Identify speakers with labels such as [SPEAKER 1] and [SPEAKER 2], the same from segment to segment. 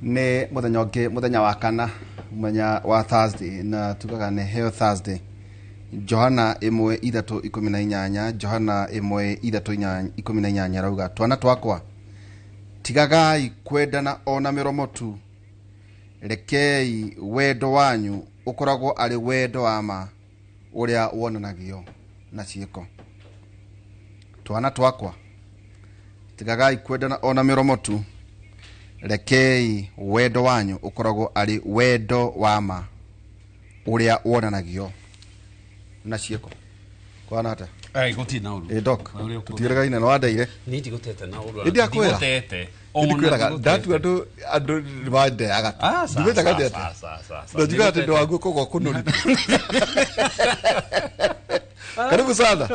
[SPEAKER 1] Nĩ mũthenya ũngĩ, mũthenya wa kana, mũthenya wa Thursday, na tugaga nĩ Health Thursday. Johana 1:3:18, Johana 1:3:18 rauga, twana twakwa tigagai kwendana ona mĩromo tu, rekei wendo wanyu ũkoragwo arĩ wendo wa ma ũrĩa wonanagio na ciĩko. Twana twakwa tigagai kwendana ona mĩromo tu, rekei wendo wanyu ũkoragwo arĩ wendo wa ma ũrĩa wonanagio na ciĩko. Kwana atĩa?
[SPEAKER 2] Ai, gũtirĩ na ũru.
[SPEAKER 1] Ĩ doc,
[SPEAKER 2] Ũrĩa ũkuo.
[SPEAKER 1] tũtiĩrĩgaine no wandeire.
[SPEAKER 2] Niĩ ndigũtete na ũru.
[SPEAKER 1] Ĩ ndiakwĩra.
[SPEAKER 2] Ndigũtete. Ona
[SPEAKER 1] Ndikwĩraga
[SPEAKER 2] ndigũtete.
[SPEAKER 1] ndatua andũ andũ nĩmandeaga tu.
[SPEAKER 2] Ah, sa,
[SPEAKER 1] Ndimenyaga
[SPEAKER 2] sa,
[SPEAKER 1] ndĩ
[SPEAKER 2] sa,
[SPEAKER 1] atĩa.
[SPEAKER 2] sa, sa, sa.
[SPEAKER 1] Na njugaga atĩ
[SPEAKER 2] Ndigũtete.
[SPEAKER 1] ndĩ waguo kũgwa kũnũri. Karibu sana.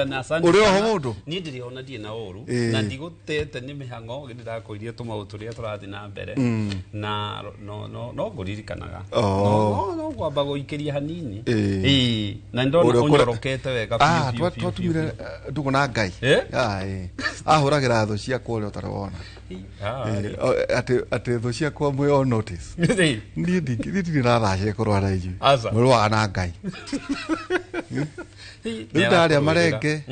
[SPEAKER 2] Na asante
[SPEAKER 1] Ũrĩ oho
[SPEAKER 2] sana.
[SPEAKER 1] mũndũ?
[SPEAKER 2] Niĩ ndĩrĩ ona ndirĩ na ũru
[SPEAKER 1] Ĩĩ.
[SPEAKER 2] na ndigũtete nĩ mĩhang'o nĩndĩrakwĩrire tũmaũndũ tũrĩa tũrathiĩ na mbere na no no no ngũririkanaga.
[SPEAKER 1] Oh.
[SPEAKER 2] No no no ngwamba gũikĩria hanini.
[SPEAKER 1] Ĩĩ.
[SPEAKER 2] Ĩĩ. Na nĩndona
[SPEAKER 1] Ũrĩa ũkũre-
[SPEAKER 2] ũnyorokete wega
[SPEAKER 1] Ah,
[SPEAKER 2] biũ, biũ, biũ,
[SPEAKER 1] twatumire
[SPEAKER 2] biũ.
[SPEAKER 1] ndũgũ na Ngai.
[SPEAKER 2] Eh?
[SPEAKER 1] Ah, ĩĩ. Ahũragĩra thũ ciakwa ũrĩa ũtarĩ wona.
[SPEAKER 2] Ah,
[SPEAKER 1] Ĩĩ, atĩ atĩ thũ ciakwa mwĩ on notice.
[SPEAKER 2] ĩĩ.
[SPEAKER 1] Niĩ niĩ ndirĩ na thaa cia kũrũa na inyuĩ.
[SPEAKER 2] Aca.
[SPEAKER 1] Mũrũaga na Ngai. Rĩu ndarĩa marenge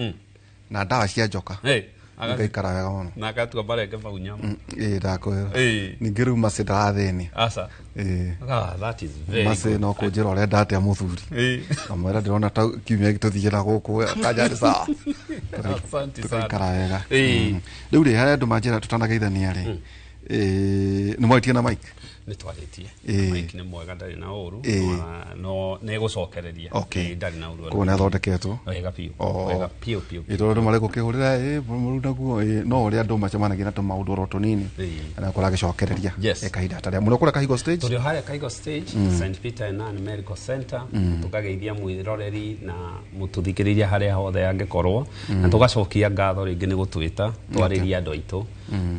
[SPEAKER 1] na ndawa cia njoka.
[SPEAKER 2] Ĩĩ.
[SPEAKER 1] Ngaikara wega mũno.
[SPEAKER 2] Na agatua marenge mau nyama.
[SPEAKER 1] Ĩĩ ndakwĩra.
[SPEAKER 2] Ĩĩ.
[SPEAKER 1] Ningĩ rĩu macĩ ndarathĩnia.
[SPEAKER 2] Aca.
[SPEAKER 1] Ĩĩ.
[SPEAKER 2] Ah, that is very
[SPEAKER 1] Macĩ
[SPEAKER 2] good.
[SPEAKER 1] no kũnjĩra ũrenda atĩa mũthuri.
[SPEAKER 2] Ĩĩ.
[SPEAKER 1] Kamwĩra ndĩrona ta kiumia gĩtũthiĩ na gũkũ kanja nĩ sawa.
[SPEAKER 2] Asante sana.
[SPEAKER 1] Tũgaikara wega.
[SPEAKER 2] Ĩĩ.
[SPEAKER 1] Rĩu rĩ harĩa andũ manjĩra tũtanageithania rĩ. Ĩĩ nĩ mwarĩtie na Mike?
[SPEAKER 2] Nĩ twarĩtie.
[SPEAKER 1] Ĩĩ.
[SPEAKER 2] Mike nĩ mwega ndarĩ na ũru.
[SPEAKER 1] Ĩĩ.
[SPEAKER 2] Na no nĩ egũcokereria.
[SPEAKER 1] Okay.
[SPEAKER 2] Ĩĩ, ndarĩ na ũru.
[SPEAKER 1] Koguo nĩ athondeketwo.
[SPEAKER 2] Wega biũ.
[SPEAKER 1] Oh.
[SPEAKER 2] Wega biũ biũ.
[SPEAKER 1] Ĩ tondũ marĩ gũkĩhũrĩra ĩ mũru naguo ĩ no ũrĩa andũ macemanagia na tũmaũndũ oro tũnini.
[SPEAKER 2] Ĩĩ.
[SPEAKER 1] Na akorwo agĩcokereria.
[SPEAKER 2] Yes.
[SPEAKER 1] E kahinda tarĩa mũno kũrĩa Kahigo stage.
[SPEAKER 2] Tũrĩ o harĩa Kaigo stage, St Peter and Ann Medical Center, tũkageithia mwĩroreri na mũtũthikĩrĩria harĩa hothe angĩkorwo, na tũgacokia ngatho rĩngĩ nĩ gũtwĩta twarĩrie andũ aitũ,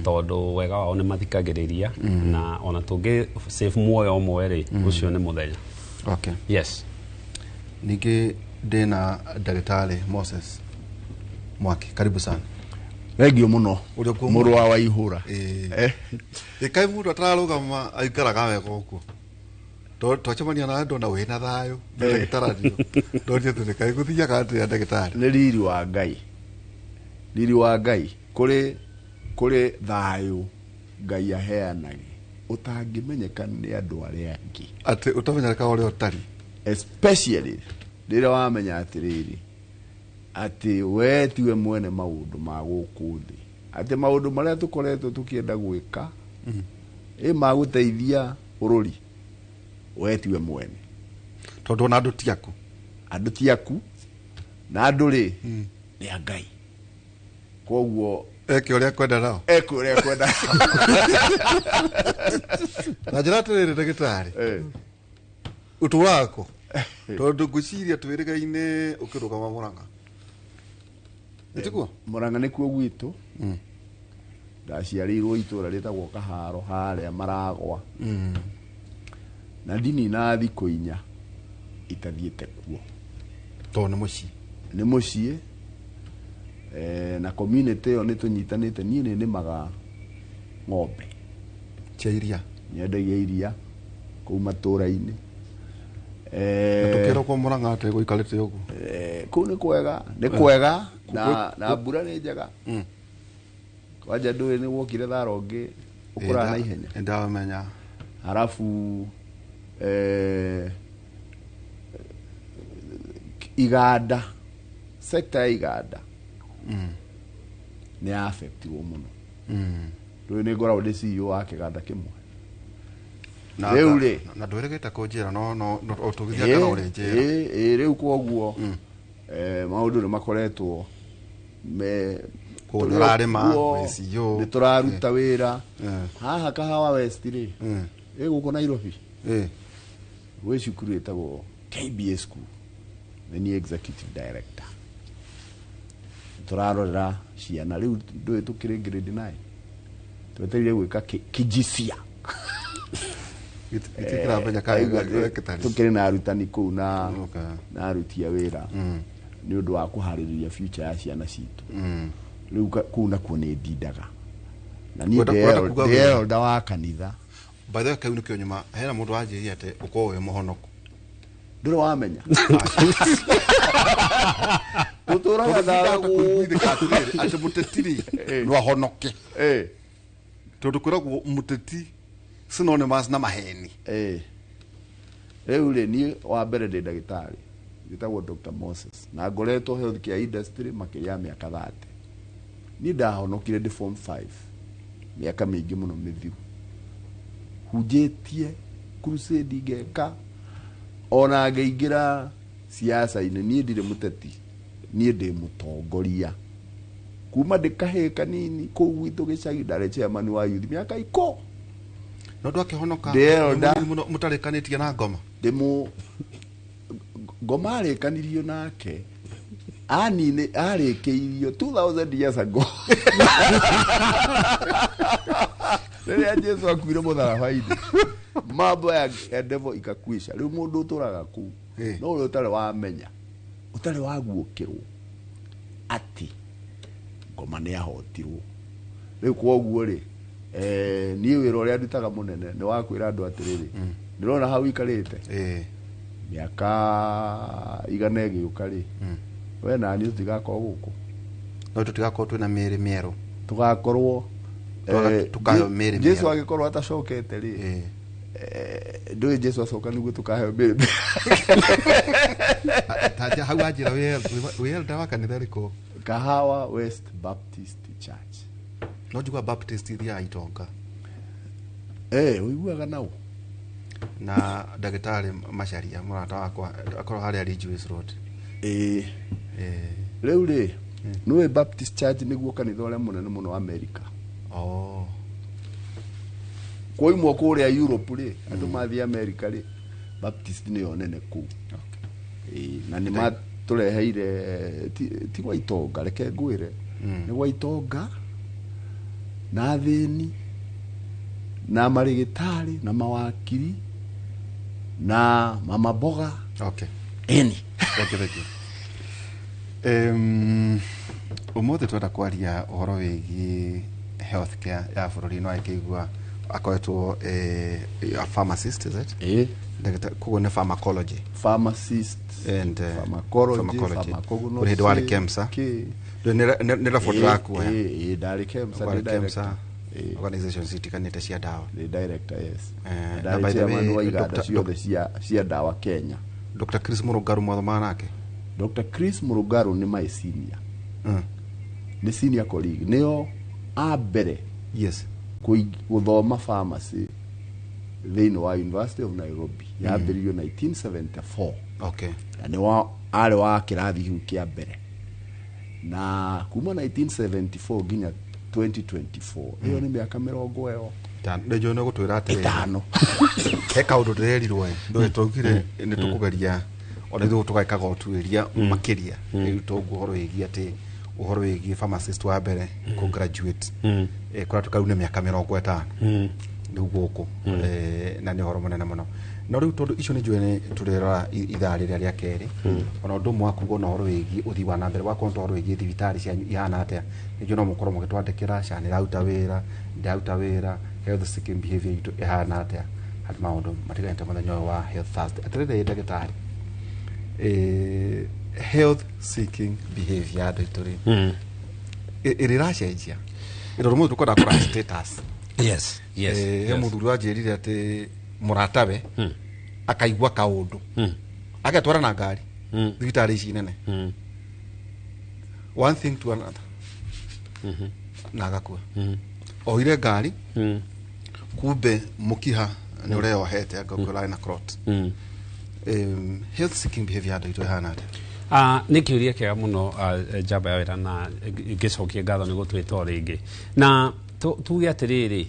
[SPEAKER 2] tondũ wega wao nĩ mathikagĩrĩria, na ona tũngĩ save muoyo ũmwe rĩ, ũcio nĩ mũthenya.
[SPEAKER 1] Okay.
[SPEAKER 2] Yes.
[SPEAKER 1] Ningĩ ndĩna ndagĩtarĩ Moses Mwaki, karibu sana.
[SPEAKER 3] Thengio muno.
[SPEAKER 1] Ũrĩa kuo
[SPEAKER 3] Mũrũ wa Waihũra.
[SPEAKER 1] Ĩĩ. Ĩ kaĩ mũndũ atararũgama aikaraga wega ũguo. Twacemania na andũ na wĩna thayũ na ndagĩtarĩ ndonire atĩ kaĩ gũthiaga atĩa ndagĩtarĩ.
[SPEAKER 3] Nĩ riri wa Ngai. Riri wa Ngai kũrĩ kũrĩ thayũ Ngai aheanage ũtangĩmenyeka nĩ andũ arĩa angĩ.
[SPEAKER 1] Atĩ ũtamenyereka ũrĩa ũtari.
[SPEAKER 3] Especially rĩrĩa wamenya atĩrĩrĩ atĩ we tiwe mwene maũndũ ma gũkũ thĩ, atĩ maũndũ marĩa tũkoretwo tũkĩenda gwĩka ĩ magũteithia bũrũri, we tiwe mwene.
[SPEAKER 1] Tondũ ona andũ ti aku.
[SPEAKER 3] Andũ ti aku na andũ rĩ nĩ a Ngai. Koguo
[SPEAKER 1] Eke ũrĩa akwenda nao.
[SPEAKER 3] eke ũrĩa akwenda.
[SPEAKER 1] Na njĩra atĩrĩrĩ ndagĩtarĩ. Ũtũraga kũ? Tondũ ngwĩciria twĩrĩgaine ũkĩrũgama Mũrang'a. Nĩtiguo?
[SPEAKER 3] Mũrang'a nĩkuo gwitũ. Ndaciarĩirwo itũra rĩtagwo Kaharo harĩa Maragwa. Na ndinina thikũ 4 itathiĩte kuo.
[SPEAKER 1] Tondũ nĩ mũciĩ.
[SPEAKER 3] Nĩ mũciĩ. Na community ĩyo nĩ tũnyitanĩte. Niĩ nĩ nĩmaga ng'ombe
[SPEAKER 1] cia iria.
[SPEAKER 3] Nyendagia iria kũu matũra-inĩ.
[SPEAKER 1] Na tũkĩrwo kwa Mũrang'a atĩ gũikarĩte ũguo.
[SPEAKER 3] Kũu nĩ kwega, nĩ kwega na mbura nĩ njega. Kwanja ndũĩ nĩ wokire thara ũngĩ ũkũraga na ihenya.
[SPEAKER 1] Ndamenya.
[SPEAKER 3] Halafu iganda, sector ya iganda nĩ ya affectirwo mũno. Ndũĩ nĩ ngoragwo ndĩ CEO wa kĩganda kĩmwe. Rĩu rĩ.
[SPEAKER 1] Na ndwĩrĩgĩte kũnjĩra no no no tũgĩthiaga no ũrĩnjĩra.
[SPEAKER 3] Ĩĩ, rĩu koguo maũndũ nĩ makoretwo me
[SPEAKER 1] Koguo nĩ ũrarĩma, wĩ CEO.
[SPEAKER 3] Nĩ tũraruta wĩra. Haha Kahawa West rĩ, ĩ gũkũ Nairobi. Gwĩ cukuru ĩtagwo KBA School. Nĩ niĩ executive director. Tũrarorera ciana rĩu ndũĩ tũkĩrĩ grade 9. Twetereire gwĩka kijisia.
[SPEAKER 1] Gĩtikĩramenya
[SPEAKER 3] Tũkĩrĩ na arutani kũu na aruti a wĩra nĩ ũndũ wa kũharĩrĩria future ya ciana citũ. Rĩu kũu nakuo nĩ ndindaga. Na niĩ
[SPEAKER 1] Kwenda kuga
[SPEAKER 3] ndĩ
[SPEAKER 1] wĩra.
[SPEAKER 3] elder wa kanitha.
[SPEAKER 1] By the way, kau nĩkĩo nyuma hena mũndũ wanjĩrire atĩ ũkorwo wĩ mũhonoku.
[SPEAKER 3] Ndũrĩ wamenya tũtũraga thayũ
[SPEAKER 1] kũiguithĩka atĩrĩrĩ atĩ mũteti rĩ no ahonoke, tondũ kwĩragwo mũteti synonymous na maheni.
[SPEAKER 3] Rĩu rĩ, niĩ wa mbere ndĩ ndagĩtarĩ njĩtagwo Dr. Moses na ngoretwo healthcare industry makĩria ya mĩaka 30. Niĩ ndahonokire ndĩ form 5 mĩaka mĩingĩ mũno mĩthiru, hunjĩtie crusade ngeka ona ngĩingĩra siasa-inĩ. Niĩ ndirĩ mũteti, niĩ ndĩ mũtongoria kuma ndĩ kahĩĩ kanini kũu gwitũ gĩcagi. Ndarĩ chairman wa youth mĩaka 10.
[SPEAKER 1] No ndũ akĩhonoka.
[SPEAKER 3] Ndĩ elder.
[SPEAKER 1] Nĩ mũno mũtarĩkanĩtie na ngoma.
[SPEAKER 3] Ndĩmũ ngoma arĩkanirio nake anine arĩkĩirio 2000 years ago rĩrĩa Jesu akuire mũtharaba-inĩ, mambo ya devil ikakwisha. Rĩu mũndũ ũtũraga kũu no ũrĩa ũtarĩ wamenya, ũtarĩ waguũkĩrwo atĩ ngoma nĩ ahotirwo. Rĩu kwoguo rĩ, niĩ wĩra ũrĩa ndutaga mũnene nĩ wa kwĩra andũ atĩrĩrĩ, ndĩrona hau ikarĩte mĩaka 100 ĩgĩũka rĩ, we na niĩ tũtigakorwo gũkũ.
[SPEAKER 1] No tũtigakorwo twĩna mĩĩrĩ mĩerũ.
[SPEAKER 3] Tũgakorwo
[SPEAKER 1] Tukaheo mĩĩrĩ
[SPEAKER 3] Jesu
[SPEAKER 1] mĩerũ.
[SPEAKER 3] Angĩkorwo atacokete rĩ, ndũĩ Jesu acoka nĩguo tũkaheo mĩĩrĩ.
[SPEAKER 1] Tanja hau anjĩra wĩ elder wa kanitha rĩkũ?
[SPEAKER 3] Kahawa West Baptist Church.
[SPEAKER 1] No njigua Baptist ithiaga itonga.
[SPEAKER 3] Ũiguaga nao.
[SPEAKER 1] Na ndagĩtarĩ Macharia mũrata wakwa akorwo harĩa Ridgeways Road.
[SPEAKER 3] Rĩu rĩ, nĩũĩ Baptist Church nĩguo kanitha ũrĩa mũnene mũno America.
[SPEAKER 1] Oh.
[SPEAKER 3] Kwoimwo kũrĩa Europe rĩ, andũ mathiĩ America rĩ, Baptist nĩyo nene kũu. Na nĩ matũreheire ti gwa itonga, reke ngwĩre nĩ gwa itonga na athĩni na marĩgĩtarĩ na mawakiri na mama mboga.
[SPEAKER 1] Okay.
[SPEAKER 3] Ĩni.
[SPEAKER 1] Thank you, thank you. Ũmũthĩ twenda kwaria ũhoro wĩgiĩ healthcare ya bũrũri. No akĩigua akoretwo a pharmacist, is it?
[SPEAKER 3] Ĩĩ.
[SPEAKER 1] Ndagĩtarĩ, koguo nĩ pharmacology.
[SPEAKER 3] Pharmacist
[SPEAKER 1] and
[SPEAKER 3] pharmacology,
[SPEAKER 1] pharmacology.
[SPEAKER 3] Pharmacognosy.
[SPEAKER 1] Kũrĩ hĩndĩ warĩ KEMSA.
[SPEAKER 3] Kĩ.
[SPEAKER 1] Nĩ report rakuoya.
[SPEAKER 3] Ĩĩ, ndarĩ KEMSA,
[SPEAKER 1] Warĩ
[SPEAKER 3] ndĩ
[SPEAKER 1] KEMSA
[SPEAKER 3] director. Ĩĩ.
[SPEAKER 1] Organization citiganĩte cia ndawa.
[SPEAKER 3] Ndĩ director, yes.
[SPEAKER 1] Na
[SPEAKER 3] Ndarĩ
[SPEAKER 1] by the
[SPEAKER 3] chairman
[SPEAKER 1] way,
[SPEAKER 3] wa iganda ciothe cia ndawa Kenya.
[SPEAKER 1] Dr. Chris Mũrũngaru mwathomaga nake?
[SPEAKER 3] Dr. Chris Mũrũngarũ nĩ my senior, nĩ senior colleague, nĩo a mbere gũthoma pharmacy thĩinĩ wa University of Nairobi, yambĩrĩirio 1974. Na nĩ wa arĩ wa kĩrathi kĩu kĩa mbere, na kuma 1974 nginya 2024, ĩyo nĩ mĩaka mĩrongo ĩyo
[SPEAKER 1] Nĩ njũĩ nĩ gũtwĩra atĩrĩrĩ,
[SPEAKER 3] ĩtano.
[SPEAKER 1] He kaũndũ ndĩrerirwo ĩ, ndũĩ twaugire nĩ tũkũgeria ona ithuĩ tũgekaga ũtuĩria makĩria. Rĩu toguo ũhoro wĩgiĩ atĩ ũhoro wĩgiĩ pharmacist wa mbere kũ graduate, kũratuĩka rĩu nĩ mĩaka 50 rĩu gũkũ, na nĩ ũhoro mũnene mũno. No rĩu tondũ icio nĩ njũĩ nĩ tũrĩrora ithaa rĩrĩa rĩa kerĩ, ona ũndũ ũmwe wa kuga ona ũhoro wĩgiĩ ũthii wa na mbere wakorwo ũhoro wĩgiĩ thibitarĩ cianyu ihana atĩa, nĩ njũĩ no mũkorwo mũgĩtwandĩkĩra SHA nĩ ĩraruta wĩra, ndĩraruta wĩra, health seeking behavior itũ ĩhana atĩa harĩ maũndũ matiganĩte mũthenya ũyũ wa Health Thursday. Atĩrĩrĩ ndagĩtarĩ, health seeking behavior ya andũ aitũ rĩ, ĩrĩ ĩracenjia ĩrora mũndũ tũkwenda kũra status. He mũthuri wanjĩrire atĩ mũratawe akaigua kaũndũ agetwara na ngari thibitarĩ ici nene, one thing to another, na agakua oire ngari, kumbe mũkiha nĩ ũreyohete angĩkorwo arĩ na clot. Health seeking behavior ya andũ aitũ ĩhana atĩa?
[SPEAKER 2] Nĩ kĩũria kĩega mũno, njamba ya wĩra, na ngĩcokie ngatho nĩ gũtwĩta o rĩngĩ na tuge atĩrĩrĩ,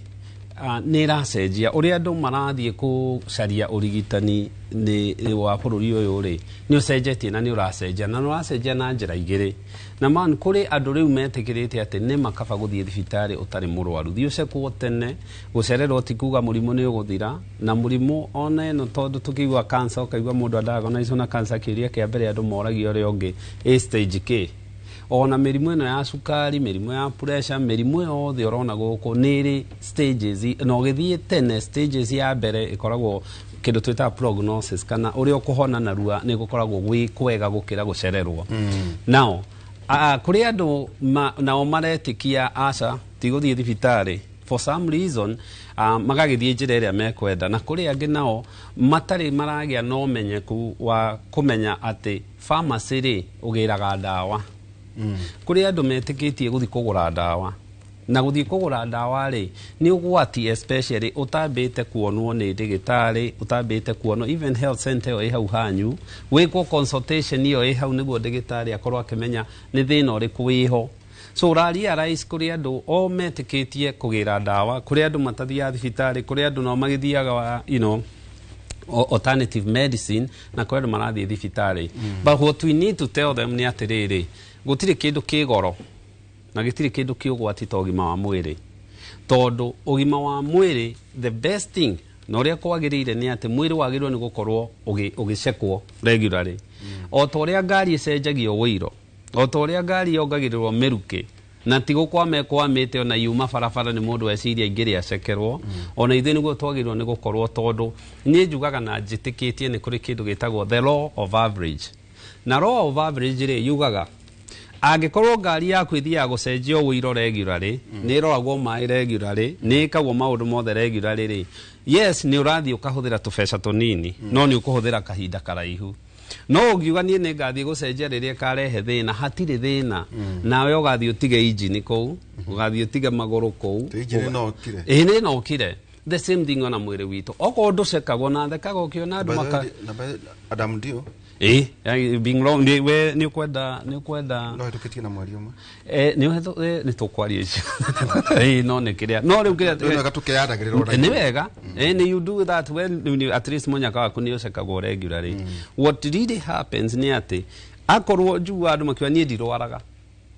[SPEAKER 2] nĩ ĩracenjia ũrĩa andũ marathiĩ gũcaria ũrigitani nĩ wa bũrũri ũyũ rĩ, nĩ ũcenjetie na nĩ ũracenjia na nĩ ũracenjia na njĩra igĩrĩ. Na man kũrĩ andũ rĩu metĩkĩrĩte atĩ nĩ makaba gũthiĩ thibitarĩ ũtarĩ mũrwaru, thiĩ ũcekwo tene. Gũcererwo ti kuga mũrimũ nĩ ũgũthira, na mũrimũ ona ĩno tondũ tũkĩigua cancer, ũkaigua mũndũ adiagnosed na cancer, kĩũria kĩa mbere andũ moragia ũrĩa ũngĩ ĩ stage K. Ona mĩrimũ ĩno ya cukari, mĩrimũ ya pressure, mĩrimũ yothe ũrona gũkũ nĩ ĩrĩ stages, na ũgĩthiĩ tene stages ya mbere ĩkoragwo kĩndũ twĩtaga prognosis, kana ũrĩa ũkũhona narua nĩ gũkoragwo gwĩ kwega gũkĩra gũcererwo. Now kũrĩ andũ nao maretĩkia aca ti gũthiĩ thibitarĩ for some reason, magagĩthiĩ njĩra ĩrĩa mekwenda, na kũrĩ angĩ nao matarĩ maragĩa na ũmenyeku wa kũmenya atĩ pharmacy rĩ ũgĩraga ndawa. Kũrĩ andũ metĩkĩtie gũthiĩ kũgũra ndawa, na gũthiĩ kũgũra ndawa rĩ nĩ ũgwati, especially ũtambĩte kuonwo nĩ ndĩgĩtarĩ, ũtambĩte kuonwo even health center ĩyo ĩ hau hanyu, wĩkwo consultation ĩyo ĩ hau nĩguo ndĩgĩtarĩ akorwo akĩmenya nĩ thĩna ũrĩkũ wĩho. So ũra realize kũrĩ andũ o metĩkĩtie kũgĩra ndawa, kũrĩ andũ matathiaga thibitarĩ, kũrĩ andũ nao magĩthiaga wa, alternative medicine, na kũrĩ andũ marathiĩ thibitarĩ. But what we need to tell them nĩ atĩrĩrĩ, gũtirĩ kĩndũ kĩ goro na gĩtirĩ kĩndũ kĩ ũgwati ta ũgima wa mwĩrĩ, tondũ ũgima wa mwĩrĩ, the best thing na ũrĩa kwagĩrĩire nĩ atĩ mwĩrĩ wagĩrĩirwo nĩ gũkorwo ũgĩcekwo regularly, o ta ũrĩa ngari ĩcenjagio wũiro, o ta ũrĩa ngari yongagĩrĩrwo mĩrukĩ, na ti gũkwama ĩkwamĩte ona yuma barabara nĩ mũndũ eciria ingĩrĩ acekerwo. Ona ithuĩ nĩguo twagĩrĩirwo nĩ gũkorwo, tondũ niĩ njugaga na njĩtĩkĩtie nĩ kũrĩ kĩndũ gĩtagwo the law of average. Na law of average rĩ yugaga angĩkorwo ngari yaku ĩthiaga gũcenjio ũiro regularly, nĩ ĩroragwo maĩ regularly, nĩ ĩkagwo maũndũ mothe regularly rĩ, yes, nĩ ũrathiĩ ũkahũthĩra tũbeca tũnini, no nĩ ũkũhũthĩra kahinda karaihu. No ũngiuga niĩ nĩ ngathiĩ gũcenjia rĩrĩa ĩkarehe thĩna, hatirĩ thĩna, nawe ũgathiĩ ũtige injini kũu, ũgathiĩ ũtige magũrũ kũu.
[SPEAKER 1] Tĩ injini no ũkire.
[SPEAKER 2] Ĩĩ, nĩ no ũkire. The same thing ona mwĩrĩ witũ, okorwo ndũcekagwo na thekaga ũkĩona andũ
[SPEAKER 1] By the
[SPEAKER 2] maka
[SPEAKER 1] way, na by the- Adam ndio
[SPEAKER 2] Ĩĩ, being wrong, we nĩ ũkwenda
[SPEAKER 1] no hĩtũkĩtie na mweri ũmwe.
[SPEAKER 2] Nĩ tũkwaria icio. Ĩĩ, no nĩ kĩrĩa no rĩu kĩrĩa
[SPEAKER 1] Nĩ wega tũkeyandagĩrĩra ona
[SPEAKER 2] Nĩ wega. Nĩ you do that when at least mũnyaka waku nĩ ũcekagwo regularly. What really happens nĩ atĩ akorwo njugua andũ makiuga niĩ ndirwaraga,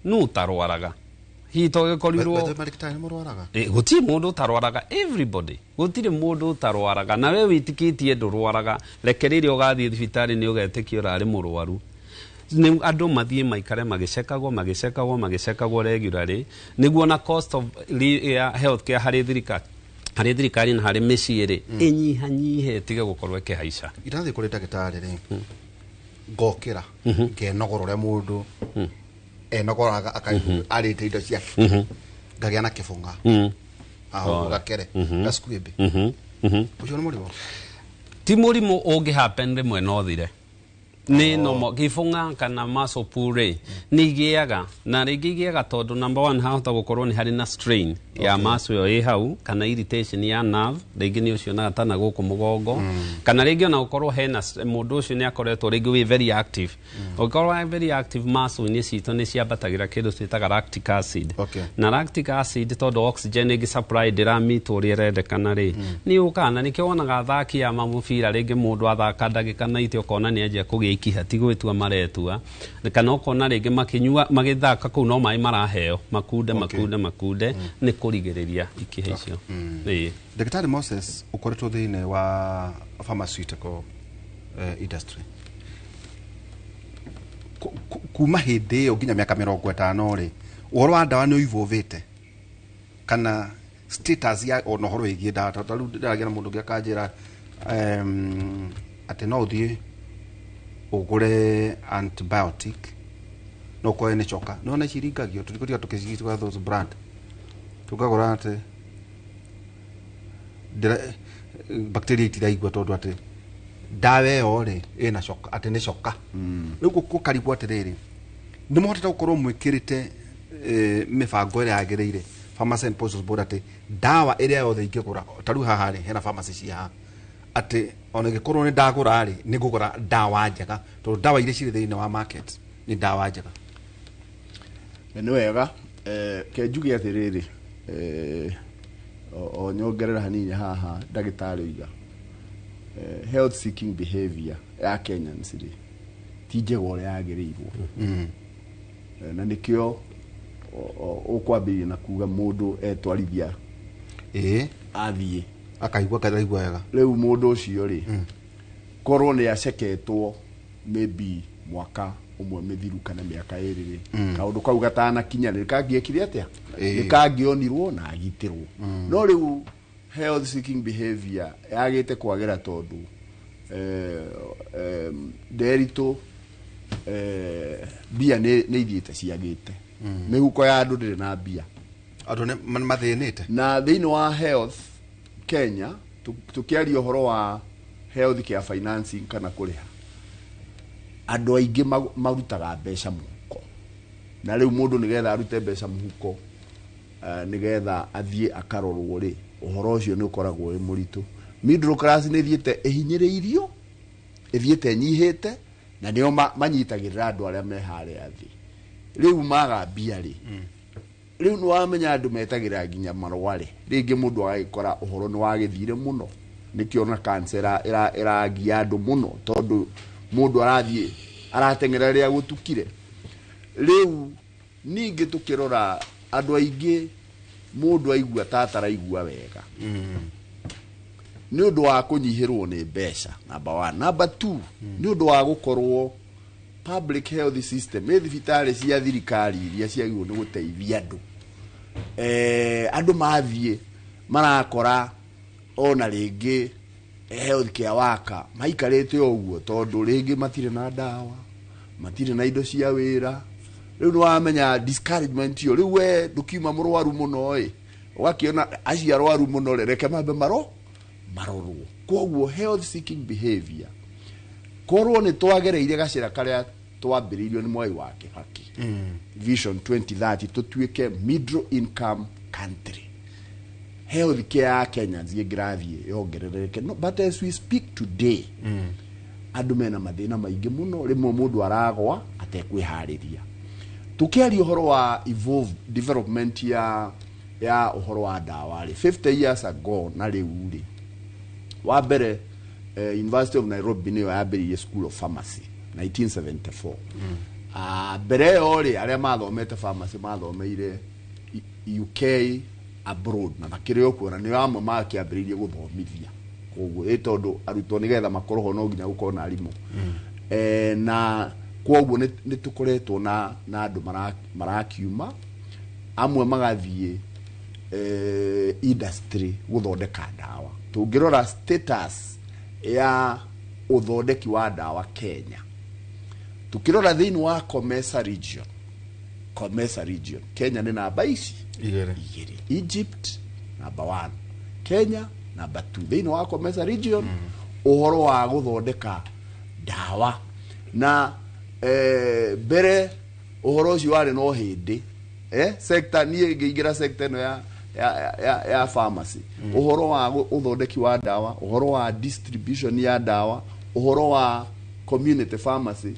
[SPEAKER 2] nũ ũtarwaraga? Hihi to gĩkorirwo
[SPEAKER 1] By the way, marigitari nĩ mũrwaraga?
[SPEAKER 2] Gũtirĩ mũndũ ũtarwaraga, everybody, gũtirĩ mũndũ ũtarwaraga. Na we wĩtĩkĩtie ndũrwaraga, reke rĩrĩa ũgathiĩ thibitarĩ nĩ ũgetĩkia ũrarĩ mũrwaru. Nĩ andũ mathiĩ maikare magĩcekagwo, magĩcekagwo, magĩcekagwo regularly, nĩguo na cost of ya health care harĩ thirikari na harĩ mĩciĩ rĩ ĩnyihanyihe, ĩtige gũkorwo ĩkĩhaica.
[SPEAKER 1] Irathiĩ kũrĩ ndagĩtarĩ rĩ, ngokĩra ngenogora ũrĩa mũndũ enogoraga arĩte indo ciake, ngagĩa na kĩbũng'a aho gakere gacuĩmbĩ. Ũcio nĩ mũrimũ?
[SPEAKER 2] Ti mũrimũ, ũngĩ happen rĩmwe no thire, nĩ normal. Gĩbũng'a kana muscle pull rĩ nĩ igĩaga, na rĩngĩ igĩaga tondũ number one hahota gũkorwo nĩ harĩ na strain ya muscle ĩyo ĩ hau, kana irritation ya nerve, rĩngĩ nĩ ũcionaga tana gũkũ mũgongo, kana rĩngĩ ona gũkorwo hena mũndũ ũcio nĩ akoretwo rĩngĩ wĩ very active. Ũngĩkorwo wĩ very active, muscle-inĩ citũ nĩ ciambatagĩra kĩndũ twĩtaga lactic acid. Na lactic acid, tondũ oxygen ĩngĩ supply ndĩramitwo ũrĩa ĩrendekana rĩ, nĩ yũkaga, na nĩkĩo wonaga athaki a mamũbira rĩngĩ mũndũ athaka ndagĩka 90 ũkona nĩ anjia kũgĩa ikiha, ti gwĩtua maretua, kana ũkona rĩngĩ makĩnyua magĩthaka kũu no maĩ maraheo makunde, makunde, makunde, nĩ kũrigĩrĩria ikiha icio. Ĩĩ.
[SPEAKER 1] Ndagĩtarĩ Moses, ũkoretwo thĩinĩ wa pharmaceutical industry kuma hĩndĩ ĩyo nginya mĩaka 50 rĩ, ũhoro wa ndawa nĩ ũivũvĩte kana status ya ona ũhoro wĩgiĩ ndawa? Tondũ rĩu ndĩragia na mũndũ ũngĩ akanjĩra atĩ no ũthiĩ ũgũre antibiotic no ũkore nĩ coka nĩwona ici iringagio tũtikũtiga tũkĩcigĩtwa those brand, tũkagũra atĩ bacteria itiraigua tondũ atĩ ndawa ĩyo rĩ ĩna coka, atĩ nĩ coka. Rĩu gũkarigwo atĩrĩrĩ, nĩ mũhotete gũkorwo mwĩkĩrĩte mĩbango ĩrĩa yagĩrĩire, Pharmacy and Poisons Board, atĩ ndawa ĩrĩa yothe ingĩgũra, ta rĩu haha rĩ hena pharmacy cia haha, atĩ ona ĩngĩkorwo nĩ ndagũra rĩ, nĩ ngũgũra ndawa njega, tondũ ndawa iria cirĩ thĩinĩ wa market nĩ ndawa njega?
[SPEAKER 3] Nĩ wega, ke njuge atĩrĩrĩ, o nyongerera hanini haha ndagĩtarĩ oiga, health seeking behavior ya Kenyans rĩ ti njega ũrĩa yagĩrĩirwo. Na nĩkĩo ũkwambĩrĩria na kuga mũndũ etwarithia athiĩ
[SPEAKER 1] akaigua karaigua wega.
[SPEAKER 3] Rĩu mũndũ ũcio rĩ, korwo nĩ aceketwo maybe mwaka Ũmwe mĩthiru kana mĩaka 2 rĩ, kaũndũ kau gatanakinya nĩ kangĩekire atĩa?
[SPEAKER 1] Ĩĩ.
[SPEAKER 3] Nĩ kangĩonirwo na agitĩrwo. No rĩu health seeking behavior yagĩte kwagĩra tondũ nderitũ, mbia nĩ ithiĩte ciagĩte, mĩhuko ya andũ ndĩrĩ na mbia.
[SPEAKER 1] Andũ nĩ mathĩnĩte.
[SPEAKER 3] Na thĩinĩ wa health Kenya, tũkĩaria ũhoro wa health care financing kana kũrĩha, andũ aingĩ marutaga mbeca mũhuko, na rĩu mũndũ nĩgetha arute mbeca mũhuko, nĩgetha athiĩ akarorwo rĩ, ũhoro ũcio nĩ ũkoragwo wĩ mũritũ. Middle class nĩ ĩthiĩte ĩhinyĩrĩirio, ĩthiĩte ĩnyihĩte, na nĩo manyitagĩrĩra andũ arĩa me harĩa thĩ. Rĩu maga mbia rĩ, rĩu nĩ wamenya andũ metagĩrĩra nginya marware rĩngĩ, mũndũ agagĩkora ũhoro nĩ wagĩthire mũno. Nĩkĩo na cancer ĩragia andũ mũno, tondũ mũndũ arathiĩ arateng'era rĩrĩa gũtukire. Rĩu ningĩ tũkĩrora andũ aingĩ, mũndũ aigua ta ataraigua wega nĩ ũndũ wa kũnyihĩrwo nĩ mbeca, number one. Number two, nĩ ũndũ wa gũkorwo public health system, nĩ thibitarĩ cia thirikari iria ciagĩrĩirwo nĩ gũteithia andũ, andũ mathiĩ marakora ona rĩngĩ health care worker maikarĩte o ũguo, tondũ rĩngĩ matirĩ na ndawa, matirĩ na indo cia wĩra. Rĩu nĩ wamenya discouragement ĩyo. Rĩu we ndũkiuma mũrwaru mũno ĩ, ũgakĩona acio arwaru mũno rĩ, reke mambe marorwo. Koguo health seeking behavior, korwo nĩ twagereire gacĩra karĩa twambĩrĩirio nĩ Mwai wa Kĩbaki, Vision 2030, tũtuĩke middle income country, health care ya Kenyans ĩngĩrathiĩ yongerereke. No, but as we speak today, andũ mena mathĩna maingĩ mũno. Rĩmwe mũndũ aragwa atekwĩharĩria. Tũkĩaria ũhoro wa evolve development ya ũhoro wa ndawa rĩ, 50 years ago na rĩu rĩ, wa mbere, University of Nairobi nĩyo yambĩrĩirie School of Pharmacy 1974. Mbere ĩyo rĩ, arĩa mathomete pharmacy mathomeire UK, abroad, na makĩrĩ o kuo, na nĩo amwe makĩambĩrĩirie gũthomithia. Koguo ĩ tondũ arutwo nĩgetha makorwo ho no nginya gũkorwo na arimũ, na koguo nĩ tũkoretwo na andũ marakiuma, amwe magathiĩ industry gũthondeka ndawa. Tũngĩrora status ya ũthondeki wa ndawa Kenya, tukĩrora thĩinĩ wa COMESA region, COMESA region, Kenya nĩ namba ici
[SPEAKER 1] 2.
[SPEAKER 3] 2. Egypt number 1, Kenya number 2 thĩinĩ wa COMESA region, ũhoro wa gũthondeka ndawa. Na mbere ũhoro ũcio warĩ no hĩndĩ sector, niĩ ngĩingĩra sector ĩno ya pharmacy, ũhoro wa ũthondeki wa ndawa, ũhoro wa distribution ya ndawa, ũhoro wa community pharmacy,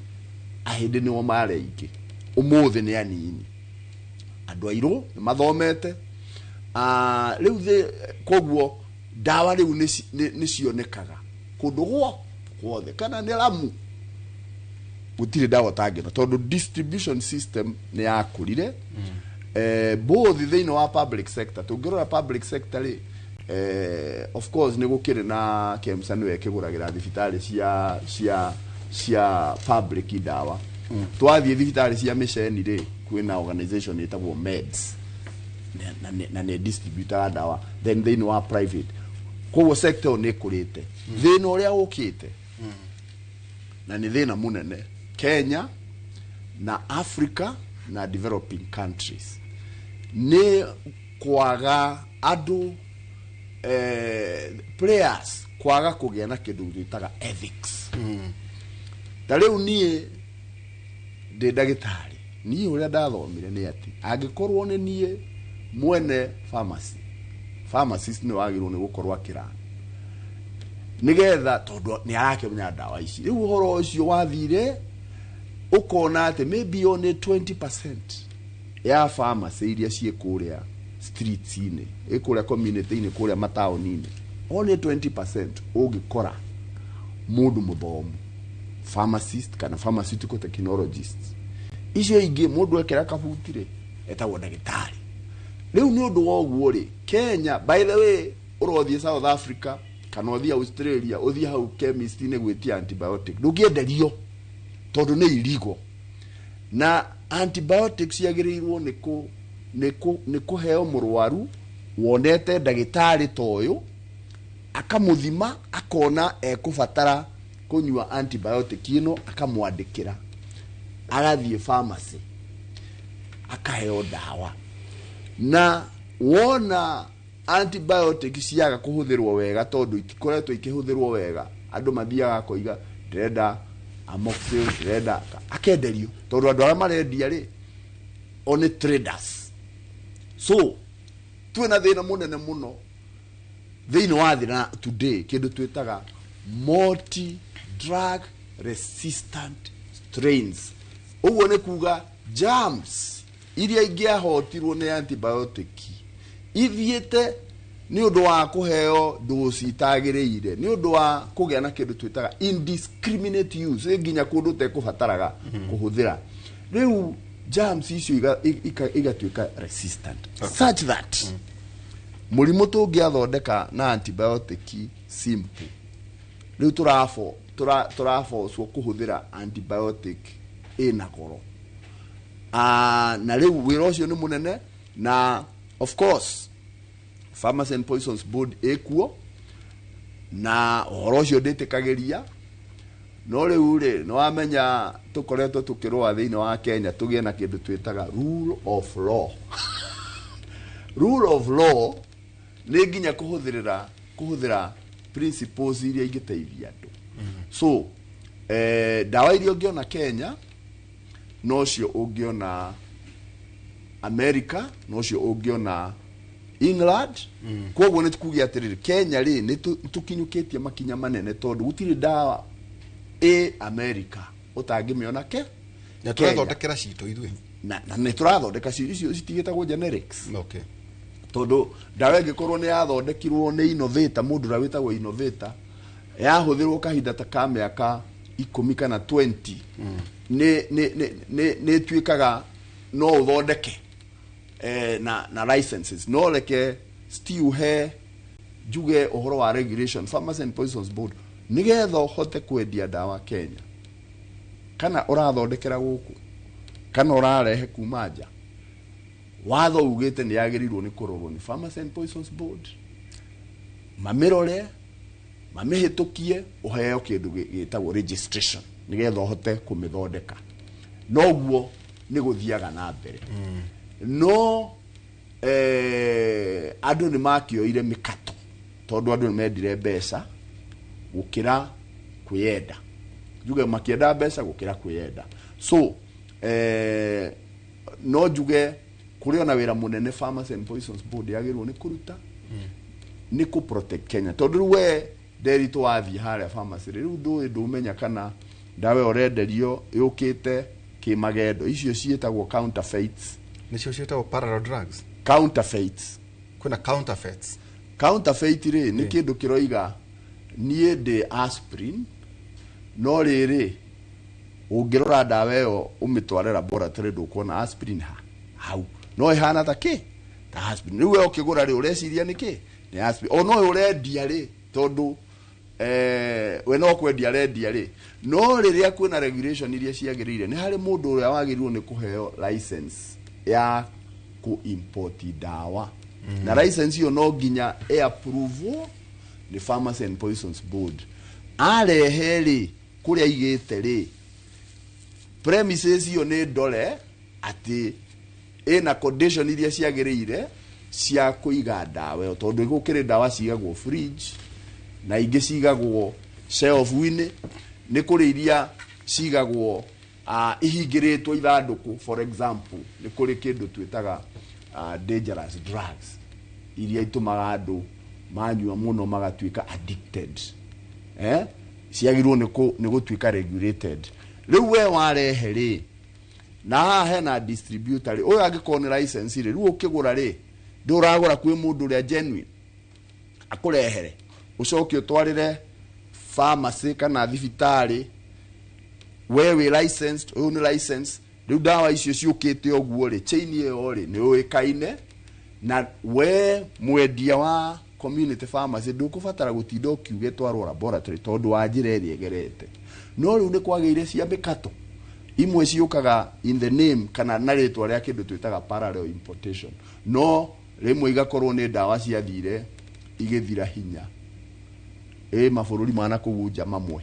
[SPEAKER 3] ahĩndĩ nĩo marĩ aingĩ, ũmũthĩ nĩ anini. Andũ airũ nĩ mathomete. Rĩu thĩ koguo ndawa rĩu nĩ cionekaga kũndũ guothe, kana nĩ Lamu, gũtirĩ ndawa ũtangĩona, tondũ distribution system nĩ yakũrire, both thĩinĩ wa public sector. Tũngĩrora public sector rĩ, of course nĩ gũkĩrĩ na KEMSA, nĩwe ĩkĩgũragĩra thibitarĩ cia public ndawa. Twathiĩ thibitarĩ cia mĩceni rĩ, kwĩna organization ĩtagwo Meds, na nĩ distributor ndawa. Then thĩinĩ wa private, koguo sector ĩyo nĩ ĩkũrĩte. Thĩna ũrĩa ũkĩte, na nĩ thĩna mũnene Kenya na Africa na developing countries, nĩ kwaga andũ, players kwaga kũgĩa na kĩndũ gĩtaga ethics. Ta rĩu niĩ ndĩ ndagĩtarĩ, niĩ ũrĩa ndathomire nĩ atĩ angĩkorwo nĩ niĩ mwene pharmacy, pharmacist nĩ wagĩrĩirwo nĩ gũkorwo akĩrana nigetha, tondũ nĩ arakĩmenya ndawa ici. Rĩu ũhoro ũcio wathire ũkona atĩ maybe only 20% ya pharmacy iria ciĩ kũrĩa streets-inĩ, ĩ kũrĩa community-inĩ, kũrĩa mataũni-inĩ, only 20% ũngĩkora mũndũ mũthomu pharmacist kana pharmaceutical technologist. Icio ingĩ, mũndũ ekĩra kabuti rĩ, etagwo ndagĩtarĩ. Rĩu nĩ ũndũ wa ũguo rĩ, Kenya, by the way, ũrothiĩ South Africa kana ũthiĩ Australia, ũthiĩ hau chemist-inĩ gwĩtia antibiotic, ndũngĩenderio tondũ nĩ illegal. Na antibiotics ciagĩrĩirwo nĩ kũheo mũrwaru wonete ndagĩtarĩ ta ũyũ, akamũthima, akona ekũbatara kũnyua antibiotic ĩno, akamwandĩkĩra, agathiĩ pharmacy akaheo ndawa. Na wona antibiotic ciaga kũhũthĩrwo wega, tondũ itikoretwo ikĩhũthĩrwo wega, andũ mathiaga akoiga ndĩrenda amoxil, ndĩrenda, akenderio, tondũ andũ arĩa marendia rĩ o nĩ traders. So twĩna thĩna mũnene mũno thĩinĩ wa thĩ na today, kĩndũ twĩtaga multi drug resistant strains. Ũguo nĩ kuga germs iria ingĩahotirwo nĩ antibiotic ithiĩte nĩ ũndũ wa kũheo dosi itagĩrĩire, nĩ ũndũ wa kũgĩa na kĩndũ twĩtaga indiscriminate use, ĩ nginya kũndũ ũtekũbataraga kũhũthĩra. Rĩu germs icio igatuĩka resistant such that mũrimũ tũngĩathondeka na antibiotic simple, rĩu tũrabocwo kũhũthĩra antibiotic ĩna goro. Na rĩu wĩra ũcio nĩ mũnene, na of course Pharmacy and Poisons Board ĩkuo na ũhoro ũcio ndĩtĩkagĩria. No rĩu rĩ, nĩ wamenya tũkoretwo tũkĩrũa thĩinĩ wa Kenya tũgĩe na kĩndũ twĩtaga rule of law. Rule of law nĩ nginya kũhũthĩra principles iria ingĩteithia andũ. So ndawa iria ũngĩona Kenya nocio ũngĩona America, nocio ũngĩona England. Koguo nĩ kuge atĩrĩrĩ, Kenya rĩ, nĩ tũkinyũkĩtie makinya manene, tondũ gũtirĩ ndawa ĩ America ũtangĩmĩona ke
[SPEAKER 1] Na
[SPEAKER 3] Kenya.
[SPEAKER 1] Tũrathondekera citũ ithuĩ.
[SPEAKER 3] Na nĩ tũrathondeka icio citigĩtagwo generics. Tondũ ndawa ĩngĩkorwo nĩ yathondekirwo nĩ innovator, mũndũ ũrĩa wĩtagwo innovator, yahũthĩrwo kahinda ta ka mĩaka 10 kana 20, nĩ ĩtuĩkaga no ũthondeke na licenses. No reke still he njuge ũhoro wa regulation. Pharmacy and Poisons Board, nĩgetha ũhote kwendia ndawa Kenya, kana ũrathondekera gũkũ kana ũrarehe kuma nja, watho ugĩte nĩ yagĩrĩirwo nĩ kũrorwo nĩ Pharmacy and Poisons Board, mamĩrore, mamĩhĩtũkie, ũheo kĩndũ gĩtagwo registration nĩgetha ũhote kũmĩthondeka. Noguo nĩ gũthiaga na mbere. No andũ nĩ makĩoire mĩkato, tondũ andũ nĩ mendire mbeca gũkĩra kwĩyenda, njuge makĩenda mbeca gũkĩra kwĩyenda. So no njuge kũrĩ ona wĩra mũnene Pharmacy and Poisons Board yagĩrĩirwo nĩ kũruta nĩ kũ protect Kenya, tondũ rĩu we Nderitu wathiĩ harĩa pharmacy rĩu, ndũĩ, ndũmenya kana ndawa ĩyo ũrenderio yũkĩte kĩmagendo, icio ciĩtagwo counterfeits.
[SPEAKER 1] Nĩcio ciĩtagwo parallel drugs.
[SPEAKER 3] Counterfeits.
[SPEAKER 1] Kwĩna counterfeits.
[SPEAKER 3] Counterfeit rĩ, nĩ kĩndũ kĩroiga niĩ ndĩ aspirin, no rĩrĩ, ũngĩrora ndawa ĩyo ũmĩtware laboratory, ndũkuona aspirin ha hau, no ĩhana ta kĩ ta aspirin. Rĩu we ũkĩgũra rĩ, ũreciria nĩ kĩ nĩ aspirin, o no ũrendia rĩ, tondũ we no kwendia arendia rĩ. No rĩrĩa kwĩna regulation iria ciagĩrĩire, nĩ harĩ mũndũ ũrĩa wagĩrĩirwo nĩ kũheo license ya kũ-import ndawa, na license ĩyo no nginya ĩ approve nĩ Pharmacy and Poisons Board. Arehe rĩ, kũrĩa aigĩte rĩ, premises ĩyo nĩ ndore atĩ ĩna condition iria ciagĩrĩire cia kũiga ndawa ĩyo, tondũ gũkĩrĩ ndawa cigagwo fridge na ingĩ cigagwo shelf-inĩ, nĩ kũrĩ iria cigagwo ihingĩrĩtwo ithandũkũ. For example, nĩ kũrĩ kĩndũ twĩtaga dangerous drugs iria itũmaga andũ manyua mũno magatuĩka addicted, eh? Ciagĩrĩirwo nĩ gũtuĩka regulated. Rĩu we warehe rĩ, na haha hena distributor rĩ, ũyũ angĩkorwo nĩ license rĩ, rĩu ũkĩgũra rĩ, ndũragũra kwĩ mũndũ ũrĩa genuine akũrehere, ũcoke ũtwarĩre pharmacy kana thibitarĩ. We wĩ licensed, ũyũ nĩ license. Rĩu ndawa icio ciũkĩte ũguo rĩ, chain ĩyo rĩ nĩ ũĩkaine, na we mwendia wa community pharmacy ndũkũbatara gũtinda ũkiuge twarwo laboratory, tondũ wa njĩra ĩrĩa ĩgerete. No rĩu nĩ kwagĩire cia mĩkato. Imwe ciũkaga in the name kana na rĩtwa rĩa kĩndũ twĩtaga parallel importation, no rĩmwe igakorwo nĩ ndawa ciathire igĩthira hinya ĩ mabũrũri ma nakũu nja mamwe,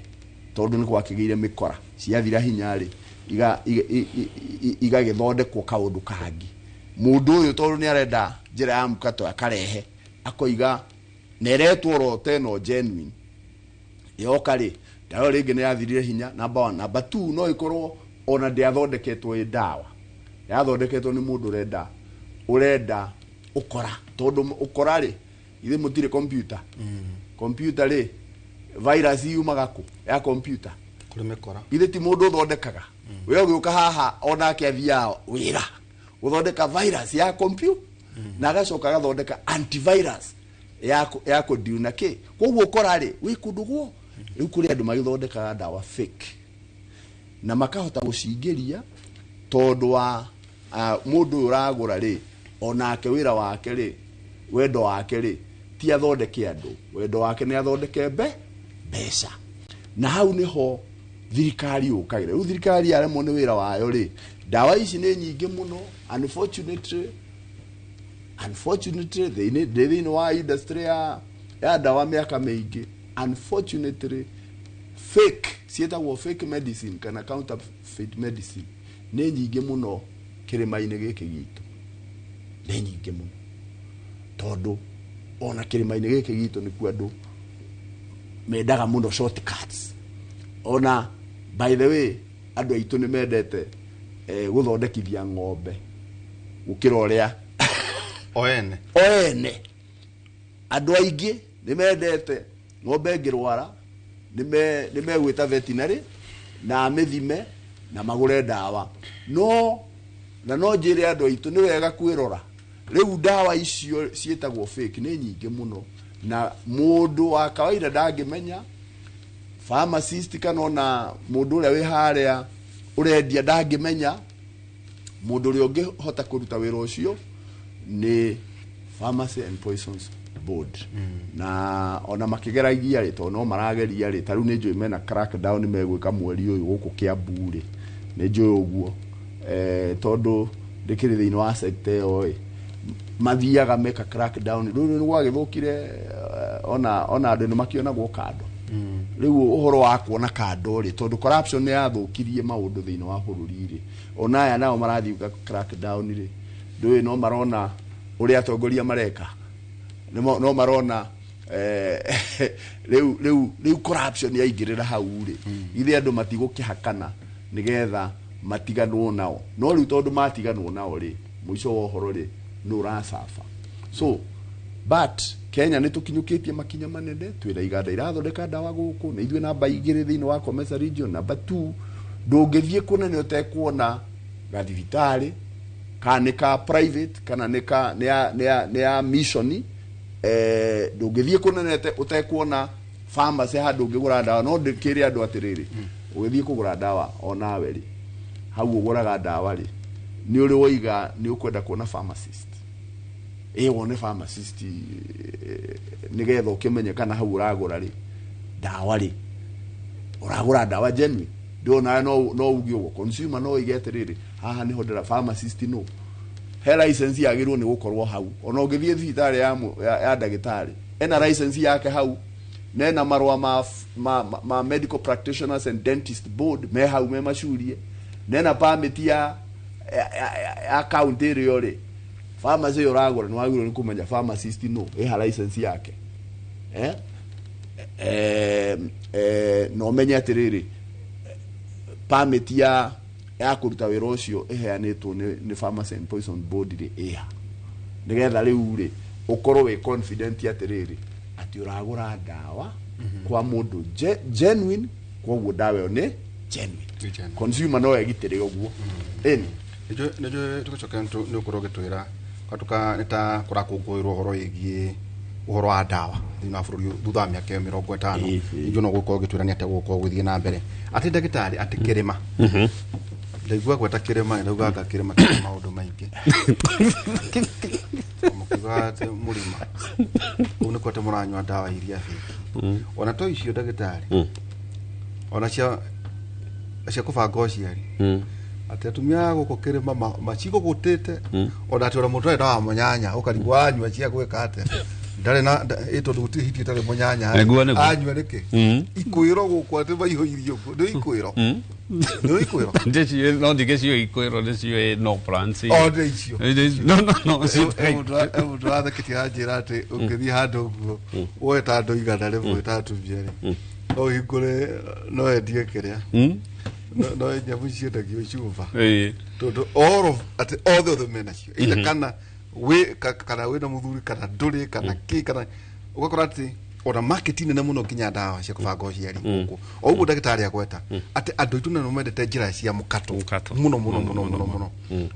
[SPEAKER 3] tondũ nĩ gwakĩgĩire mĩkora, ciathira hinya rĩ, igagĩthondekwo kaũndũ kangĩ. Mũndũ ũyũ tondũ nĩ arenda njĩra ya mũkato, akarehe akoiga na ĩretwo oro ta ĩno genuine. Yoka rĩ, ndawa ĩyo rĩngĩ nĩ yathirire hinya, number one. Number two, no ĩkorwo ona ndĩathondeketwo ĩ ndawa, yathondeketwo nĩ mũndũ ũrenda ũkora, tondũ ũkora rĩ, ithuĩ mũtirĩ computer. Computer rĩ, virus yumaga kũ ya computer?
[SPEAKER 1] Kũrĩ mĩkora.
[SPEAKER 3] Ithe ti mũndũ ũthondekaga? We ũgĩũka haha onake athiaga wĩra gũthondeka virus ya computer, na agacoka agathondeka antivirus ya kũdeal na kĩ. Koguo ũkora rĩ wĩ kũndũ guo rĩu kũrĩ andũ magĩthondekaga ndawa fake na makahota gũcingĩria, tondũ wa mũndũ ũyũ ũragũra rĩ, onake wĩra wake rĩ, wendo wake rĩ, ti athondeke andũ, wendo wake nĩ athondeke mbeca. Na hau nĩho thirikari yũkagĩra. Rĩu thirikari yaremwo nĩ wĩra wayo rĩ, ndawa ici nĩ nyingĩ mũno. Unfortunately, ndĩ thĩinĩ wa industry ya ndawa mĩaka mĩingĩ. Unfortunately, fake, ciĩtagwo fake medicine kana counterfeit medicine, nĩ nyingĩ mũno kĩrĩma-inĩ gĩkĩ gitũ, nĩ nyingĩ mũno, tondũ ona kĩrĩma-inĩ gĩkĩ gitũ nĩkuo andũ mendaga mũno shortcuts. Ona by the way, andũ aitũ nĩ mendete gũthondekithia ng'ombe gũkĩra ũrĩa
[SPEAKER 1] o ene.
[SPEAKER 3] O ene. Andũ aingĩ nĩ mendete ng'ombe ĩngĩrwara, nĩ megwĩta veterinary na amĩthime na magũre ndawa. No na no njĩre andũ aitũ nĩ wega kwĩrora. Rĩu ndawa icio ciĩtagwo fake nĩ nyingĩ mũno, na mũndũ wa kawaida ndangĩmenya, pharmacist kana ona mũndũ ũrĩa wĩ harĩa ũrendia ndangĩmenya. Mũndũ ũrĩa ũngĩhota kũruta wĩra ũcio nĩ Pharmacy and Poisons Board. Na ona makĩgeragia rĩ, tondũ no marageria rĩ, ta rĩu nĩ njũĩ mena crackdown megwĩka mweri ũyũ gũkũ Kiambu rĩ, nĩ njũĩ ũguo, tondũ ndĩkĩrĩ thĩinĩ wa sector ĩyo ĩ, mathiaga meka crackdown. Rĩu nĩ gwagĩthũkire, ona andũ nĩ makĩonagwo kando. Rĩu ũhoro wa kuona kando rĩ, tondũ corruption nĩ yathũkirie maũndũ thĩinĩ wa bũrũri rĩ, ona aya nao marathiĩ gwĩka crackdown rĩ, ndũĩ no marona ũrĩa atongoria mareka. No marona rĩu corruption yaingĩrĩra hau rĩ, ithe andũ matigũkĩhakana nĩgetha matiganwo nao. No rĩu tondũ matiganwo nao rĩ, mũico wa ũhoro rĩ, nĩ ũracaba. So but Kenya nĩ tũkinyũkĩtie makinya manene. Twĩna iganda irathondeka ndawa gũkũ, na ithuĩ namba 2 thĩinĩ wa COMESA region. Namba 2, ndũngĩthiĩ kũnene ũtekuona gathibitarĩ, kana nĩ ka private kana nĩ ka nĩ ya mission. Ndũngĩthiĩ kũnene ũtekuona pharmacy handũ ũngĩgũra ndawa. No ndĩkĩre andũ atĩrĩrĩ, ũgĩthiĩ kũgũra ndawa onawe rĩ, hau ũgũraga ndawa rĩ, nĩ ũrĩ woiga nĩ ũkwenda kuona pharmacist, ĩ wone pharmacist, nĩgetha ũkĩmenye kana hau ũragũra rĩ, ndawa rĩ, ũragũra ndawa genuine. Ndĩrona no uge ũguo, consumer no oige atĩrĩrĩ, haha nĩho ndĩra pharmacist, no he license yagĩrĩirwo nĩ gũkorwo hau. Ona ũngĩthiĩ thibitarĩ ya ndagĩtarĩ, ena license yake hau, nena marũa ma Medical Practitioners and Dentist Board me hau me macurie, nena permit ya county ĩrĩa rĩ pharmacy ĩyo ũragũra. Nĩ wagĩrĩirwo nĩ kũmenya pharmacist no ĩha license yake, na ũmenye atĩrĩrĩ, permit ya kũruta wĩra ũcio ĩheanĩtwo nĩ Pharmacy and Poison Board rĩ, ĩha, nĩgetha rĩu rĩ ũkorwo wĩ confident atĩrĩrĩ, atĩ ũragũra ndawa kwa mũndũ genuine, koguo ndawa ĩyo nĩ genuine.
[SPEAKER 1] Nĩ genuine.
[SPEAKER 3] Consumer no egitĩre ũguo, ĩni.
[SPEAKER 1] Nĩnjũĩ tũgĩcoka nĩ ũkorwo ũgĩtwĩra gatuka nĩ ta kũrakũngũĩrwo ũhoro wĩgiĩ ũhoro wa ndawa thĩinĩ wa bũrũri ũyũ thutha wa mĩaka ĩyo 50. Ningĩ no gũkorwo ũgĩtwĩra nĩ atĩa gũgũkorwo gũgĩthiĩ na mbere, atĩ ndagĩtarĩ, atĩ kĩrĩma, ndaigua gweta kĩrĩma, ndauga anga kĩrĩma kĩna maũndũ maingĩ. Mũkiuga atĩ mũrĩma kũu nĩkuo atĩ mũranyua ndawa iria fake, ona to icio, ndagĩtarĩ, ona cia Cia kũbanga ũciari, atĩ atumia a gũkũ kĩrĩma macigũgũtĩte, ona atĩ ona mũndũ arĩ na wa mũnyanya ũkarigwo anyua cia gwĩka atĩa, ndarĩ na ĩ tondũ gũtirĩ hiti ĩtarĩ mũnyanya.
[SPEAKER 2] Nĩguo, nĩguo.
[SPEAKER 1] Anyua nĩkĩ ikwĩro gũkũ atĩ maihũirie ũguo nĩ ikwĩro, nĩ ikwĩro.
[SPEAKER 2] Ndĩciũĩ, no ndigĩciũĩ ikwĩrwo nĩciũĩ no plans.
[SPEAKER 1] O nĩ icio.
[SPEAKER 2] No.
[SPEAKER 1] Mũndũ watheketie anjĩra atĩ ũngĩthiĩ handũ ũguo woe ta andũ 100 ta atumia rĩ, no ũhingũre, no endie kĩrĩa, no nyamũ ciendagio cuba, tondũ all of atĩ othe othe menacio, either kana wĩ kana wĩna mũthuri kana ndũrĩ kana kĩ, kana ũgakora atĩ ona market nene mũno nginya ndawa cia kũbanga ũciari gũkũ o ũguo ndagĩtarĩ agweta atĩ andũ aitũ nĩ mendete njĩra cia mũkato.
[SPEAKER 2] Mũkato.
[SPEAKER 1] Mũno mũno mũno mũno mũno.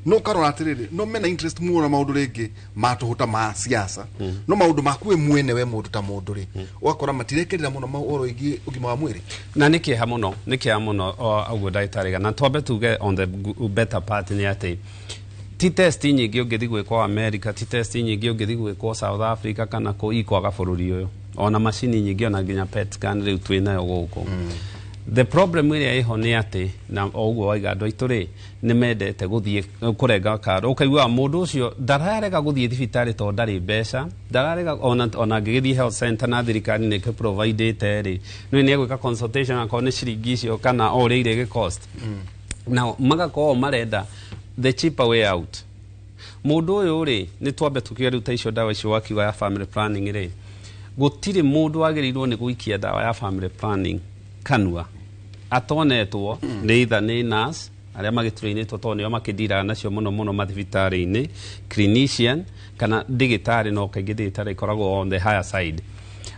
[SPEAKER 1] No ũkarora atĩrĩrĩ, no mena interest mũno na maũndũ rĩngĩ ma tũhũ ta ma siasa, no maũndũ maku we mwene, we mũndũ ta mũndũ rĩ, ũgakora matirekĩrĩra mũno ũhoro wĩgiĩ ũgima wa mwĩrĩ.
[SPEAKER 2] Na nĩ kĩeha mũno, nĩ kĩeha mũno o ũguo ndagĩtarĩ. Na twambe tuge on the better part nĩ atĩ ti test nyingĩ ũngĩthiĩ gwĩkwo America, ti test nyingĩ ũngĩthiĩ gwĩkwo South Africa kana kũ ikwaga bũrũri ũyũ, ona macini nyingĩ, ona nginya PET scan rĩu twĩ nayo gũkũ. The problem ĩrĩa ĩho nĩ atĩ na o ũguo waiga, andũ aitũ rĩ nĩ mendete gũthiĩ kũrenga karo, ũkaigua mũndũ ũcio ndararega gũthiĩ thibitarĩ tondũ ndarĩ mbeca, ndararega ona angĩgĩthiĩ health center na thirikari nĩ ĩkĩ-providĩte rĩ, nĩ nĩ egwĩka consultation akorwo nĩ ciringi icio kana o ũrĩa irĩ cost, na magakorwo marenda the cheaper way out. Mũndũ ũyũ rĩ, nĩ twambe tukiuge rĩu ta icio ndawa icio wakiuga ya family planning rĩ, gũtirĩ mũndũ wagĩrĩirwo nĩ gũikia ndawa ya family planning kanua atonetwo nĩ either nĩ nurse arĩa magĩtũrainĩtwo, tondũ nĩo makĩndiraga nacio mũno mũno mathibitarĩ-inĩ, clinician kana ndĩgĩtarĩ, no kaingĩ ndĩgĩtarĩ ĩkoragwo on the higher side.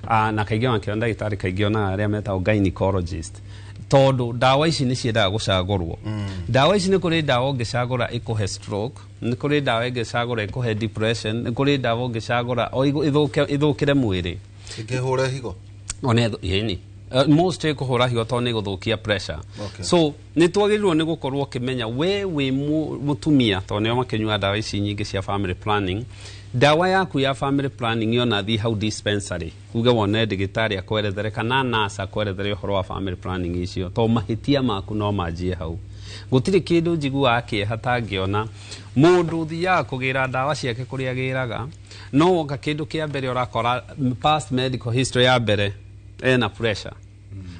[SPEAKER 2] Na kaingĩ wakĩona ndagĩtarĩ kaingĩ onaga arĩa metagwo gynecologist, tondũ ndawa ici nĩ ciendaga gũcagũrwo. Ndawa ici, nĩ kũrĩ ndawa ũngĩcagũra ĩkũhe stroke, nĩ kũrĩ ndawa ĩngĩcagũra ĩkũhe depression, nĩ kũrĩ ndawa ũngĩcagũra o ĩthũkĩre mwĩrĩ.
[SPEAKER 1] Ĩngĩhũre higo.
[SPEAKER 2] Ona ĩni most ĩkũhũra higo tondũ nĩ gũthũkia pressure. So nĩ twagĩrĩirwo nĩ gũkorwo ũkĩmenya we wĩ mũtumia, tondũ nĩo makĩnyua ndawa ici nyingĩ cia family planning. Ndawa yaku ya family planning yona thiĩ hau dispensary uge wone ndagĩtarĩ akwerethere kana nurse akwerethere ũhoro wa family planning icio, tondũ mahĩtia maku no manjie hau. Gũtirĩ kĩndũ njiguaga kĩeha tangĩona mũndũ ũthiaga kũgĩra ndawa ciake kũrĩa agĩraga, no woka kĩndũ kĩa mbere ũrakora past medical history ya mbere ena pressure,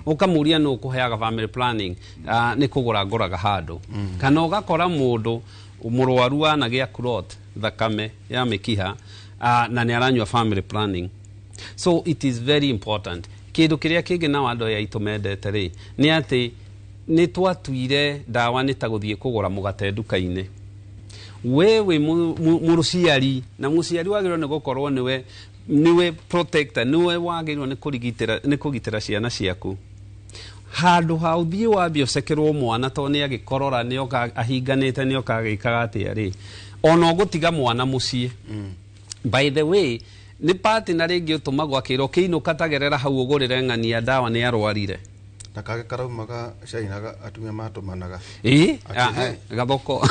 [SPEAKER 2] ũkamũria nũ ũkũheaga family planning, nĩ kũgũra ngũraga handũ, kana ũgakora mũndũ mũrwaru wanagĩa clot thakame ya mĩkiha, na nĩ aranyua family planning. So it is very important. Kĩndũ kĩrĩa kĩngĩ nao andũ aya aitũ mendete rĩ, nĩ atĩ nĩ twatuire ndawa nĩ ta gũthiĩ kũgũra mũgate nduka-inĩ. We wĩ mũciari, na mũciari wagĩrĩirwo nĩ gũkorwo nĩwe protector, nĩwe wagĩrĩirwo nĩ kũrigitĩra, nĩ kũgitĩra ciana ciaku, handũ ha ũthiĩ wambie ũcekerwo mwana tondũ nĩ agĩkorora, nĩ oka ahinganĩte, nĩ oka agĩkaga atĩa rĩ, ona ũgũtiga mwana mũciĩ. By the way, nĩ pati na rĩngĩ ũtũmagwo akĩrwo kĩinũka tagerera hau ũgũrĩre ng'ania ndawa nĩ arwarire.
[SPEAKER 1] Na kage karaumaga China atumia matũmanaga.
[SPEAKER 2] Ĩ.
[SPEAKER 1] Atĩ,
[SPEAKER 2] gathoko.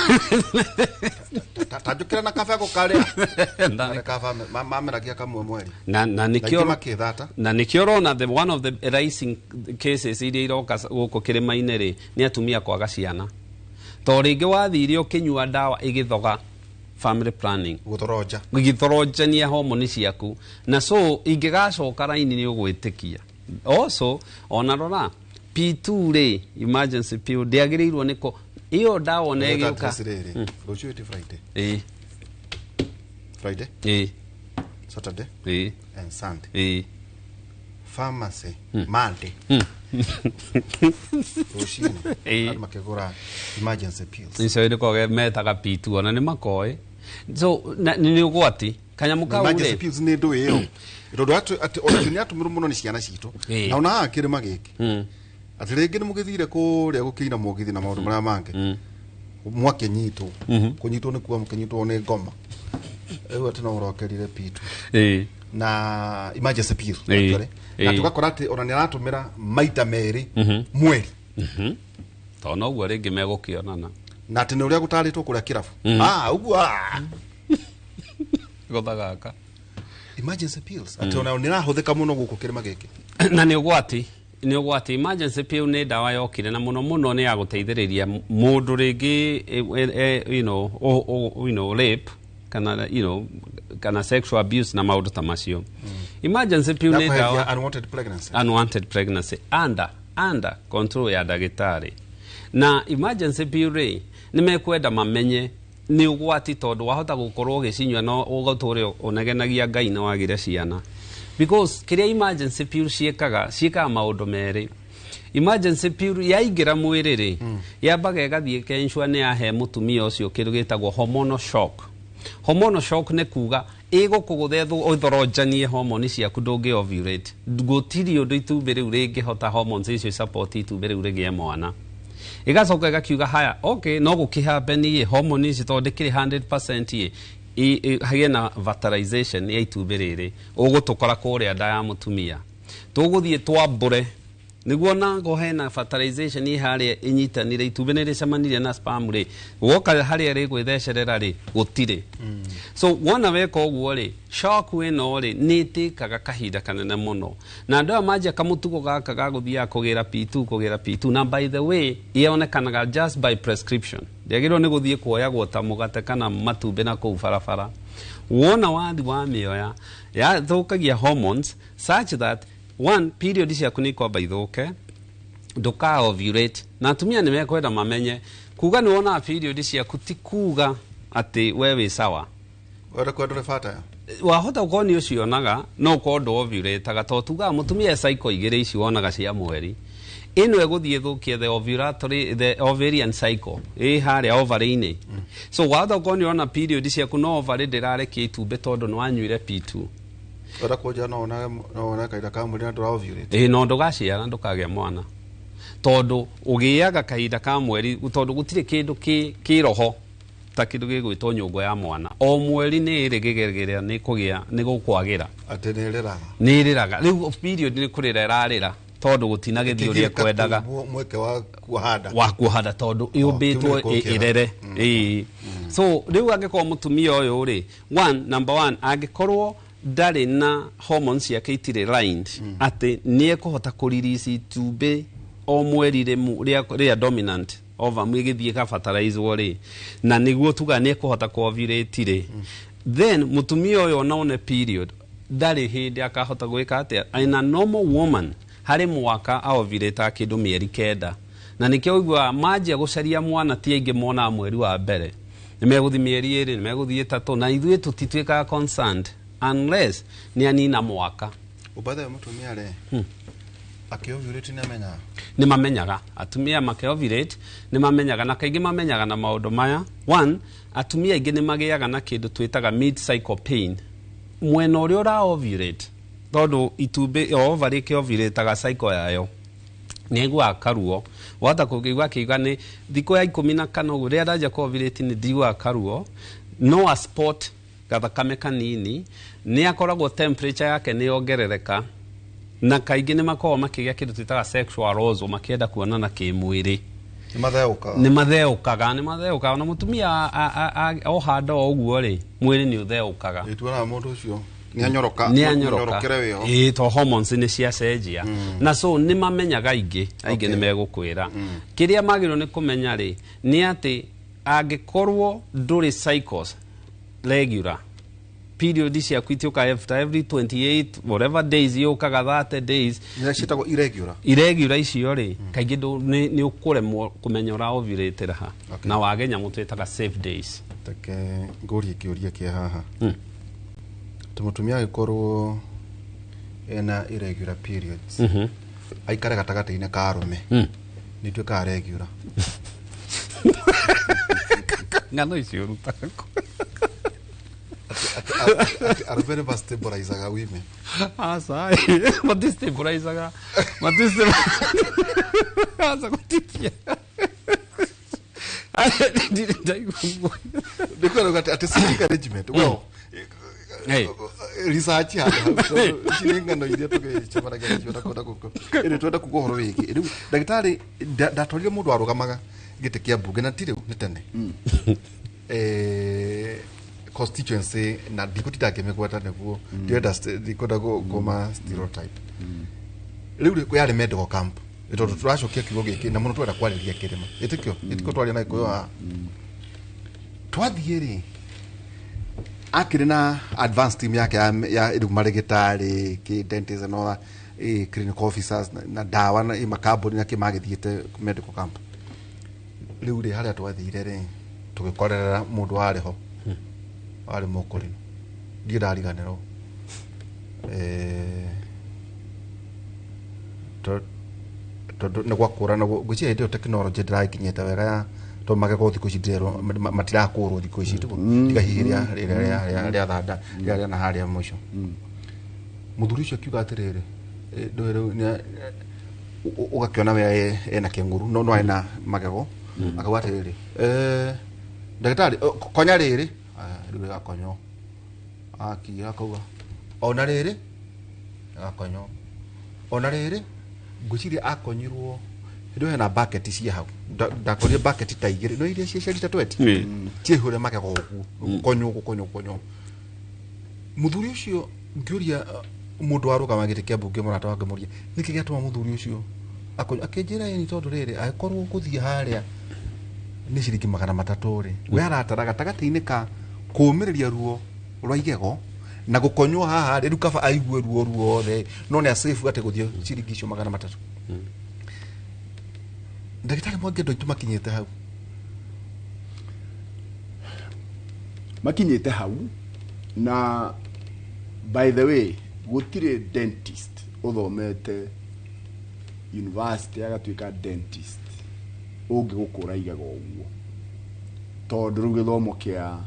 [SPEAKER 1] Ta njũkĩra na kabe gũkarĩa. Karĩa kaba mameragia kamwe mweri.
[SPEAKER 2] Na
[SPEAKER 1] Na
[SPEAKER 2] nĩkĩo
[SPEAKER 1] ingĩ makĩthata.
[SPEAKER 2] Na nĩkĩo ũrona the one of the rising cases iria iroka gũkũ kĩrĩma-inĩ rĩ, nĩ atumia kwaga ciana, tondũ rĩngĩ wathire ũkĩnyua ndawa ĩgĩthoga family planning.
[SPEAKER 1] Gũtoronja.
[SPEAKER 2] Gĩtoronjania homoni ciaku, na so ingĩgacoka raini nĩ ũgwĩtĩkia. Also ona rora P2 rĩ, emergency pill ndĩagĩrĩirwo nĩ kũ ĩyo ndawa ona ĩgĩũka.
[SPEAKER 1] Rĩrĩ rũciũ ĩtĩ Friday?
[SPEAKER 2] Ĩ.
[SPEAKER 1] Friday,
[SPEAKER 2] ĩ
[SPEAKER 1] Saturday
[SPEAKER 2] ĩ
[SPEAKER 1] and Sunday. Pharmacy Monday rũcinĩ andũ makĩgũra emergency pills.
[SPEAKER 2] Icio nĩ koge metaga P2, ona nĩ makoĩ, so nĩ ũgwati kanyamũ kau
[SPEAKER 1] Emergency
[SPEAKER 2] rĩ.
[SPEAKER 1] pills nĩ ndũ ĩyo tondũ atĩ onacio nĩ atũmĩrwo mũno nĩ ciana citũ. Na ona haha kĩrĩma gĩkĩ atĩ rĩngĩ nĩ mũgĩthire kũrĩa gũkĩina mũgithi na maũndũ marĩa mangĩ, mwakĩnyitwo, kũnyitwo nĩ kuga mũkĩnyitwo nĩ ngoma, rĩu atĩ no ũrokerire P2 na emergency pill actually. Na tũgakora atĩ ona nĩ aratũmĩra maita merĩ mweri.
[SPEAKER 2] Tondũ noguo rĩngĩ megũkĩonana.
[SPEAKER 1] Na atĩ nĩ ũrĩa gũtarĩtwo kũrĩa kĩrabu, ũguo.
[SPEAKER 2] Gotha gaka.
[SPEAKER 1] Emergency pills atĩ ona nĩ ĩrahũthĩka mũno gũkũ kĩrĩma gĩkĩ.
[SPEAKER 2] Na nĩ ũgwati. Nĩ ũgwati. Emergency pill nĩ ndawa yokire na mũno mũno nĩ ya gũteithĩrĩria mũndũ rĩngĩ rape kana kana sexual abuse na maũndũ ta macio. Emergency pill nĩ ndawa
[SPEAKER 1] unwanted pregnancy.
[SPEAKER 2] Unwanted pregnancy under control ya ndagĩtarĩ. Na emergency pill rĩ, nĩ mekwenda mamenye nĩ ũgwati tondũ wahota gũkorwo ũgĩcinyua no ũgatũre ũnegenagia Ngai na wagire ciana. Because kĩrĩa emergency pill ciĩkaga maũndũ merĩ. Emergency pill yaingĩra mwĩrĩ rĩ, yambaga ĩgathiĩ ĩkensure nĩ yahe mũtumia ũcio kĩndũ gĩtagwo hormonal shock. Hormonal shock nĩ kuga ĩgũkũgũtha ĩthoronjanie hormone ciaku, ndũngĩ ovulate. Gũtirĩ ũndũ itumbĩ rĩu rĩngĩhota hormones icio support itumbĩ rĩu rĩgĩe mwana. Ĩgacoka ĩgakiuga haya, okay, no gũkĩhappen ĩ hormone ici tondũ ndĩkĩrĩ 100% ĩ hagĩe na fertilization ya itumbĩ rĩrĩ, ũgũtũkora kũrĩa nda ya mũtumia, tũgũthiĩ twambũre nĩguo nago hena fertilization ĩ harĩa ĩnyitanire, itumbĩ nĩ rĩcemanirie na sperm rĩ, woka harĩa rĩgwĩthecerera rĩ, gũtirĩ. So wona weka ũguo rĩ, shock ĩno rĩ nĩ ĩtĩkaga kahinda kanene mũno, na andũ aya manjia kamũtugo gaka ga gũthiaga kũgĩra P2, kũgĩra P2. Na by the way, yonekanaga just by prescription, ndĩagĩrĩirwo nĩ gũthiĩ kuoyagwo ta mũgate kana matumbĩ na kũu barabara. Wona wathi wa mĩoya, yathũkagia hormones such that one, period ciaku nĩ ikwamba ithũke, ndũka ovulate. Na atumia nĩ mekwenda mamenye kuga nĩ wonaga period ciaku ti kuga atĩ we wĩ sawa.
[SPEAKER 1] Wenda kwenda bata.
[SPEAKER 2] Wahota gũkorwo nĩ ũcionaga no ũkorwo ndũ ovulataga, tondũ tugaga mũtumia e cycle igĩrĩ ici wonaga cia mweri. Ĩno ĩgũthiĩ ĩthũkie the ovulatory, the ovarian cycle ĩ harĩa ovary-inĩ. So wahota gũkorwo nĩ ũrona period ciaku no ovary ndĩrarekia itumbĩ tondũ nĩ wanyuire P2.
[SPEAKER 1] Wenda kũnja no wone kahinda ka mweri na ndũra ovulate.
[SPEAKER 2] Ĩ no ndũgaciara, ndũkagĩa mwana tondũ ũgĩaga kahinda ka mweri, tondũ gũtirĩ kĩndũ kĩroho ta kĩndũ gĩgwĩtwo nyũngũ ya mwana. O mweri nĩ ĩrĩgĩgĩrĩra nĩ kũgĩa nĩ gũkwagĩra.
[SPEAKER 1] Atĩ nĩ ĩrĩraga.
[SPEAKER 2] Nĩ ĩrĩraga. Rĩu period nĩ kũrĩra ĩrarĩra tondũ gũtina gĩthiĩ ũrĩa kwendaga.
[SPEAKER 1] Mweke wa kuohanda.
[SPEAKER 2] Wa kuohanda tondũ yũmbĩtwo ĩrere. Ĩĩ. So rĩu angĩkorwo mũtumia ũyũ rĩ, number one, angĩkorwo ndarĩ na hormones ciake itirĩ lined, atĩ nĩ ekũhota kũrelease itumbĩ o mweri rĩa dominant ovum ĩgĩthiĩ ĩgabataraizwo rĩ, na nĩguo tuga nĩ ekũhota kũovulate rĩ, then mũtumia ũyũ ona one period ndarĩ hĩndĩ akahota gwĩka atĩa. In a normal woman harĩ mwaka aovulataga kĩndũ mĩeri 9, na nĩkĩo ũiguaga manjia gũcaria mwana ti aingĩ monaga mweri wa mbere, nĩ megũthiĩ mĩeri 2, nĩ megũthiĩ 3, na ithuĩ tũtituĩkaga concerned unless nĩ anina mwaka.
[SPEAKER 1] Ũbathe mũtumia rĩ, akĩovulate nĩ amenyaga?
[SPEAKER 2] Nĩ mamenyaga. Atumia makĩovulate nĩ mamenyaga, na kaingĩ mamenyaga na maũndũ maya. One, atumia aingĩ nĩ magĩaga na kĩndũ twĩtaga mid cycle pain. Mwena ũrĩa ũra ovulate, tondũ itumbĩ ovary ĩkĩovulataga cycle yayo, nĩ aiguaga karuo. Wahota kũigua akĩiga nĩ thikũ ya 14 ũguo rĩrĩa ndanjia kũovulate nĩ ndiguaga karuo, no a spot gathakame kanini, nĩ akoragwo temperature yake nĩ yongerereka, na kaingĩ nĩ makoragwo makĩgĩa kĩndũ twĩtaga sexual arousal, makĩenda kuonana kĩmwĩrĩ.
[SPEAKER 1] Nĩ matheũkaga.
[SPEAKER 2] Nĩ matheũkaga, nĩ matheũkaga. Na mũtumia oha nda ũguo rĩ, mwĩrĩ nĩ ũtheũkaga.
[SPEAKER 1] Ĩ, tuonaga mũndũ ũcio nĩ anyoroka,
[SPEAKER 2] Nĩ anyoroka.
[SPEAKER 1] Mũnyorokere wĩho.
[SPEAKER 2] Ĩ, to hormones nĩ ciacenjia. Na so nĩ mamenyaga aingĩ, aingĩ nĩ megũkwĩra. Kĩrĩa magĩrĩirwo nĩ kũmenya rĩ, nĩ atĩ angĩkorwo ndũrĩ cycles regular, period ciaku itiũkaga after every 28 whatever days, yũkaga 30 days.
[SPEAKER 1] Nĩ ciĩtagwo irregular.
[SPEAKER 2] Irregular icio rĩ, kaingĩ nĩ ũkũremwo kũmenya ũra ovulate ha. Na wage nyamũ twĩtaga safe days.
[SPEAKER 1] Reke ngũrie kĩũria kĩa haha. Atĩ mũtumia angĩkorwo ena irregular periods, aikare gatagatĩ-inĩ ka arũme, nĩ ituĩkaga regular.
[SPEAKER 2] Ng'ano icio ũrutaga kũ?
[SPEAKER 1] Atĩ arũme nĩ ma-stabilizaga women.
[SPEAKER 2] Aca, matistabilizaga. Aca, gũtitia. Ndirĩ ndaigua ũguo.
[SPEAKER 1] Nĩ kwenda atĩ seeking arrangement. Well,
[SPEAKER 2] Hey.
[SPEAKER 1] research handũ hau, tondũ ici nĩ ng'ano iria tũgĩcemanagia nacio na kũndũ gũkũ. Ĩndĩ twenda kuga ũhoro wĩgiĩ rĩu ndagĩtarĩ, ndatwarire mũndũ warũgamaga gĩtĩ kĩa mbunge na ti rĩu, nĩ tene, constituency, na ndigũtinda ngĩmĩgweta nĩguo ndĩrenda ndikwenda kũma stereotype. Rĩu rĩ yarĩ medical camp tondũ tũracokia kiugo gĩkĩ na mũno twenda kwarĩria kĩrĩma ĩtĩkio ĩtĩkio twaria na Gĩkũyũ haha. Twathiĩ rĩ, akĩrĩ na advanced team yake ya rĩu marĩgĩtarĩ kĩ dentist and all that, clinical officers na ndawa na makambuni na kĩ magĩthiĩte medical camp. Rĩu rĩ, harĩa twathire rĩ, tũgĩkorerera mũndũ warĩ ho warĩ mũkũrinũ, ndirĩ ndariganĩrwo. Tondũ nĩ gwakũranagwo, ngwĩciria hĩndĩ ĩyo tekinoronjĩ ndĩragĩkinyĩte wega ya tondũ magego thikũ ici ndirerwo matirakũrwo thikũ ici tiguo, tiga hihi rĩa thanda rĩrĩa rĩa na harĩa mũico. Mũthuri ũcio akiuga atĩrĩrĩ, ndũĩ rĩu ũgakĩona we ena kĩng'ũru no ena magego, akauga atĩrĩrĩ, ndagĩtarĩ, konya rĩrĩ. Rĩu rĩgakonywo, akiya akauga ona rĩrĩ rĩgakonywo, ona rĩrĩ. Ngwĩciria akonyirwo hĩndĩ ĩyo hena bucket ciĩ hau. Ndakorire bucket ta igĩrĩ no iria cia rita 20 ciihũre magego ũguo, gũkonywo gũkonywo gũkonywo. Mũthuri ũcio ngĩũria, mũndũ warũgama gĩtĩ kĩa mbunge mũrata wake, mũria nĩkĩ gĩatũma mũthuri ũcio akonywo, akĩnjĩra ĩni tondũ rĩrĩ, angĩkorwo gũthiĩ harĩa nĩ ciringi 300 rĩ, we aratara gatagatĩ-inĩ ka kũũmĩrĩria ruo rwa igego na gũkonywo haha rĩ, rĩu kaba aigue ruo ruothe no nĩ asafe atĩ gũthiĩ ciringi icio 300. Ndagĩtarĩ Mwangi, andũ aitũ makinyĩte hau?
[SPEAKER 3] Makinyĩte hau. Na by the way, gũtirĩ dentist ũthomete university agatuĩka dentist ũngĩgũkũra igego ũguo, tondũ rĩu gĩthomo kĩa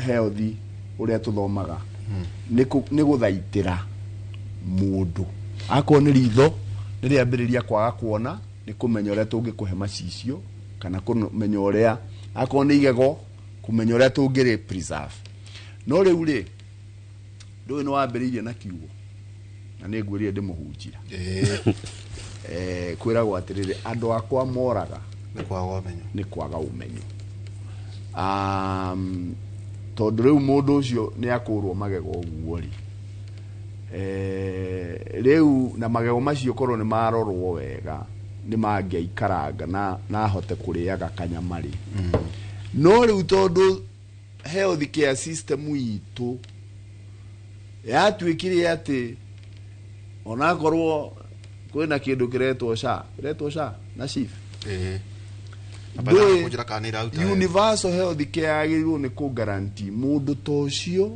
[SPEAKER 3] health ũrĩa tũthomaga nĩ gũthaitĩra mũndũ. Akorwo nĩ ritho nĩ rĩambĩrĩria kwaga kuona, nĩ kũmenya ũrĩa tũngĩkũhe macicio, kana kũmenya ũrĩa, akorwo nĩ igego, kũmenya ũrĩa tũngĩrĩ preserve. No rĩu rĩ, ndũĩ nĩ wambĩrĩirie na kiugo na nĩ ngwĩrire ndĩmũhunjia. Kwĩragwo atĩrĩrĩ, andũ akwa moraga
[SPEAKER 1] nĩ kwaga ũmenyo.
[SPEAKER 3] Nĩ kwaga ũmenyo. Tondũ rĩu mũndũ ũcio nĩ akũrwo magego ũguo rĩ, rĩu na magego macio korwo nĩ marorwo wega nĩ mangĩaikaranga na ahote kũrĩaga kanyama rĩ. No rĩu tondũ health care system itũ yatuĩkire atĩ onakorwo kwĩna kĩndũ kĩretwo SHA, kĩretwo SHA na SHIF. Ndũĩ
[SPEAKER 1] kũnjĩra kana nĩ iraruta wĩra.
[SPEAKER 3] Universal health care yagĩrĩirwo nĩ kũ guarantee mũndũ ta ũcio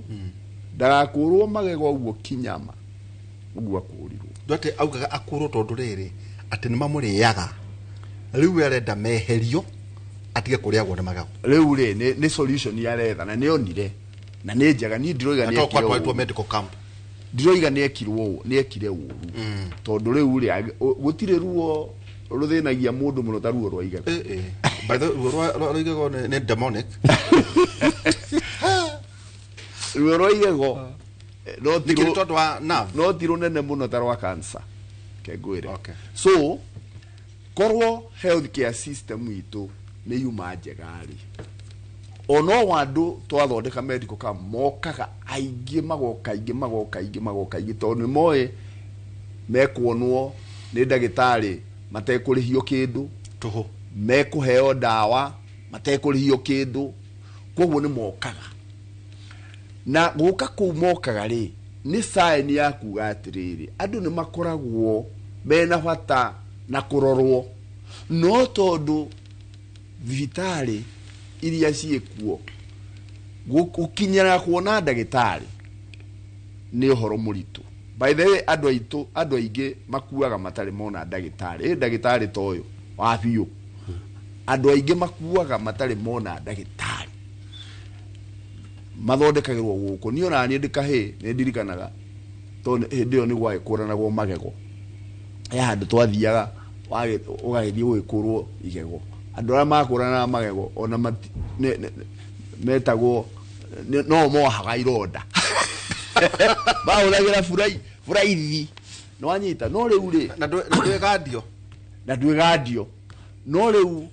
[SPEAKER 3] ndagakũrwo magego ũguo kinyama ũguo akũrirwo.
[SPEAKER 1] Ndwate augaga akũrwo tondũ rĩrĩ atĩ nĩ mamũrĩaga, rĩu we arenda meherio atige kũrĩagwo nĩ magego.
[SPEAKER 3] Rĩu rĩ, nĩ solution aretha na nĩ onire na nĩ njega. Niĩ ndiroiga
[SPEAKER 1] na
[SPEAKER 3] nĩ
[SPEAKER 1] to
[SPEAKER 3] ekire
[SPEAKER 1] kwatwaritwo
[SPEAKER 3] ũũru.
[SPEAKER 1] Medical camp.
[SPEAKER 3] Ndiroiga nĩ ekirwo ũũ, nĩ ekire ũru, tondũ rĩu rĩ, gũtirĩ ruo rũthĩnagia mũndũ mũno ta ruo rwa igego.
[SPEAKER 1] By the way, ruo rwa igego nĩ demonic.
[SPEAKER 3] Ruo rwa igego, no ti
[SPEAKER 1] nĩkĩ?
[SPEAKER 3] ruo-
[SPEAKER 1] Tondũ wa nerve.
[SPEAKER 3] No ti rũnene mũno ta rwa cancer kengwĩre. So korwo health care system itũ nĩ yuma njega rĩ, ono andũ twathondeka medical camp mokaga aingĩ, magoka aingĩ, magoka aingĩ, magoka aingĩ, tondũ nĩ moĩ mekuonwo nĩ ndagĩtarĩ matekũrĩhio kĩndũ.
[SPEAKER 1] Tũhũ.
[SPEAKER 3] Mekũheo ndawa matekũrĩhio kĩndũ, koguo nĩ mokaga. Na gũka kũu mokaga rĩ, nĩ sign ya kuga atĩrĩrĩ, andũ nĩ makoragwo mena bata na kũrorwo, no tondũ thibitarĩ iria ciĩkuo gũkinyĩra kuona ndagĩtarĩ nĩ ũhoro mũritũ. By the way, andũ aitũ, andũ aingĩ makuaga matarĩ mona ndagĩtarĩ. Ĩ ndagĩtarĩ ta ũyũ wa biũ, andũ aingĩ makuaga matarĩ mona ndagĩtarĩ mathondekagĩrwo gũkũ. Niĩ ona niĩ ndĩ kahĩĩ nĩ ndirikanaga, tondũ hĩndĩ ĩyo nĩ gwagĩkũranagwo magego, he handũ twathiaga ũgagĩthiĩ gũgĩkũrwo igego. Andũ arĩa makũranaga magego ona metagwo no mohaga ironda, mahũthagĩra buraithi nĩwanyita. No rĩu rĩ,
[SPEAKER 1] na ndwĩgandio.
[SPEAKER 3] Na ndwĩgandio. No rĩu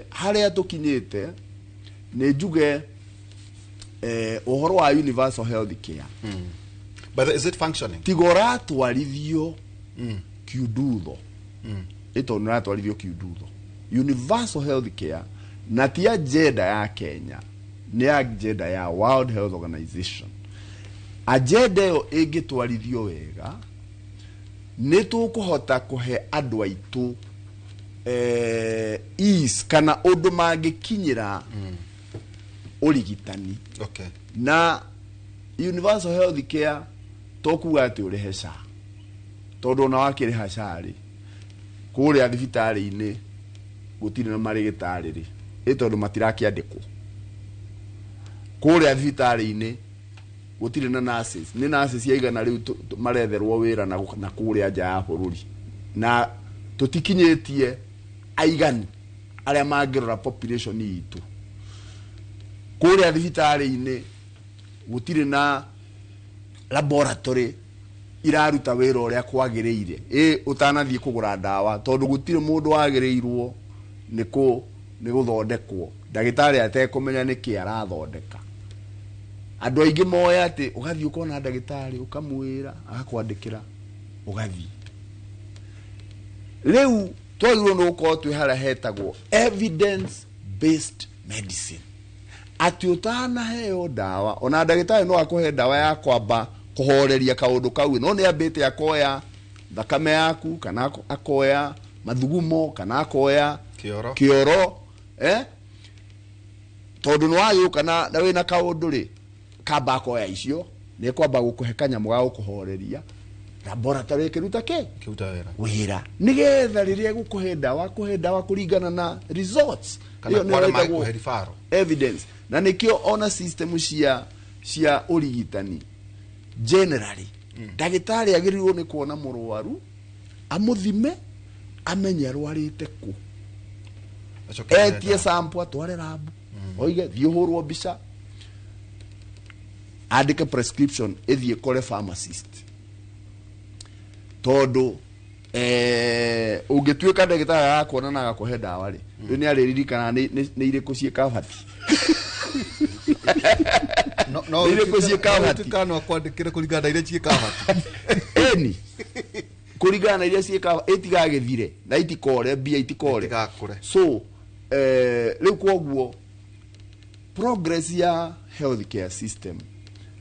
[SPEAKER 3] harĩa tũkinyĩte nĩ njuge, ũhoro wa universal health care.
[SPEAKER 1] But is it functioning?
[SPEAKER 3] Tiga ũratwarithio kiundutho, ĩ tondũ nĩũratwarithio kiundutho. Universal health care na ti agenda ya Kenya, nĩ agenda ya World Health Organization. Agenda ĩyo ĩngĩtwarithio wega, nĩ tũkũhota kũhe andũ aitũ ease kana ũndũ mangĩkinyĩra ũrigitani. Na universal health care to kuga atĩ ũrĩhe SHA, tondũ ona wakĩrĩha SHA rĩ, kũrĩa thibitarĩ-inĩ gũtirĩ na marĩgĩtarĩ rĩ, ĩ tondũ matirakĩandĩkwo. Kũrĩa thibitarĩ-inĩ gũtirĩ na nurses, nĩ nurses aigana rĩu maretherwo wĩra na kũrĩa nja ya bũrũri, na tũtikinyĩtie aiganu arĩa mangĩrora population itũ. Kũrĩa thibitarĩ-inĩ gũtirĩ na laboratory iraruta wĩra ũrĩa kwagĩrĩire, ĩ ũtanathiĩ kũgũra ndawa, tondũ gũtirĩ mũndũ wagĩrĩirwo nĩ gũthondekwo ndagĩtarĩ atekũmenya nĩkĩ arathondeka. Andũ aingĩ moĩ atĩ ũgathiĩ ũkona ndagĩtarĩ ũkamwĩra agakwandĩkĩra ũgathiĩ. Rĩu twagĩrĩirwo nĩ gũkorwo twĩ harĩa hetagwo evidence based medicine, atĩ ũtanaheo ndawa, ona ndagĩtarĩ no akũhe ndawa ya kwamba kũhoreria kaũndũ kau, no nĩ ambĩte akoya thakame yaku, kana akoya mathugumo, kana akoya
[SPEAKER 1] Kĩoro.
[SPEAKER 3] kĩoro, tondũ nĩ wagĩũka na wĩna kaũndũ rĩ, kamba akoya icio, nĩ kwamba gũkũhe kanyamũ ga gũkũhoreria, laboratory ĩkĩruta kĩ?
[SPEAKER 1] Kĩruta wĩra.
[SPEAKER 3] Wĩra, nĩgetha rĩrĩa gũkũhe ndawa, kũhe ndawa kũringana na results.
[SPEAKER 1] Kana
[SPEAKER 3] Ĩyo nĩyo
[SPEAKER 1] kwarĩ
[SPEAKER 3] ĩtagwo
[SPEAKER 1] magĩkũhe referral.
[SPEAKER 3] evidence. Na nĩkĩo ona system cia ũrigitani generally, ndagĩtarĩ agĩrĩirwo nĩ kuona mũrwaru, amũthime, amenye arwarĩte kũ,
[SPEAKER 1] Acoke ahe
[SPEAKER 3] etie
[SPEAKER 1] ndawa.
[SPEAKER 3] sample atware lab, oige thiĩ ũhũrwo mbica, andĩke prescription ĩthiĩ kũrĩ pharmacist. Tondũ ũngĩtuĩka ndagĩtarĩ arakuona na agakũhe ndawa rĩ, rĩu nĩ arĩririkana nĩ irĩkũ ciĩ kabati.
[SPEAKER 1] No
[SPEAKER 3] Nĩ irĩkũ ciĩ kabati?
[SPEAKER 1] ũtuĩka no akwandĩkĩre kũringana na iria ciĩ kabati.
[SPEAKER 3] Ĩni kũringana na iria ciĩ kabati, ĩtigagĩthire na itikore mbia, itikore.
[SPEAKER 1] Itigakũre.
[SPEAKER 3] So rĩu kwoguo progress ya healthcare system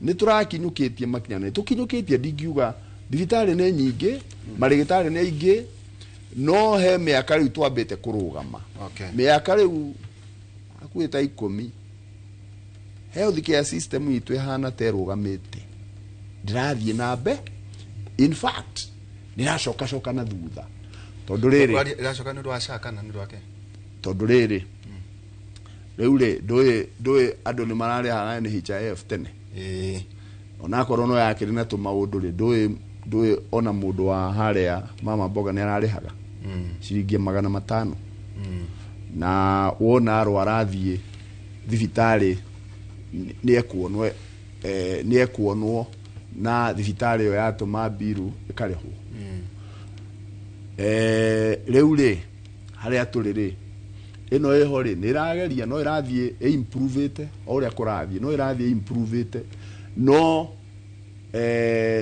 [SPEAKER 3] nĩ tũrakinyũkĩtie makinya, nĩ tũkinyũkĩtie, ndingiuga thibitarĩ nĩ nyingĩ, marĩgĩtarĩ nĩ aingĩ, no he mĩaka rĩu twambĩte kũrũgama. Mĩaka rĩu hakuhĩ ta 10, healthcare system itũ ĩhana ta ĩrũgamĩte, ndĩrathiĩ na mbe, in fact nĩracokacoka na thutha, tondũ rĩrĩ
[SPEAKER 1] Ĩracoka nĩ ũndũ wa SHA kana nĩ ũndũ wa kĩ?
[SPEAKER 3] Tondũ rĩrĩ rĩu rĩ, ndũĩ andũ nĩ mararĩhaga NHIF tene. Onakorwo no yakĩrĩ na tũmaũndũ rĩ, ndũĩ ona mũndũ wa harĩa mama mboga nĩ ararĩhaga ciringi 500, na wona arwara athiĩ thibitarĩ nĩ ekuonwo na thibitarĩ ĩyo yatũma mbiru ĩkarĩhwo. Rĩu rĩ harĩa tũrĩ rĩ, ĩno ĩho rĩ nĩ ĩrageria, no ĩrathiĩ ĩimprove-ĩte o ũrĩa kũrathiĩ, no ĩrathiĩ ĩimprove-ĩte, no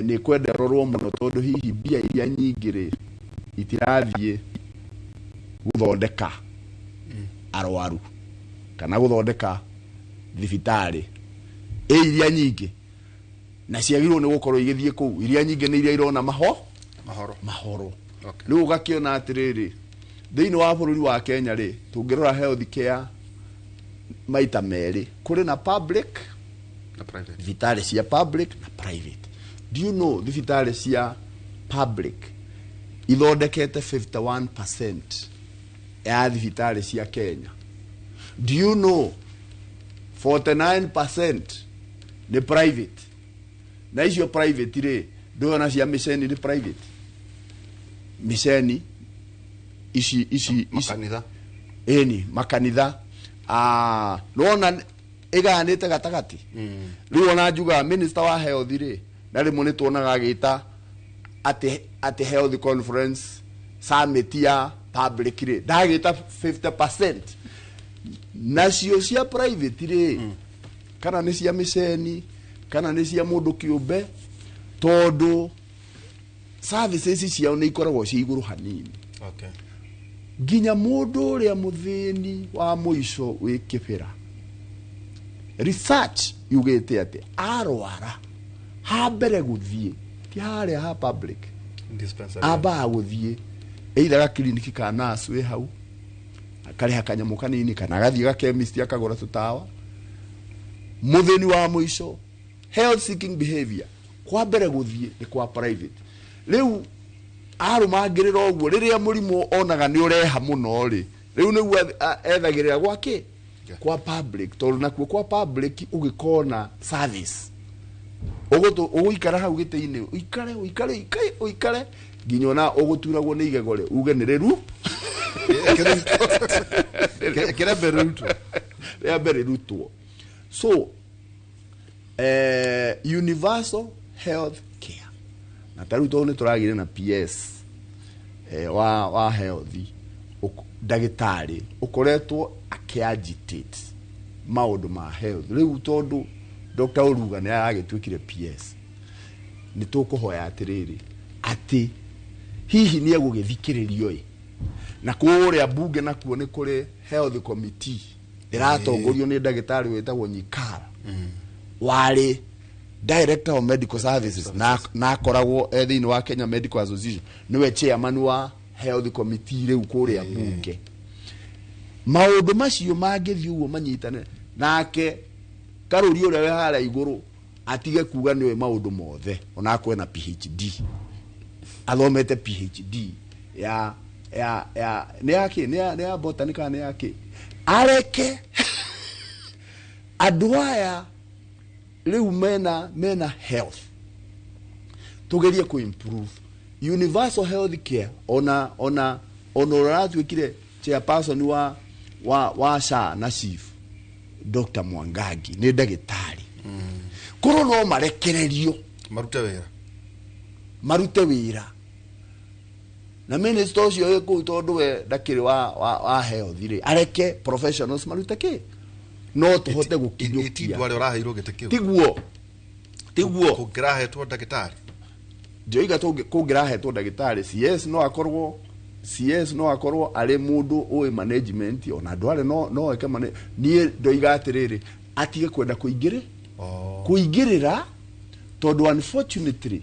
[SPEAKER 3] nĩ kwenda ĩrorwo mũno, tondũ hihi mbia iria nyingĩ rĩ itirathiĩ gũthondeka arwaru kana gũthondeka thibitarĩ, ĩ iria nyingĩ na ciagĩrĩirwo nĩ gũkorwo igĩthiĩ kũu, iria nyingĩ nĩ iria irona
[SPEAKER 1] mahoro.
[SPEAKER 3] Mahoro. Rĩu ũgakĩona atĩrĩrĩ, thĩinĩ wa bũrũri wa Kenya rĩ, tũngĩrora health care maita merĩ, kũrĩ na public
[SPEAKER 1] na private,
[SPEAKER 3] thibitarĩ cia public na private. Do you know thibitarĩ cia public ithondekete 51% ya thibitarĩ cia Kenya? Do you know 49% nĩ private? Na icio private rĩ, ndũyona cia mĩceni nĩ private, mĩceni ici ici ici
[SPEAKER 1] makanitha.
[SPEAKER 3] Ĩni makanitha, nĩwona ĩgayanĩte gatagatĩ. Rĩu ona njugaga minister wa health rĩ, na rĩmwe nĩ tuonaga agĩta atĩ health conference summit ya public rĩ, ndagĩta 50%, nacio cia private rĩ, kana nĩ cia mĩceni kana nĩ cia mũndũ kĩũmbe, Tondũ services ciao nĩ ikoragwo ciĩ igũrũ hanini.
[SPEAKER 1] Okay.
[SPEAKER 3] Nginya mũndũ ũrĩa mũthĩni wa mũico wĩ kĩbĩra, research yugĩte atĩ arwara hambere gũthiĩ ti harĩa ha public.
[SPEAKER 1] Dispensary.
[SPEAKER 3] Ambaga gũthiĩ either gakiriniki ka nurse wĩ hau akarĩha kanyamũ kanini, kana agathiĩ ga chemist akagũra tũtawa. Mũthĩni wa mũico, health seeking behavior kwa mbere gũthiĩ nĩ kwa private. Rĩu arũmangĩrĩra ũguo, rĩrĩa mũrimũ onaga nĩ ũreha mũno rĩ, rĩu nĩguo ethagĩrĩra gwa kĩ? Kwa public, tondũ nakuo kwa public ũgĩkona service ũgũikara hau gĩtĩ-inĩ, ũikare ũikare ũikare ũikare nginya ona ũgũturagwo nĩ igego rĩ, uge nĩ rĩru.
[SPEAKER 1] Kĩrĩa mbere rutwo.
[SPEAKER 3] Rĩa mbere rutwo. So universal health care, na ta rĩu tondũ nĩ tũragire na PS wa health, ndagĩtarĩ ũkoretwo akĩagitate maũndũ ma health. Rĩu tondũ Dr. Oruga nĩ aragĩtuĩkire PS, nĩ tũkũhoya atĩrĩrĩ atĩ hihi nĩ egũgĩthikĩrĩrio ĩ, na kũrĩa mbunge nakuo nĩ kũrĩ health committee ĩratongorio nĩ ndagĩtarĩ wĩtagwo Nyikara, warĩ director of medical services na akoragwo e thĩinĩ wa Kenya Medical Association, nĩwe chairman wa health committee rĩu kũrĩa mbunge. Maũndũ macio mangĩthiĩ ũguo manyitane nake Karũri ũrĩa wĩ harĩa igũrũ atige kuga nĩwe maũndũ mothe, ona akorwo na PhD, athomete PhD ya nĩ ya kĩ, nĩ ya botany kana nĩ ya kĩ, areke andũ aya rĩu mena health tugerie ku improve universal health care. Ona ũrĩa aratuĩkire chairperson wa SHA na chief Dr. Mwangangi nĩ ndagĩtarĩ, korwo no marekererio
[SPEAKER 1] marute wĩra,
[SPEAKER 3] marute wĩra na minister ũcio wĩ kũu, tondũ we ndakĩrĩ wa health rĩ, areke professionals marute kĩ, no tũhote
[SPEAKER 1] ti
[SPEAKER 3] gũkinyũkia.
[SPEAKER 1] Andũ arĩa ũraheirwo gĩtĩ kĩu.
[SPEAKER 3] Tiguo.
[SPEAKER 1] Kũngĩrahetwo ndagĩtarĩ.
[SPEAKER 3] Ndioiga kũngĩrahetwo ndagĩtarĩ, CS no akorwo, CS no akorwo arĩ mũndũ ũĩ management, ona andũ arĩa no eke niĩ ndoiga atĩrĩrĩ, atige kwenda kũingĩrĩ
[SPEAKER 1] Oh.
[SPEAKER 3] kũingĩrĩra, tondũ unfortunately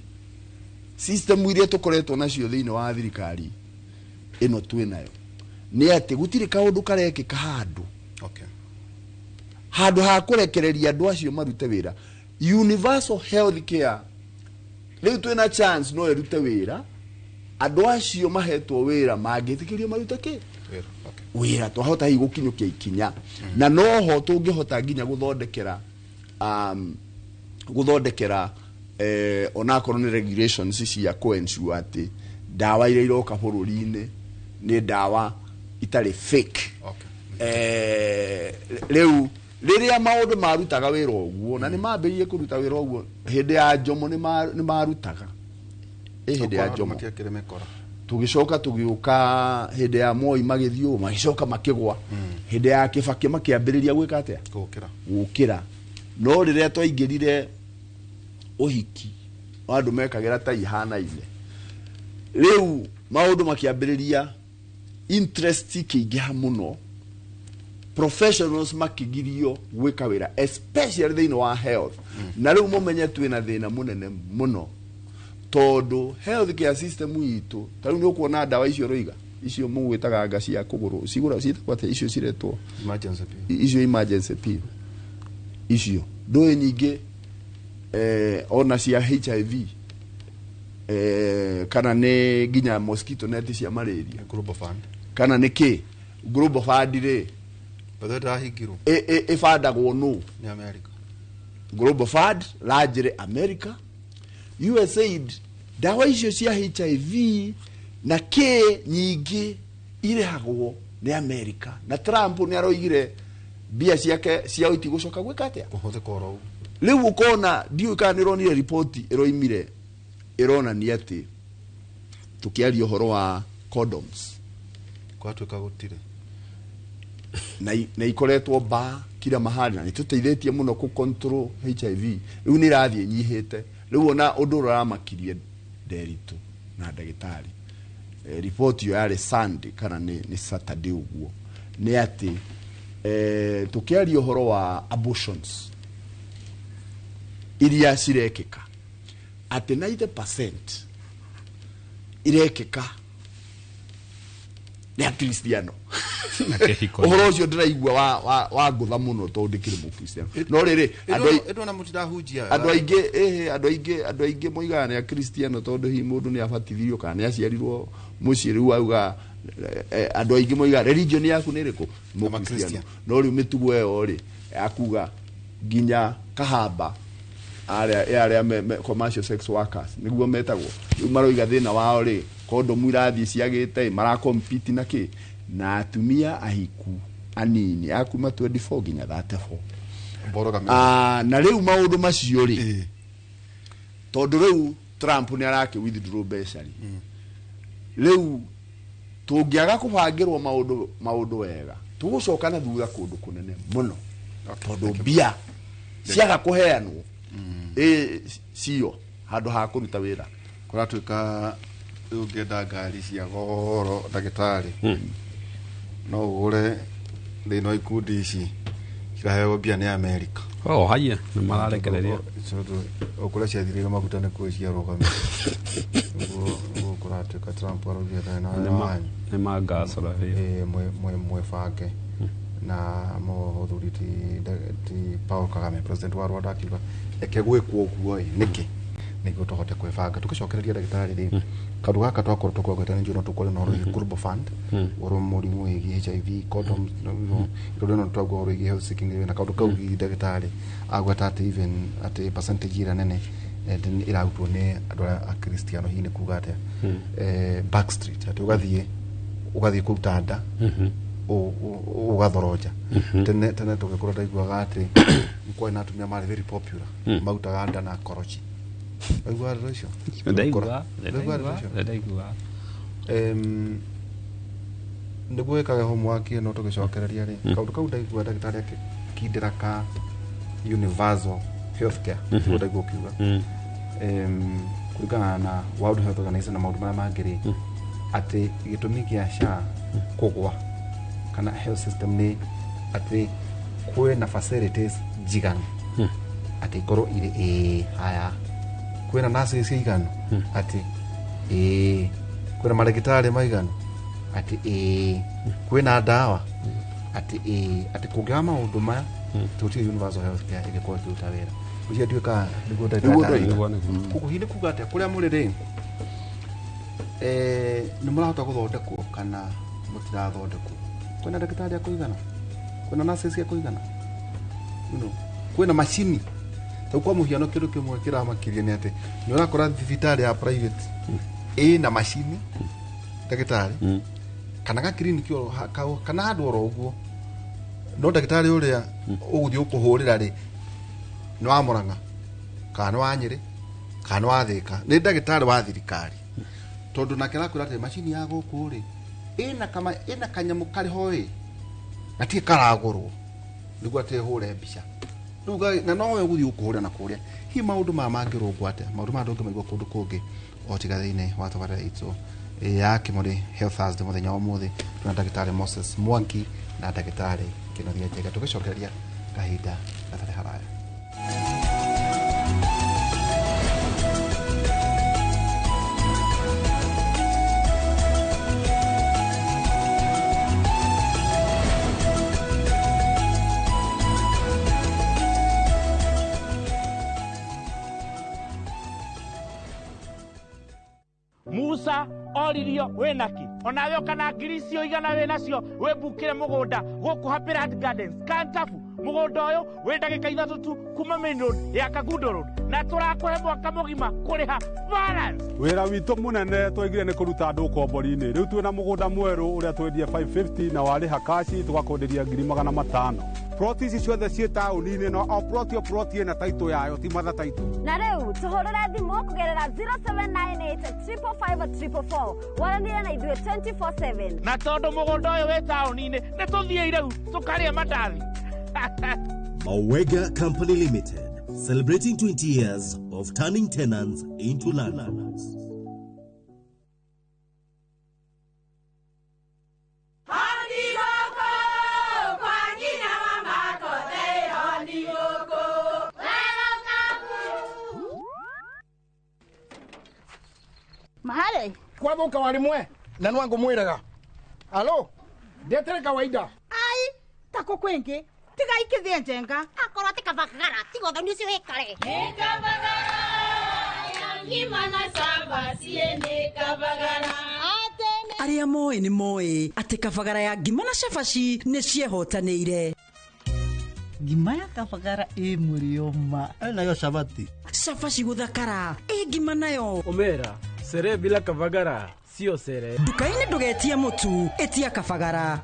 [SPEAKER 3] system iria tũkoretwo nacio thĩinĩ wa thirikari ĩno twĩ nayo nĩ atĩ gũtirĩ kaũndũ karekĩka handũ handũ ha kũrekereria andũ acio marute wĩra. Universal health care rĩu twĩna chance no ĩrute wĩra, andũ acio mahetwo wĩra mangĩtĩkĩrio marute kĩ?
[SPEAKER 1] Wĩra. Okay.
[SPEAKER 3] Wĩra, twahota hihi gũkinyũkia ikinya na noho tũngĩhota nginya gũthondekera onakorwo nĩ regulations cia kũ-ensure atĩ ndawa iria iroka bũrũri-inĩ nĩ ndawa itarĩ fake. Rĩu rĩrĩa maũndũ marutaga wĩra ũguo, na nĩ mambĩrĩirie kũruta wĩra ũguo hĩndĩ ya Jomo, nĩ marutaga hĩndĩ ya
[SPEAKER 1] Okorwo
[SPEAKER 3] Jomo.
[SPEAKER 1] Matiakĩrĩ mĩkora.
[SPEAKER 3] Tũgĩcoka tũgĩũka hĩndĩ ya Moi, magĩthiĩ ũũ, magĩcoka makĩgwa. Hĩndĩ ya Kĩbakĩ makĩambĩrĩria gwĩka atĩa?
[SPEAKER 1] Gũkĩra.
[SPEAKER 3] Gũkĩra. No rĩrĩa twaingĩrire ũhiki, andũ mekagĩra ta ihanaine, rĩu maũndũ makĩambĩrĩria, interest ikĩingĩha mũno, professionals makĩgirio gwĩka wĩra, especially thĩinĩ wa health. Na rĩu mũmenye twĩna thĩna mũnene mũno, tondũ health care system itũ, ta rĩu nĩ ũkuona ndawa icio rũiga icio mũgwĩtaga nga cia kũgũrũ cigũra ciĩtagwo atĩa icio ciretwo?
[SPEAKER 1] Emergency pill.
[SPEAKER 3] Icio emergency pill icio ndũĩ nyingĩ, ona cia HIV, kana nĩ nginya mosquito net cia malaria.
[SPEAKER 1] Global Fund.
[SPEAKER 3] Kana nĩ kĩ Global Fund rĩ?
[SPEAKER 1] Bethe ndĩrahingirwo.
[SPEAKER 3] Ĩbandagwo nũ?
[SPEAKER 1] Nĩ America.
[SPEAKER 3] Global Fund largely America, USAID. Ndawa icio cia HIV na kĩ nyingĩ irĩhagwo nĩ America, na Trump nĩ aroigire mbia ciake ciao itigũcoka gwĩka atĩa?
[SPEAKER 1] Kũhũthĩka oro ũguo.
[SPEAKER 3] Rĩu ũkona, ndiũĩ kana nĩ ĩronire riboti ĩroimire ĩronania atĩ tũkĩaria ũhoro wa condoms
[SPEAKER 1] Gwatuĩka gũtirĩ.
[SPEAKER 3] Na ikoretwo ba kila mahali na nĩ tũteithĩtie mũno kũ control HIV, rĩu nĩ irathiĩ nyihĩte. Rĩu ona ũndũ ũrĩa ũramakirie Nderitu na ndagĩtarĩ, riboti ĩyo yarĩ Sunday kana nĩ Saturday ũguo, nĩ atĩ tũkĩaria ũhoro wa abortions iria cirekĩka, atĩ 90% irekĩka nĩ akristiano. Ũhoro ũcio ndĩraigua wa ngũtha mũno tondũ ndĩkĩrĩ mũkristiano, no rĩrĩ
[SPEAKER 1] ĩndona mũtirahunjia.
[SPEAKER 3] Andũ aingĩ moigaga nĩ akristiano tondũ hihi mũndũ nĩ abatithirio kana nĩ aciarirwo mũciĩ. Rĩu auga andũ aingĩ moigaga religion yaku nĩ ĩrĩkũ? Mũkristiano. No rĩu mĩtugo ĩyo rĩ yakuga nginya kahamba arĩa commercial sex workers nĩguo metagwo, rĩu maroiga thĩna wao rĩ, kondomu irathiĩ ciagĩte, marakompiti na kĩ na atumia ahiku anini a kuma 24 nginya 34.
[SPEAKER 1] Mboroga.
[SPEAKER 3] Ah, na rĩu maũndũ macio rĩ, tondũ rĩu Trump nĩ arake withdraw mbeca rĩ, rĩu tũngĩaga kũbangĩrwo maũndũ wega, tũgũcoka na thutha kũndũ kũnene mũno, tondũ mbia ciaga kũheanwo ĩ cio handũ ha kũruta wĩra.
[SPEAKER 1] Kũratuĩka rĩu ũngĩenda ngari cia goro, ndagĩtarĩ, no ũgũre thĩinĩ wa ikundi ici ciraheo mbia nĩ Amerika.
[SPEAKER 2] Oh, haya nĩ mararekereria.
[SPEAKER 1] Tondũ o kũrĩa ciathirĩire maguta nĩkuo ciarũgamire. Nĩguo kũratuĩka Trump araugire ndarĩ na wĩra wanyu.
[SPEAKER 2] Nĩ mangacora biũ.
[SPEAKER 1] Ĩ, mwebange na mũthuri ti Paul Kagame, president wa Rwanda, akiuga eke gwĩkwo ũguo ĩ nĩkĩ nĩguo tũhote kwĩbanga. Tũgĩcokereria, ndagĩtarĩ rĩ, kaũndũ gaka twakorwo tũkwagweta nĩ njũĩ no tũkore na ũhoro wĩgiĩ Global Fund, ũhoro mũrimũ wĩgiĩ HIV, condoms, tondũ ĩno twauga ũhoro wĩgiĩ health seeking na kaũndũ kau. Hihi ndagĩtarĩ agweta atĩ even atĩ percentage ĩrĩa nene ĩrarutwo nĩ andũ arĩa akristiano, hihi nĩ kuga atĩa? Backstreet, atĩ ũgathiĩ kũruta nda, ũgathoroja. Tene tene tũgĩkũra ndaiguaga atĩ nĩ kwarĩ na atumia marĩ very popular marutaga nda na korochi. Waiguaga ndeto icio?
[SPEAKER 2] Ndaigua.
[SPEAKER 1] Ndaiguaga ndeto icio.
[SPEAKER 2] Ndaigua.
[SPEAKER 1] Nĩguo wĩkage homework ĩno. Tũgĩcokereria rĩ, kaũndũ kau ndaigua ndagĩtarĩ akĩkindĩra ka universal healthcare, nĩguo ndaigua ũkiuga kũringana na World Health Organization na maũndũ marĩa mangĩ rĩ, atĩ gĩtũmi kĩa SHA kũgwa kana health system nĩ atĩ kwĩna facilities njiganu, atĩ ikorwo irĩ ĩĩ haya, kwĩna nurses ciiganu, atĩ ĩĩ, kwĩna marĩgĩtarĩ maiganu, atĩ ĩĩ, kwĩna ndawa, atĩ ĩĩ, atĩ kũngĩaga maũndũ maya tũtirĩ universal health care ĩgĩkorwo ĩkĩruta wĩra ũcio. Nduĩka nĩguo.
[SPEAKER 3] Nĩguo.
[SPEAKER 1] Ndagĩtarĩ.
[SPEAKER 2] Nĩguo, nĩguo.
[SPEAKER 1] Koguo hihi nĩ kuga atĩa kũrĩa mũrĩ rĩ, nĩ mũrahota gũthondekwo kana mũtirathondekwo? Kwĩna ndagĩtarĩ a kũigana? Kwĩna nurses cia kũigana? Kwĩna macini? Tau kwa mũhiano, kĩndũ kĩmwe kĩramakirie nĩ atĩ nĩ ũrakora thibitarĩ ya private ĩna macini, ndagĩtarĩ, kana gakiriniki oro kana handũ oro ũguo, no ndagĩtarĩ ũrĩa ũgũthiĩ ũkũhũrĩra rĩ nĩ wa Mũrang'a kana nĩ wa Nyĩrĩ kana nĩ wa Thĩka, nĩ ndagĩtarĩ wa thirikari, tondũ nake arakwĩra atĩ macini ya gũkũ rĩ ĩna kama ĩna kanyamũ karĩ ho ĩ gatirĩ karagũrwo nĩguo atĩ ĩhũre mbica rĩu na nowe ũgũthiĩ ũkũhũrĩra na kũrĩa. Hihi maũndũ maya mangĩrũngwo atĩa? Maũndũ maya ndũngĩmaigua kũndũ kũngĩ o tiga thĩinĩ wa tabarĩra itũ ya Kĩmũrĩ Health Thursday. Mũthenya wa ũmũthĩ twĩna ndagĩtarĩ Moses Mwangi na ndagĩtarĩ Kĩnothia Njega. Tũgĩcokereria kahinda gatarĩ haraya.
[SPEAKER 4] Musa oririo wĩnaki onawe ũkana ngiri icio igana wĩnacio wĩmbukĩre mũgũnda gũkũ Happyland Gardens Kantafu. Mũgũnda ũyũ wĩ ndagĩka 3 tu kuma main road ya Kangundo Road, na tũrakũhe mwaka mũgima kũrĩha balance.
[SPEAKER 5] Wĩra witũ mũnene twaigire nĩ kũruta andũ ũkombori-inĩ. Rĩu twĩna mũgũnda mwerũ ũrĩa twendie 550 na warĩha kaci tũgakwenderia ngiri 500.
[SPEAKER 6] Ploti ici ciothe ciĩ taũni-inĩ, no o ploti o ploti ĩna taitũ yayo, ti matha taitũ.
[SPEAKER 7] Na rĩu tũhũrĩre thimũ kũgerera 0798 555 444, waranĩre na ithuĩ 24/7.
[SPEAKER 4] Na tondũ mũgũnda ũyũ wĩ taũni-inĩ, nĩ tũthiĩi rĩu tũkarĩe mandathi.
[SPEAKER 8] Mawega Company Limited. Celebrating 20 years of turning tenants into landlords.
[SPEAKER 9] Mahale kwathuka warimwe na nwangu mwiraga alo ndetere kawaida
[SPEAKER 10] ai tako kwingi tiga ikithie njenga
[SPEAKER 11] akorwo ti kabagara tiga uthoni ucio wikare
[SPEAKER 12] ni kabagara ya ngima na cabaci ni kabagara.
[SPEAKER 13] Arĩa moĩ nĩ moĩ atĩ kabagara ya ngima na cabaci nĩ ciehotanĩire.
[SPEAKER 14] Ngima ya kabagara ĩ mũrĩo ma
[SPEAKER 15] nayo cabaci
[SPEAKER 13] cabaci gũthakara ĩ ngima nayo
[SPEAKER 16] omera sere bila kabagara sio sere.
[SPEAKER 13] Nduka-inĩ ndũgetie mũtu, ĩtia kabagara.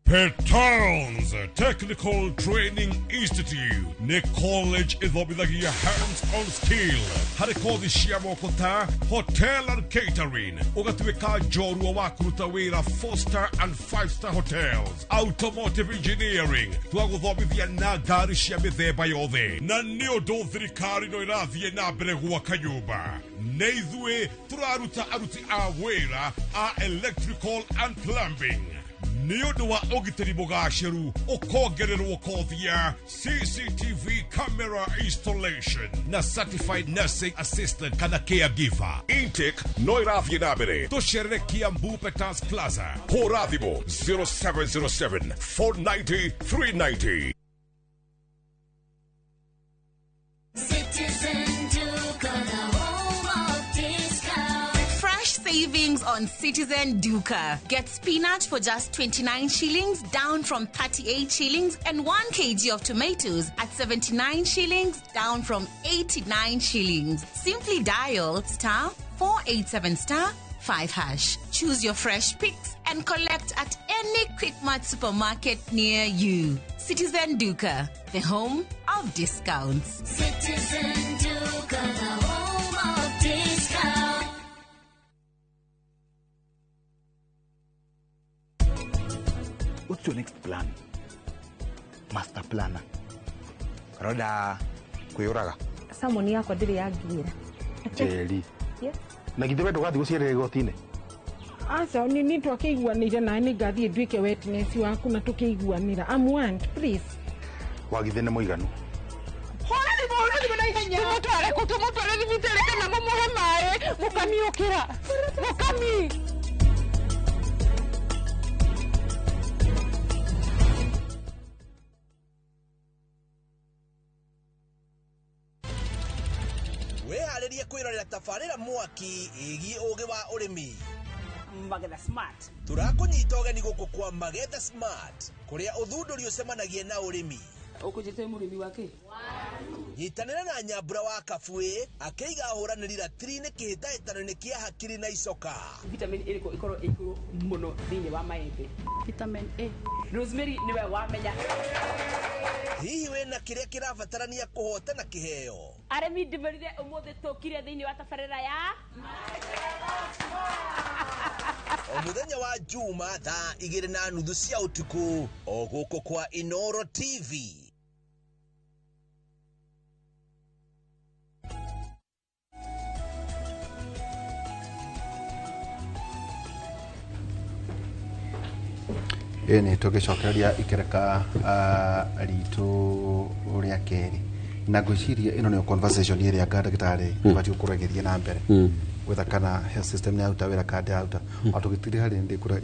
[SPEAKER 17] Petons Technical Training Institute nĩ college ĩthomithagia hands-on skill harĩ kothi cia moko ta hotel and catering, ũgatuĩka njorua wa kũruta wĩra 4-star and 5-star hotels, automotive engineering twagũthomithia na ngari cia mĩthemba yothe, na nĩ ũndũ thirikari no ĩrathiĩ na mbere gwaka nyũmba. Nĩ ithuĩ tũraruta aruti a wĩra a electrical and plumbing. Nĩ ũndũ wa ũgitĩri mũgacĩru ũkongererwo kothi ya CCTV camera installation na certified nursing assistant kana caregiver. Intake no ĩrathiĩ na mbere. Tũcerere Kiambu Peters Plaza. Hũra thimũ 0707 490 390.
[SPEAKER 18] Savings on Citizen Duka. Get spinach for just 29 shillings, down from 38 shillings, and 1 kg of tomatoes at 79 shillings, down from 89 shillings. Simply dial star 487 star 5 hash. Choose your fresh picks and collect at any Quickmart supermarket near you. Citizen Duka, the home of discounts.
[SPEAKER 12] Citizen Duka, the home of discounts.
[SPEAKER 19] What's your next plan? Master planner. Roda kwiyuraga.
[SPEAKER 20] Samoni yakwa ndiri yanginyira.
[SPEAKER 19] Njeri.
[SPEAKER 20] Yes.
[SPEAKER 19] Na githe we ndugathiĩ gũciarĩra igoti-inĩ?
[SPEAKER 20] Aca ni ni twakĩiguanĩire nawe nĩ ngathiĩ nduĩke witness waku na tũkĩiguanĩra. I'm one, please.
[SPEAKER 19] Wagithe nĩ mũiganu.
[SPEAKER 20] Hũra thimũ, hũra thimũ na ihenya. Tũmũtware kũ, tũmũtware thibitarĩ kana mũmũhe maĩ. Mũkami ũkĩra. Mũkami.
[SPEAKER 21] Wĩharĩrie kwĩrorera tabarĩra mwaki ĩgiĩ ũgĩ wa ũrĩmi.
[SPEAKER 4] Magetha Smart.
[SPEAKER 21] Tũrakũnyita ũgeni gũkũ kwa Magetha Smart kũrĩa ũthundũri ũcemanagia na ũrĩmi.
[SPEAKER 4] Ũkũnjĩte mũrĩmi wa kĩ?
[SPEAKER 21] Nyitanĩra na Nyambura wa Kabuĩ akĩiga ahũranĩri ratiri-inĩ kĩhĩtahĩtano-inĩ kĩa hakiri na icoka.
[SPEAKER 4] Vitamin ĩrĩkũ ĩkorwo ĩ igũrũ mũno thĩinĩ wa maembe? Vitamin A. Rosemary nĩwe wamenya.
[SPEAKER 21] Hihi wĩna kĩrĩa kĩrabatarania kũhotana kĩheo?
[SPEAKER 4] Arĩmi ndĩmerire ũmũthĩ tũkire thĩinĩ wa tabarĩra ya
[SPEAKER 21] o mũthenya wa Juma thaa 2:30 cia ũtukũ o gũkũ kwa Inoro TV.
[SPEAKER 1] Ĩĩ tũgĩcokereria ikereka ritũ rĩa kerĩ na ngwĩciria ĩno nĩyo conversation ĩrĩa nga ndagĩtarĩ ĩbatiĩ gũkorwo ĩgĩthiĩ na mbere gwetha kana health system nĩ yaruta wĩra kana ndĩraruta. O tũgĩtirĩ harĩ ndĩ kũrĩa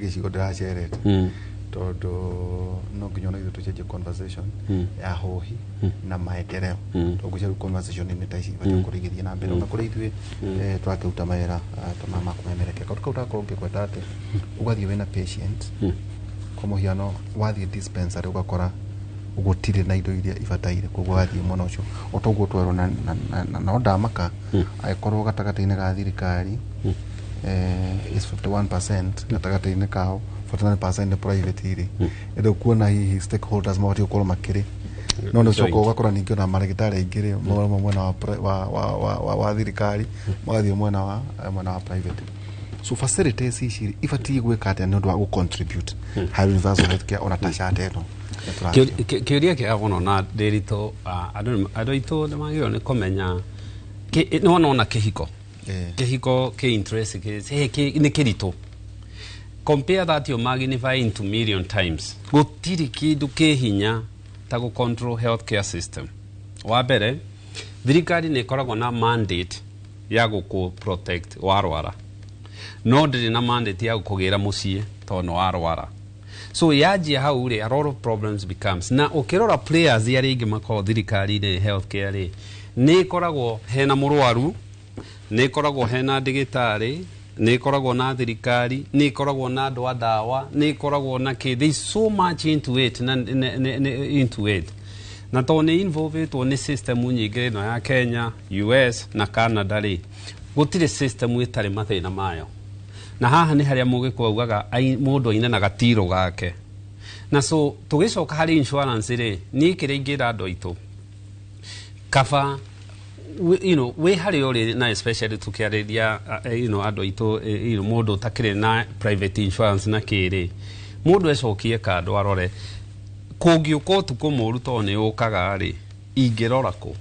[SPEAKER 1] gĩcigo ndĩracerete tondũ no nginya ona ithuĩ tũcenjie conversation ya hohi na maendeleo. Tondũ ngwĩciria rĩu conversation nĩ ta ici ibatiĩ gũkorwo igĩthiĩ na mbere ona kũrĩa ithuĩ tũrakĩruta mawĩra ta maya ma kũmemerekia. Kaũndũ kau ndakorwo ngĩgweta atĩ ũgathiĩ wĩna patient kwa mũhiano wathiĩ dispensary ũgakora gũtirĩ na indo iria ibataire, koguo wathiĩ mwena ũcio o toguo twerwo na no ndamaka angĩkorwo gatagatĩ-inĩ ga thirikari is 51% gatagatĩ-inĩ kao 49% nĩ private rĩ, ĩndĩ kuona hihi stakeholders mabatiĩ gũkorwo makĩrĩ no nĩ ũcoka ũgakora ningĩ ona marĩgĩtarĩ aingĩ rĩ mauma mwena wa thirikari magathiĩ mwena wa private. So facilities ici ibatiĩ gwĩka atĩa nĩ ũndũ wa gũ contribute harĩ universal health care ona ta SHA ĩno?
[SPEAKER 2] Kĩũria kĩega mũno na ndĩritũ, andũ aitũ nĩ magĩrĩirwo nĩ kũmenya nĩ wona kĩhiko kĩhiko kĩ interest nĩ kĩritũ. Compare that, you magnify into million times. Gũtirĩ kĩndũ kĩ hinya ta gũ control healthcare system. Wa mbere, thirikari nĩ ĩkoragwo na mandate ya gũkũ protect warwara, no ndĩrĩ na mandate ya gũkũgĩra mũciĩ tondũ nĩ warwara. So yanjia hau rĩ, a lot of problems becomes. Na ũkĩrora players arĩa aingĩ makoragwo thirikari-inĩ healthcare rĩ, nĩ ĩkoragwo hena mũrwaru, nĩ ĩkoragwo hena ndĩgĩtarĩ, nĩ ĩkoragwo na thirikari, nĩ ĩkoragwo na andũ a ndawa, nĩ ĩkoragwo na kĩ. There is so much into it na, into it, na tondũ nĩ involvetwo nĩ system nyingĩ ĩno ya Kenya, US na Canada rĩ, gũtirĩ system ĩtarĩ mathĩna mayo. Na haha nĩ harĩa mũgĩkũyũ augaga mũndũ aine na gatirũ gake. Na so tũgĩcoka harĩ insurance rĩ, niĩ kĩrĩa ingĩra andũ aitũ, kaba wĩ harĩa ũrĩ, na especially tũkĩarĩria andũ aitũ, mũndũ ũtakĩrĩ na private insurance na kĩrĩ, mũndũ ecokie kando arore kũngĩũka ũtukũ mũru, tondũ nĩ ũkaga rĩ, ingĩrora kũ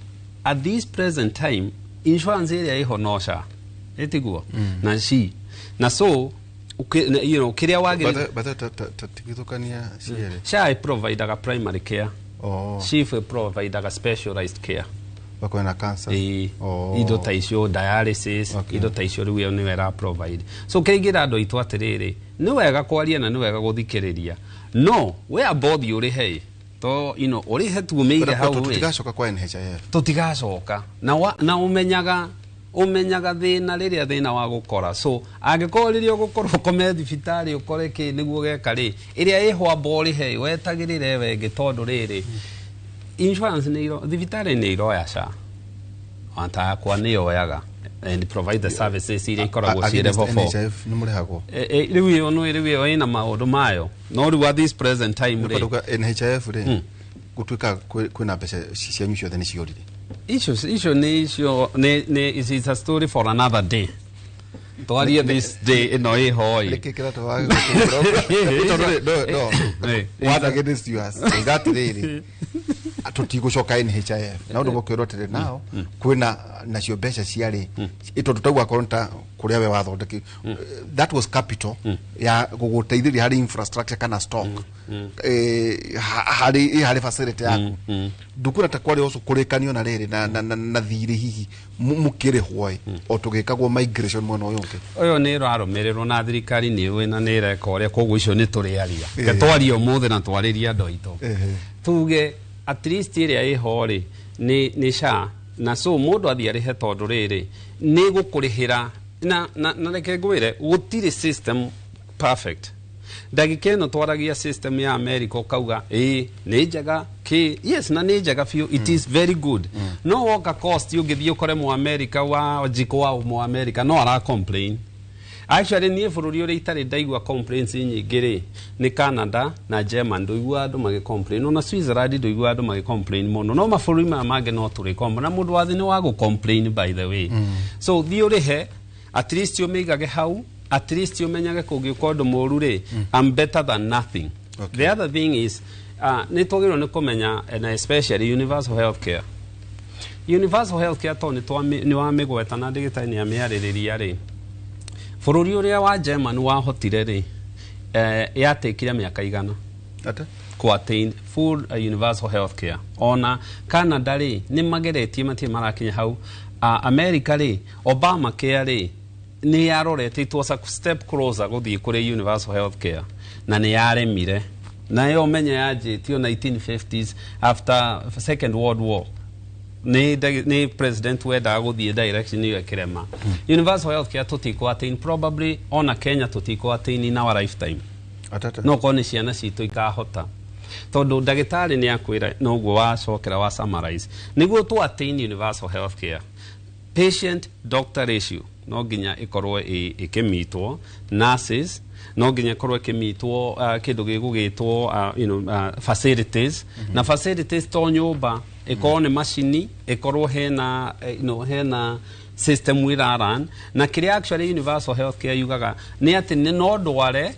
[SPEAKER 2] at this present time? Insurance ĩrĩa ĩho no SHA, ĩtiguo na SHI na so kĩrĩa wagĩrĩire.
[SPEAKER 1] Tigithũkania cierĩ.
[SPEAKER 2] SHA providaga primary care. SHIF providaga specialized care.
[SPEAKER 1] Bakorwo na cancer.
[SPEAKER 2] Ĩĩ, indo ta icio, dialysis, indo ta icio, rĩu ĩyo nĩyo ĩra provide. So kĩingĩra andũ aitũ atĩrĩrĩ, nĩ wega kwaria na nĩ wega gũthikĩrĩria, no we ambothi ũrĩhe to ũrĩhe tu ũmĩige hau rĩ.
[SPEAKER 1] Tũtigacoka kwa NHIF.
[SPEAKER 2] Tũtigacoka na ũmenyaga thĩna rĩrĩa thĩna wa gũkora. So angĩkorwo rĩrĩa ũgũkorwo ũkome thibitarĩ ũkore kĩ nĩguo geka rĩ, ĩrĩa ĩho amba ũrĩhe wetagĩrĩre we ĩngĩ, tondũ rĩrĩ, insurance nĩ iro thibitarĩ nĩ iroya SHA ata yakwa nĩ yoyaga and provide the services iria ikoragwo ciĩ level 4.
[SPEAKER 1] NHIF nĩ mũrĩhagwo.
[SPEAKER 2] Rĩu ĩyo nĩ rĩu ĩyo ĩna maũndũ mayo, no rĩu at this present time rĩ,
[SPEAKER 1] Nĩ NHIF rĩ, gũtuĩka kwĩna mbeca cianyu ciothe nĩ ciorire.
[SPEAKER 2] Icio nĩ icio nĩ is a story for another day. Twarie this day ĩno ĩho ĩ.
[SPEAKER 1] Nĩkĩ kĩratũmaga tondũ no one against yours uga atĩrĩrĩ, tũtigũcoka NHIF, na ũndũ gũkwĩrwo atĩrĩ nao kwĩna nacio mbeca ciarĩ tondũ tauga akorwo nĩ ta kũrĩa we wathondeki, that was capital ya gũgũteithĩrĩria harĩ infrastructure kana stock harĩ facility yaku. Ndukura ta kwarĩ ũcio kũrĩkanio na rĩrĩ na thirĩ hihi mũkĩrĩhwo ĩ o tũgĩkagwo migration mwena ũyũ ũngĩ.
[SPEAKER 2] Ũyũ nĩ ĩrarũmĩrĩrwo na thirikari nĩ ĩũĩ na nĩ ĩreka ũrĩa, koguo icio nĩ tũrĩaria. Reke twarie ũmũthĩ na twarĩrie andũ aitũ, tuge at least ĩrĩa ĩho rĩ nĩ SHA, na so mũndũ athiĩ arĩhe, tondũ rĩrĩ nĩ gũkũrĩhĩra na reke ngwĩre, gũtirĩ system perfect. Ndagĩka ĩno twaragia system ya America, ũkauga ĩĩ nĩ njega kĩ, yes, na nĩ njega biũ, it is very good, no woka cost, ũngĩthiĩ ũkore mu America wa njiko wa mu America no ara complain. Actually, niĩ bũrũri ũrĩa itarĩ ndaigua complaints nyingĩ rĩ nĩ Canada na German. Ndũigua andũ magĩ complain, ona Switzerland ndũigua andũ magĩ complain mũno, no mabũrũri maya mangĩ no tũrĩ complain, na mũndũ wa thĩ nĩ wa gũ complain, by the way. So thiĩ ũrĩhe, at least ũmĩigage hau, at least ũmenyage kũngĩũka ũndũ mũru rĩ, I'm better than nothing. The other thing is nĩ twagĩrĩirwo nĩ kũmenya, and especially universal health care. Universal health care, tondũ nĩ wamĩgweta na ndĩgĩtarĩ nĩ amĩarĩrĩria rĩ, bũrũri ũrĩa wa German wahotire rĩ, yatekire mĩaka 100
[SPEAKER 1] Ate?
[SPEAKER 2] ku attain full universal health care. Ona Canada rĩ, nĩ mageretie, matirĩ marakinya hau. America rĩ, Obamacare rĩ, nĩ yarorete, it was a step closer gũthiĩ kũrĩ universal health care, na nĩ yaremire. Nayo menye yanjĩtio 1950s after Second World War, nĩ president wendaga gũthiĩ direction ĩyo ĩkĩrema. Universal health care tũtikũ attain, probably ona Kenya tũtikũ attain in our lifetime.
[SPEAKER 1] Atata.
[SPEAKER 2] No korwo nĩ ciana citũ ikahota, tondũ ndagĩtarĩ nĩ akwĩra noguo wacokera wa summarize. Nĩguo tũ attain universal health care, patient doctor ratio no nginya ĩkorwo ĩkĩmitwo, nurses no nginya ĩkorwo ĩkĩmitwo, kĩndũ gĩgũgĩtwo facilities, na facilities to nyũmba, ĩkorwo nĩ macini, ĩkorwo hena hena system ĩraran. Na kĩrĩa actually universal health care yugaga nĩ atĩ nĩ no ndware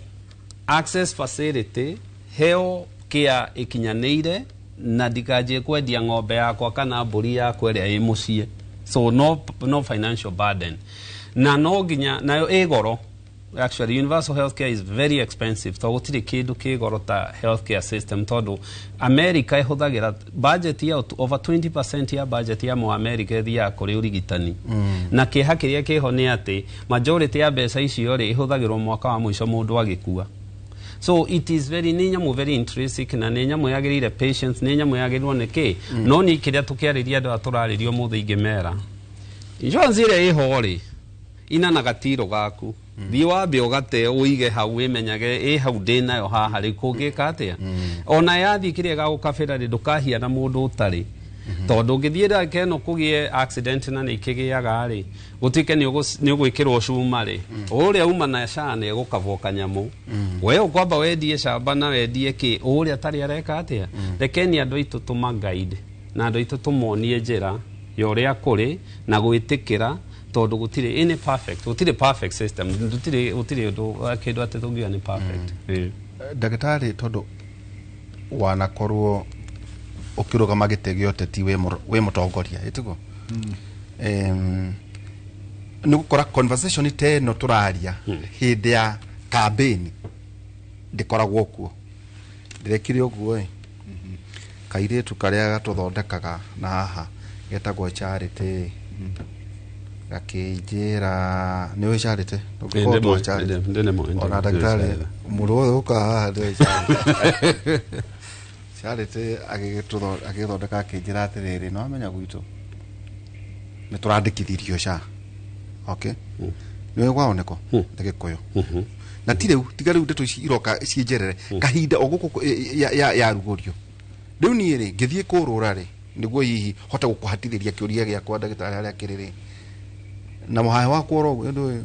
[SPEAKER 2] access facility heo. care ĩkinyanĩire na ndikanjie kwendia ng'ombe yakwa kana mbũri yakwa ĩrĩa ĩ mũciĩ. So no financial burden, na no nginya nayo ĩ goro. Actually, universal healthcare is very expensive, tondũ gũtirĩ kĩndũ kĩ goro ta healthcare system, tondũ America ĩhũthagĩra budget ya over 20% ya budget ya Mũamerika ĩthiaga kũrĩ ũrigitani. Na kĩeha kĩrĩa kĩho nĩ atĩ majority ya mbeca icio rĩ, ĩhũthagĩrwo mwaka wa mũico mũndũ agĩkua. So it is very, nĩ nyamũ very intrinsic, na nĩ nyamũ yagĩrĩire patience, nĩ nyamũ yagĩrĩirwo nĩ kĩ. No ni kĩrĩa tũkĩarĩria andũ aya tũrarĩria ũmũthĩ, ingĩmera insurance ĩrĩa ĩho rĩ, ina na gatiro gaku, thiĩ wambe ũgate, ũige hau, wĩmenyage ĩ hau ndĩ nayo haha rĩ, kũngĩka atĩa ona yathiĩ kĩrĩa gagũkabĩra rĩ, ndũkahiana mũndũ ũtarĩ, tondũ ũngĩthiĩ ndagĩka ĩno kũgĩe accident, na nĩ ikĩgĩaga rĩ, gũtuĩke nĩ ũgwĩkĩrwo cuma rĩ, ũrĩa uma na SHA nĩ egũkabwo kanyamũ, we ũkwamba wendie camba na wendie kĩ, ũrĩa atarĩ areka atĩa. Rekeni andũ aitũ tũma guide na andũ aitũ tũmonie njĩra ya ũrĩa kũrĩ na gwĩtĩkĩra, tondũ gũtirĩ any perfect, gũtirĩ perfect system, gũtirĩ ũndũ kĩndũ atĩ tũngiuga nĩ perfect.
[SPEAKER 1] Ndagĩtarĩ, tondũ wanakorwo ũkĩrũgama gĩtĩ gĩa ũteti, wĩ mũtongoria, ĩtiguo nĩ gũkora conversation ta ĩno tũraria hĩndĩ ya campaign ndĩkoragwo kuo. Ndĩrekire ũguo ĩ, kairĩtu karĩa gatũthondekaga na haha getagwo Charity gakĩnjĩra, nĩ ũĩ Charity? Ndũngĩkorwo ndũĩ Charity.
[SPEAKER 2] Ndĩ
[SPEAKER 1] Ona ndagĩtarĩ mũndũ wothe ũkaga haha ndũĩ Charity. Charity agĩgĩthondeka akĩnjĩra atĩrĩrĩ, no amenya gwitũ nĩ tũrandĩkithirio SHA, okay, nĩ ũĩ kwao nĩko nĩ Gĩkũyũ, na ti rĩu, tiga rĩu ndeto ici iroka ciĩnjerere kahinda o gũkũ yarugũrio rĩu. Niĩ rĩ, ngĩthiĩ kũrũra rĩ, nĩguo hihi hote gũkũhatithĩria kĩũria gĩakwa, ndagĩtarĩ, harĩa kĩrĩ rĩ, na mũhahe wakwa oro ũguo ndũĩ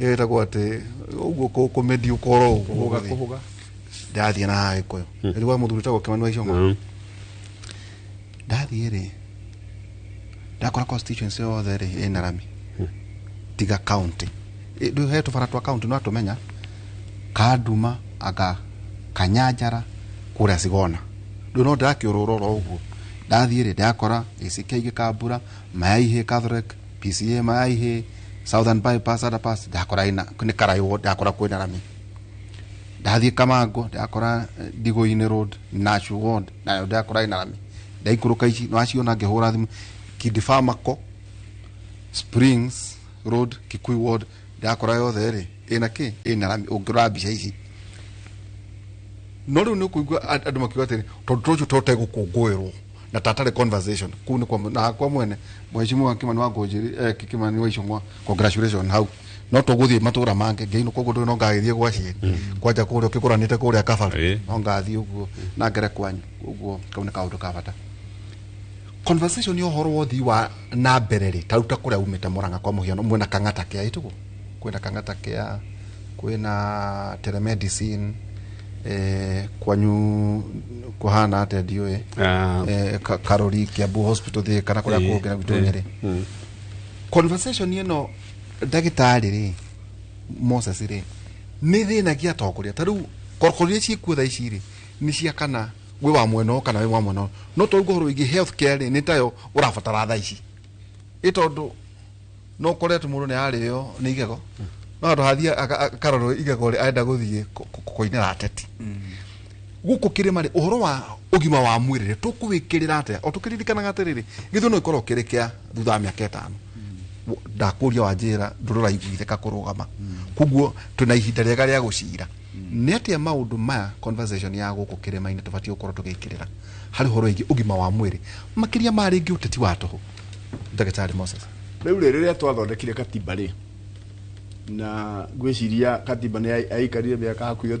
[SPEAKER 1] ĩtagwo atĩ ũguo kũmĩndi ũkoro ũguo.
[SPEAKER 3] Kũhũga, kũhũga.
[SPEAKER 1] Ndathiĩ na haha Gĩkũyũ rĩu wa mũthuri ũtagwo Kĩmani wa Icũng'wa, ndathiĩ rĩ, ndakora constituency yothe rĩ ĩna rami tiga county. Rĩu he tũbara twa county no atũmenya Kanduma anga Kanyanjara kũrĩa Sigona, rĩu no ndĩrakĩũrũra oro ũguo. Ndathiĩ rĩ, ndakora ACK Gĩkambura, Mayaihĩ Catholic, PCA Mayaihĩ, Southern Bypass, Underpass, ndakora ina nĩ karaywo, ndakora kwĩna rami. Ndathiĩ Kamango, ndakora Ndigo-inĩ Road, Nashu Ward, nayo ndakora ina rami. Ndaikũrũka ici nĩwaciona, ngĩhũra thimũ Kidifamako, Springs Road, Kikuyu Ward, ndakora yothe rĩ ĩna kĩ, ĩna rami ũngĩrora mbica ici. No rĩu nĩ ũkũigua andũ makiuga atĩrĩ, tondũ tũcio tũtegũkũngũĩrwo na tatarĩ conversation kũu nĩ kwa na hakwa mwene mheshimiwa Kimani wa Ngũnjiri, Kimani wa Icũng'wa, congratulations hau. No tũgũthiĩ matũra mangĩ ngĩinũ, koguo ndũĩ no ngagĩthiĩ gwa ciĩ kwanja kũrĩa ũkĩgũranĩte kũrĩa kabaru, no ngathiĩ ũguo na ngere kwanyu ũguo. Kau nĩ kaũndũ ka bata, conversation ya ũhoro wa ũthii wa na mbere rĩ, ta rĩu ta kũrĩa umĩte Mũrang'a kwa mũhiano, mwĩna Kang'ata kĩa ĩtũguo, kwĩna Kang'ata kĩa, kwĩna telemedicine, kwanyu kũhana atĩa? Ndiũĩ. Karori Kiambu Hospital thĩ kana kũrĩa kũngĩ na gwitũ Nyĩrĩ. Conversation ĩno, ndagĩtarĩ rĩ, Moses rĩ, nĩ thĩnagia atongoria. Ta rĩu korokoro iria ciĩkuo thaa ici rĩ, nĩ cia kana wĩ wa mwena ũyũ kana wĩ wa mwena ũyũ, no tondũ ũhoro wĩgiĩ health care rĩ, nĩ tayo ũrabatara thaa ici, ĩ tondũ no ũkore atĩ mũndũ nĩ arĩo nĩ igego, no handũ hathiĩ akarorwo igego rĩ, arenda gũthiĩ kũinĩra ateti gũkũ kĩrĩma rĩ. Ũhoro wa ũgima wa mwĩrĩ rĩ, tũkũwĩkĩrĩra atĩa o tũkĩririkanaga atĩrĩrĩ, gĩthurano gĩkoragwo kĩrĩ kĩa thutha wa mĩaka 5? Ndakũria wanjĩra ndũrũraiguithĩka kũrũgama, koguo twĩna ihinda rĩega rĩa gũcira nĩ atĩa maũndũ maya. Conversation ya gũkũ kĩrĩma-inĩ tũbatiĩ gũkorwo tũgĩkĩrĩra harĩ ũhoro wĩgiĩ ũgima wa mwĩrĩ makĩria ma rĩngĩ ũteti wa tũhũ, ndagĩtarĩ Moses?
[SPEAKER 3] Rĩu rĩ, rĩrĩa twathondekire katiba rĩ, na ngwĩciria katiba nĩ yaikarire mĩaka hakuhĩ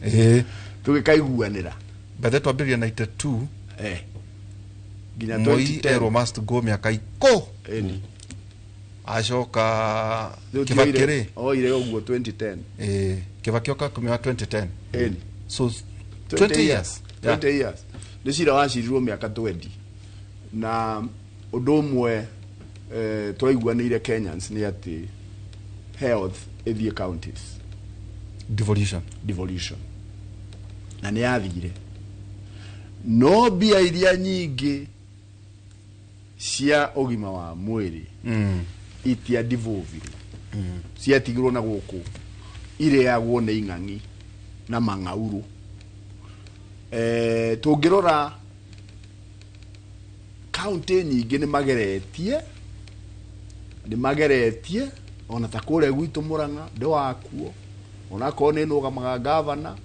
[SPEAKER 3] 20 tũgĩkaiguanĩra.
[SPEAKER 1] Bethe twambĩrĩria 92.
[SPEAKER 3] Nginya
[SPEAKER 1] Moi
[SPEAKER 3] 2010.
[SPEAKER 1] erwo must go mĩaka ikũ.
[SPEAKER 3] Ĩni.
[SPEAKER 1] Acoka
[SPEAKER 3] Rĩu
[SPEAKER 1] Kibaki
[SPEAKER 3] ti
[SPEAKER 1] rĩ,
[SPEAKER 3] oire ũguo 2010.
[SPEAKER 1] Kibaki oka kumĩra 2010.
[SPEAKER 3] Ĩni.
[SPEAKER 1] So 20 years.
[SPEAKER 3] 20 years nĩ cira wacirirwo mĩaka 20. Na ũndũ ũmwe tũraiguanĩire Kenyans nĩ atĩ health ĩthiĩ counties.
[SPEAKER 1] Devolution.
[SPEAKER 3] Devolution. Na nĩ yathire. No mbia iria nyingĩ cia ũgima wa mwĩrĩ itia devolvirwo, ciatigirwo na gũkũ irĩagwo nĩ ing'ang'i na mang'aurũ. Tũngĩrora kaunti nyingĩ nĩ mageretie ona ta kũrĩa gwitũ Murang'a ndĩ wakuo, onakorwo nĩ nũgamaga gavana,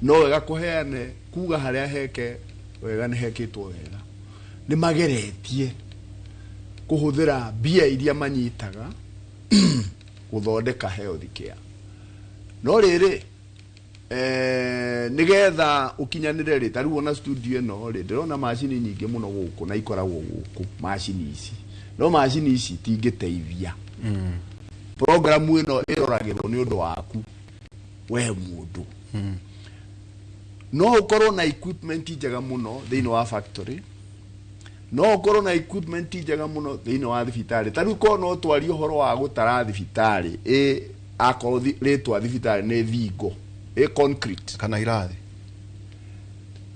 [SPEAKER 3] no wega kũheane kuga harĩa heke wega nĩ hekĩtwo wega. Nĩ mageretie kũhũthĩra mbia iria manyitaga gũthondeka health care. No rĩrĩ nĩgetha ũkinyanĩre rĩ, ta rĩu ona studio ĩno rĩ, ndĩrona macini nyingĩ mũno gũkũ na ikoragwo gũkũ macini ici, no macini ici itingĩteithia. Programu ĩno ĩroragĩrwo nĩ ũndũ waku we mũndũ. No ũkorwo na equipment njega mũno thĩinĩ wa factory, no ũkorwo na equipment njega mũno thĩinĩ wa thibitarĩ. Ta rĩu korwo no twarie ũhoro wa gũtara thibitarĩ, akorwo rĩtwa thibitarĩ nĩ thingo, ĩ concrete
[SPEAKER 1] kana irathi,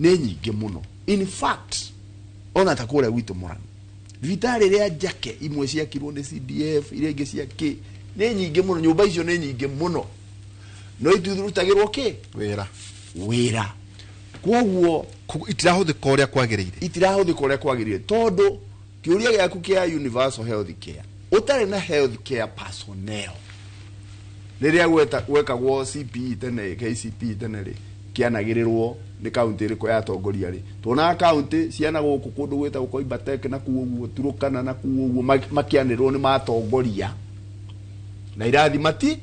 [SPEAKER 3] nĩ nyingĩ mũno. In fact ona ta kũrĩa gwitũ Murang'a, thibitarĩ ĩrĩa njake imwe ciakirwo nĩ CDF, iria ingĩ cia kĩ, nĩ nyingĩ mũno. Nyũmba icio nĩ nyingĩ mũno, no ithurutagĩrwo kĩ wĩra. Kwoguo
[SPEAKER 1] itirahũthĩka ũrĩa kwagĩrĩire,
[SPEAKER 3] itirahũthĩka ũrĩa kwagĩrĩire, tondũ kĩũria gĩaku kĩa universal health care, ũtarĩ na health care personnel, rĩrĩa gwekagwo CPE tene, KCPE tene rĩ, kĩanagĩrĩrwo nĩ kaunti ĩrĩkũ yatongoria rĩ, tuonaga kaunti ciana gũkũ kũndũ gwĩtagwo Koibatek na kuo ũguo, Turukana na kuo ũguo, makĩanĩrĩrwo nĩ matongoria na irathi matirĩ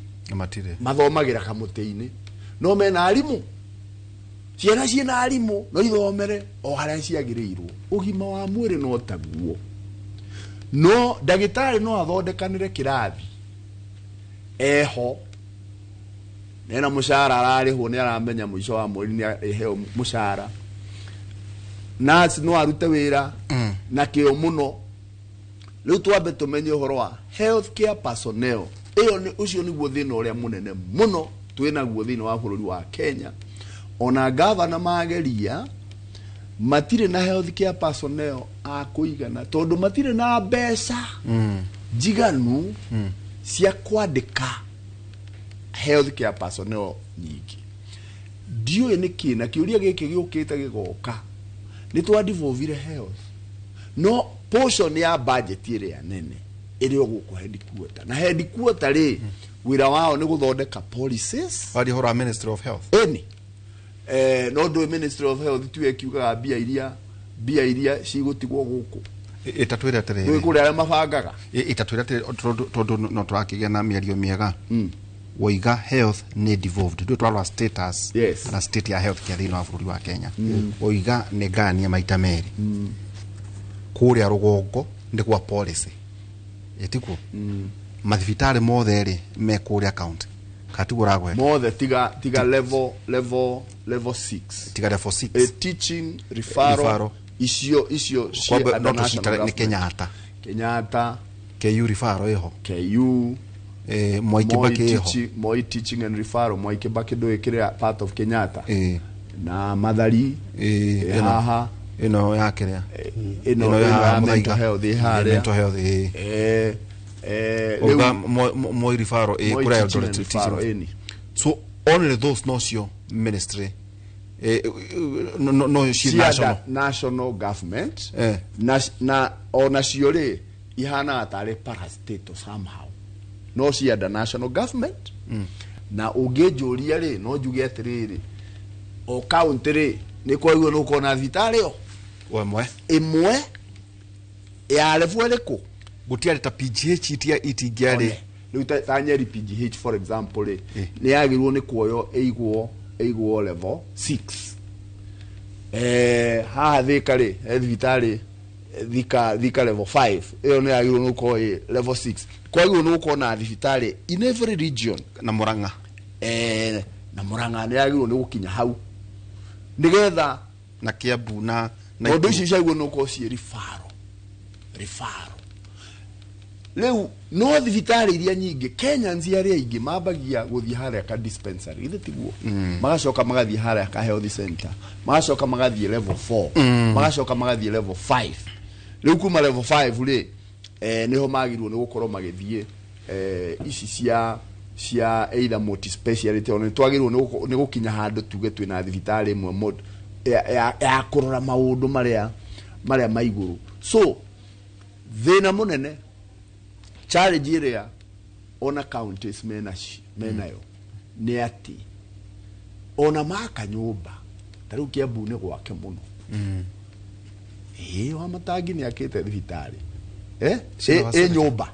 [SPEAKER 3] mathomagĩra kamũtĩ-inĩ, no mena arimũ, ciana ciĩna arimũ no ithomere o harĩa ciagĩrĩirwo. Ũgima wa mwĩrĩ no taguo, no ndagĩtarĩ no athondekanĩre kĩrathi eho nena mũcara ararĩhwo, nĩ aramenya mũico wa mweri nĩ arĩheo mũcara. Nurse no arute wĩra na kĩo mũno. Rĩu twambe tũmenye ũhoro wa health care personnel. Ĩyo nĩ ũcio nĩguo thĩna ũrĩa mũnene mũno twĩnaguo thĩinĩ wa bũrũri wa Kenya. Ona gavana mageria matirĩ na health care personnel a kũigana, tondũ matirĩ na mbeca njiganu cia kwandĩka health care personnel nyingĩ. Ndiũĩ nĩkĩ, na kĩũria gĩkĩ gĩũkĩte gĩgoka, nĩ twa devolvire health, no portion ya budget ĩrĩa nene ĩrĩ o gũkũ headquarter, na headquarter rĩ wĩra wao nĩ gũthondeka policies.
[SPEAKER 1] Waria ũhoro wa Ministry of Health
[SPEAKER 3] ĩni, no ndũĩ Ministry of Health tiwe ĩkiugaga mbia iria cigũtigwo gũkũ.
[SPEAKER 1] Ĩtatwĩre atĩrĩrĩ,
[SPEAKER 3] nĩ kũrĩ arĩa mabangaga.
[SPEAKER 1] Ĩtatwĩre atĩrĩrĩ, tondũ no tũrakĩgĩa na mĩario mĩega. Woiga health nĩ devolved, ndũĩ twarora status na state ya health care thĩinĩ wa bũrũri wa Kenya. Woiga nĩ ngania maita merĩ. Kũrĩa rũgongo nĩ kwa policy, ĩtiguo mathibitarĩ mothe rĩ me kũrĩa county, katiguo ũragweta
[SPEAKER 3] mothe tiga level 6,
[SPEAKER 1] tiga level 6,
[SPEAKER 3] teaching referral icio cia
[SPEAKER 1] no tũcitare nĩ Kenyatta, KU referral ĩho,
[SPEAKER 3] KU
[SPEAKER 1] Mwai Kibaki ĩho,
[SPEAKER 3] Moi teaching and referral, Mwai Kibaki ndũĩ kĩrĩa part of Kenyatta na Mathari haha
[SPEAKER 1] ĩno ya kĩrĩa
[SPEAKER 3] ĩno ya mental health ĩ harĩa
[SPEAKER 1] mental health rĩu Moi referral ĩ kũrĩa Eldoret teaching. So only those nocio ministry no ci
[SPEAKER 3] national government na onacio rĩ ihanaga tarĩ parastatal somehow, no ci under national government. Na ũngĩnjũria rĩ, no njuge atĩrĩrĩ, o county rĩ nĩ kwagĩrĩirwo nĩ gũkorwo na thibitarĩ ĩyo ĩmwe ya level ĩrĩkũ.
[SPEAKER 1] Gũtiarĩ ta PGH itingĩarĩ
[SPEAKER 3] rĩu ta Nyeri PGH for example rĩ, nĩ yagĩrĩirwo nĩ kuoywo ĩigwo level 6. Haha Thika rĩ, thibitarĩ Thika level 5, ĩyo nĩ yagĩrĩirwo nĩ gũkorwo ĩ level 6. Kwagĩrĩirwo nĩ gũkorwo na thibitarĩ in every region.
[SPEAKER 1] Na Murang'a
[SPEAKER 3] na Murang'a nĩ yagĩrĩirwo nĩ gũkinya hau nĩgetha
[SPEAKER 1] na Kiambu na
[SPEAKER 3] tondũ icio ciagĩrĩirwo nĩ gũkorwo ciĩ referral. Rĩu no thibitarĩ iria nyingĩ Kenyans arĩa aingĩ mambagia gũthiĩ harĩa ka dispensary, githĩ tiguo? Magacoka magathiĩ harĩa ka health center, magacoka magathiĩ level 4, magacoka magathiĩ level 5. Rĩu kuma level 5 rĩ, nĩho magĩrĩirwo nĩ gũkorwo magĩthiĩ ici cia either multi speciality. Ona nĩtwagĩrĩirwo nĩ gũkinya handũ tuge twĩna thibitarĩ ĩmwe ya kũrora maũndũ marĩa ma igũrũ. So thĩna mũnene, challenge ĩrĩa ona counties menayo nĩ atĩ ona maka nyũmba ta rĩu Kiambu nĩ gwake mũno. Ĩĩ, wa Matangi nĩ akĩte thibitarĩ ĩ nyũmba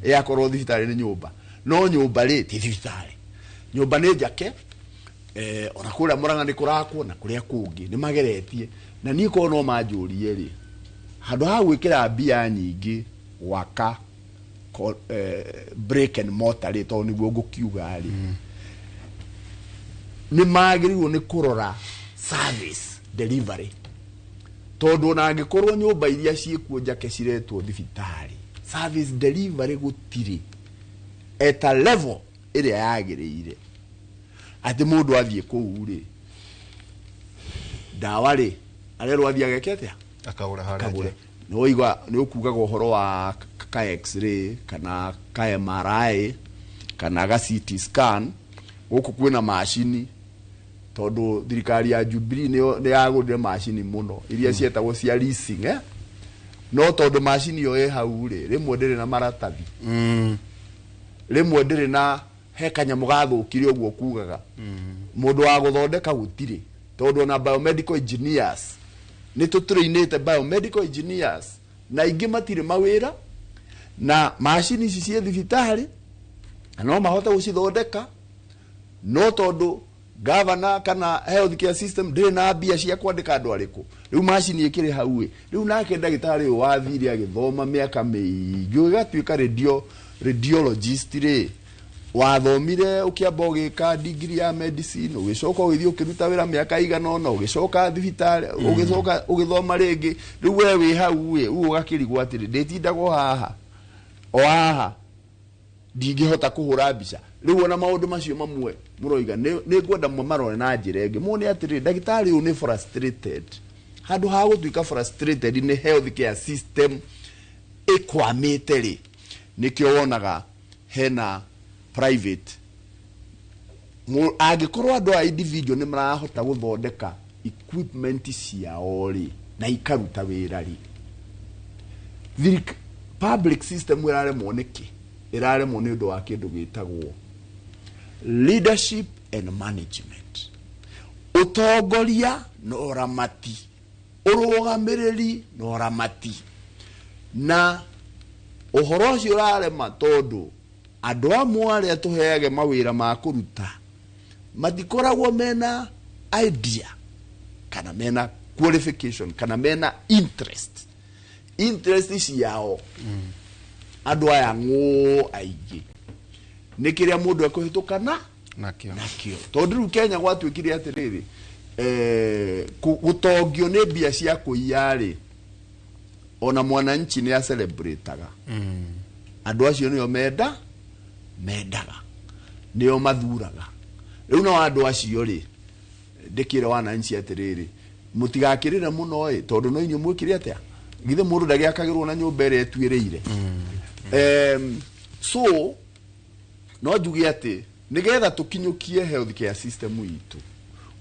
[SPEAKER 3] ĩakorwo thibitarĩ nĩ nyũmba, no nyũmba rĩ ti thibitarĩ, nyũmba nĩ njake. Ona kũrĩa Murang'a nĩ kũrakwo na kũrĩa kũngĩ nĩ mageretie. Na niĩ korwo no manjũrie rĩ, handũ ha gwĩkĩra mbia nyingĩ gwaka brick and mortar rĩ, tondũ nĩguo ngũkiuga rĩ, nĩ magĩrĩirwo nĩ kũrora service delivery, tondũ ona angĩkorwo nyũmba iria ciĩkuo njake ciretwo thibitarĩ, service delivery gũtirĩ at a level ĩrĩa yagĩrĩire atĩ mũndũ athiĩ kũu rĩ, ndawa rĩ, arerwo athiĩ ageke atĩa?
[SPEAKER 1] Akagũra harĩa
[SPEAKER 3] Akagũre.
[SPEAKER 1] nja.
[SPEAKER 3] Nĩ waigua nĩ ũkugaga ũhoro wa ka x-ray kana ka MRI kana ga CT scan. Gũkũ kwĩna macini, tondũ thirikari ya Jubilee nĩ yagũrire macini mũno iria cietagwo cia leasing, eh? No tondũ macini ĩyo ĩ hau rĩ, rĩmwe ndĩrĩ na maratathi, rĩmwe ndĩrĩ na he kanyamũ gathũkire ũguo kugaga mũndũ wa gũthondeka gũtirĩ, tondũ ona biomedical engineers nĩ tũtũrĩinĩte biomedical engineers na aingĩ matirĩ mawĩra, na macini ici ciĩ thibitarĩ na no mahote gũcithondeka, no tondũ governor kana health care system ndĩrĩ na mbia cia kwandĩka andũ arĩkũ, rĩu macini ĩkĩrĩ hau ĩ. Rĩu nake ndagĩtarĩ ũyũ wathire agĩthoma mĩaka mĩingĩ ũgatuĩka radiologist rĩ, wathomire ũkĩamba ũgĩka degree ya medicine, ũgĩcoka ũgĩthiĩ ũkĩruta wĩra mĩaka igana ũna, ũgĩcoka thibitarĩ, ũgĩcoka ũgĩthoma rĩngĩ. Rĩu we wĩ hau ĩ, rĩu ũgakĩrigwo atĩrĩ, ndĩtindagwo haha o haha ndingĩhota kũhũra mbica. Rĩu ona maũndũ macio mamwe mũroiga nĩ ngwenda marore na njĩra ĩngĩ, mone atĩrĩ, ndagĩtarĩ ũyũ nĩ frustrated. Handũ ha gũtuĩka frustrated nĩ health care system ĩkwamĩte rĩ, nĩkĩo wonaga hena private. Angĩkorwo andũ a individual nĩ marahota gũthondeka equipment ciao rĩ na ikaruta wĩra rĩ, public system ĩraremwo nĩkĩ? Ĩraremwo nĩ ũndũ wa kĩndũ gĩtagwo leadership and management, ũtongoria na ũramati, ũrũgamĩrĩri na ũramati. Na ũhoro ũcio ũrarema tondũ andũ amwe arĩa tũheage mawĩra ma kũruta matikoragwo mena idea kana mena qualification kana mena interest ciao. Andũ aya ng'ũ aingĩ nĩ kĩrĩa mũndũ ekũhĩtũka na
[SPEAKER 1] nakĩo
[SPEAKER 3] nakĩo, tondũ rĩu Kenya gwatuĩkire atĩrĩrĩ, gũtongio nĩ mbia cia kũiya rĩ, ona mwananchi nĩ acelebrataga. Andũ acio nĩo mendaga, nĩo mathuraga. Rĩu nao andũ acio rĩ, ndĩkĩre wananchi atĩrĩrĩ, mũtigakĩrĩre mũno ĩ, tondũ no inyuĩ mwĩkire atĩa? Githĩ mũndũ ndagĩakagĩrwo na nyũmba ĩrĩa ĩtuĩrĩire? So no njuge atĩ nĩgetha tũkinyũkie health care system itũ,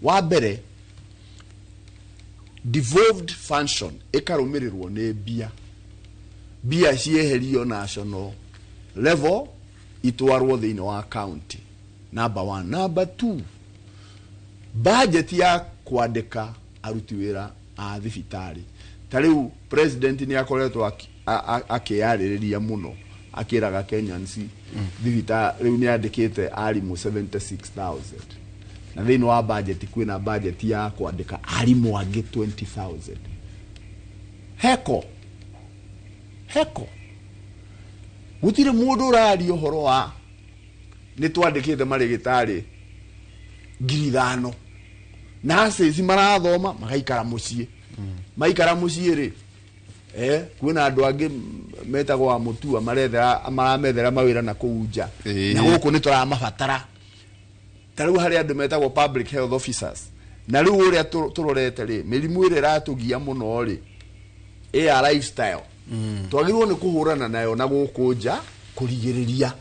[SPEAKER 3] wa mbere devolved function ĩkarũmĩrĩrwo nĩ mbia, mbia cieherio national level itwarwo thĩinĩ wa county, number one. Number two, budget ya kwandĩka aruti wĩra a thibitarĩ. Ta rĩu president nĩ akoretwo akĩyarĩrĩria mũno akĩraga Kenyans thibitarĩ rĩu nĩ andĩkĩte arimũ 76,000, na thĩinĩ wa budget kwĩna budget ya kwandĩka arimũ angĩ 20,000. Heko gũtirĩ mũndũ ũraria ũhoro wa nĩ twandĩkĩte marĩgĩtarĩ 5,000 nurses marathoma magaikara mũciĩ, maikara mũciĩ rĩ, kwĩna andũ angĩ Metagwo wa Mutua marethera maramethera mawĩra na kũu nja na gũkũ nĩ tũramabatara. Ta rĩu harĩ andũ metagwo public health officers, na rĩu ũrĩa tũrorete rĩ, mĩrimũ ĩrĩa ĩratũgia mũno rĩ ya lifestyle, twagĩrĩirwo nĩ kũhũrana nayo na gũkũ nja kũrigĩrĩria.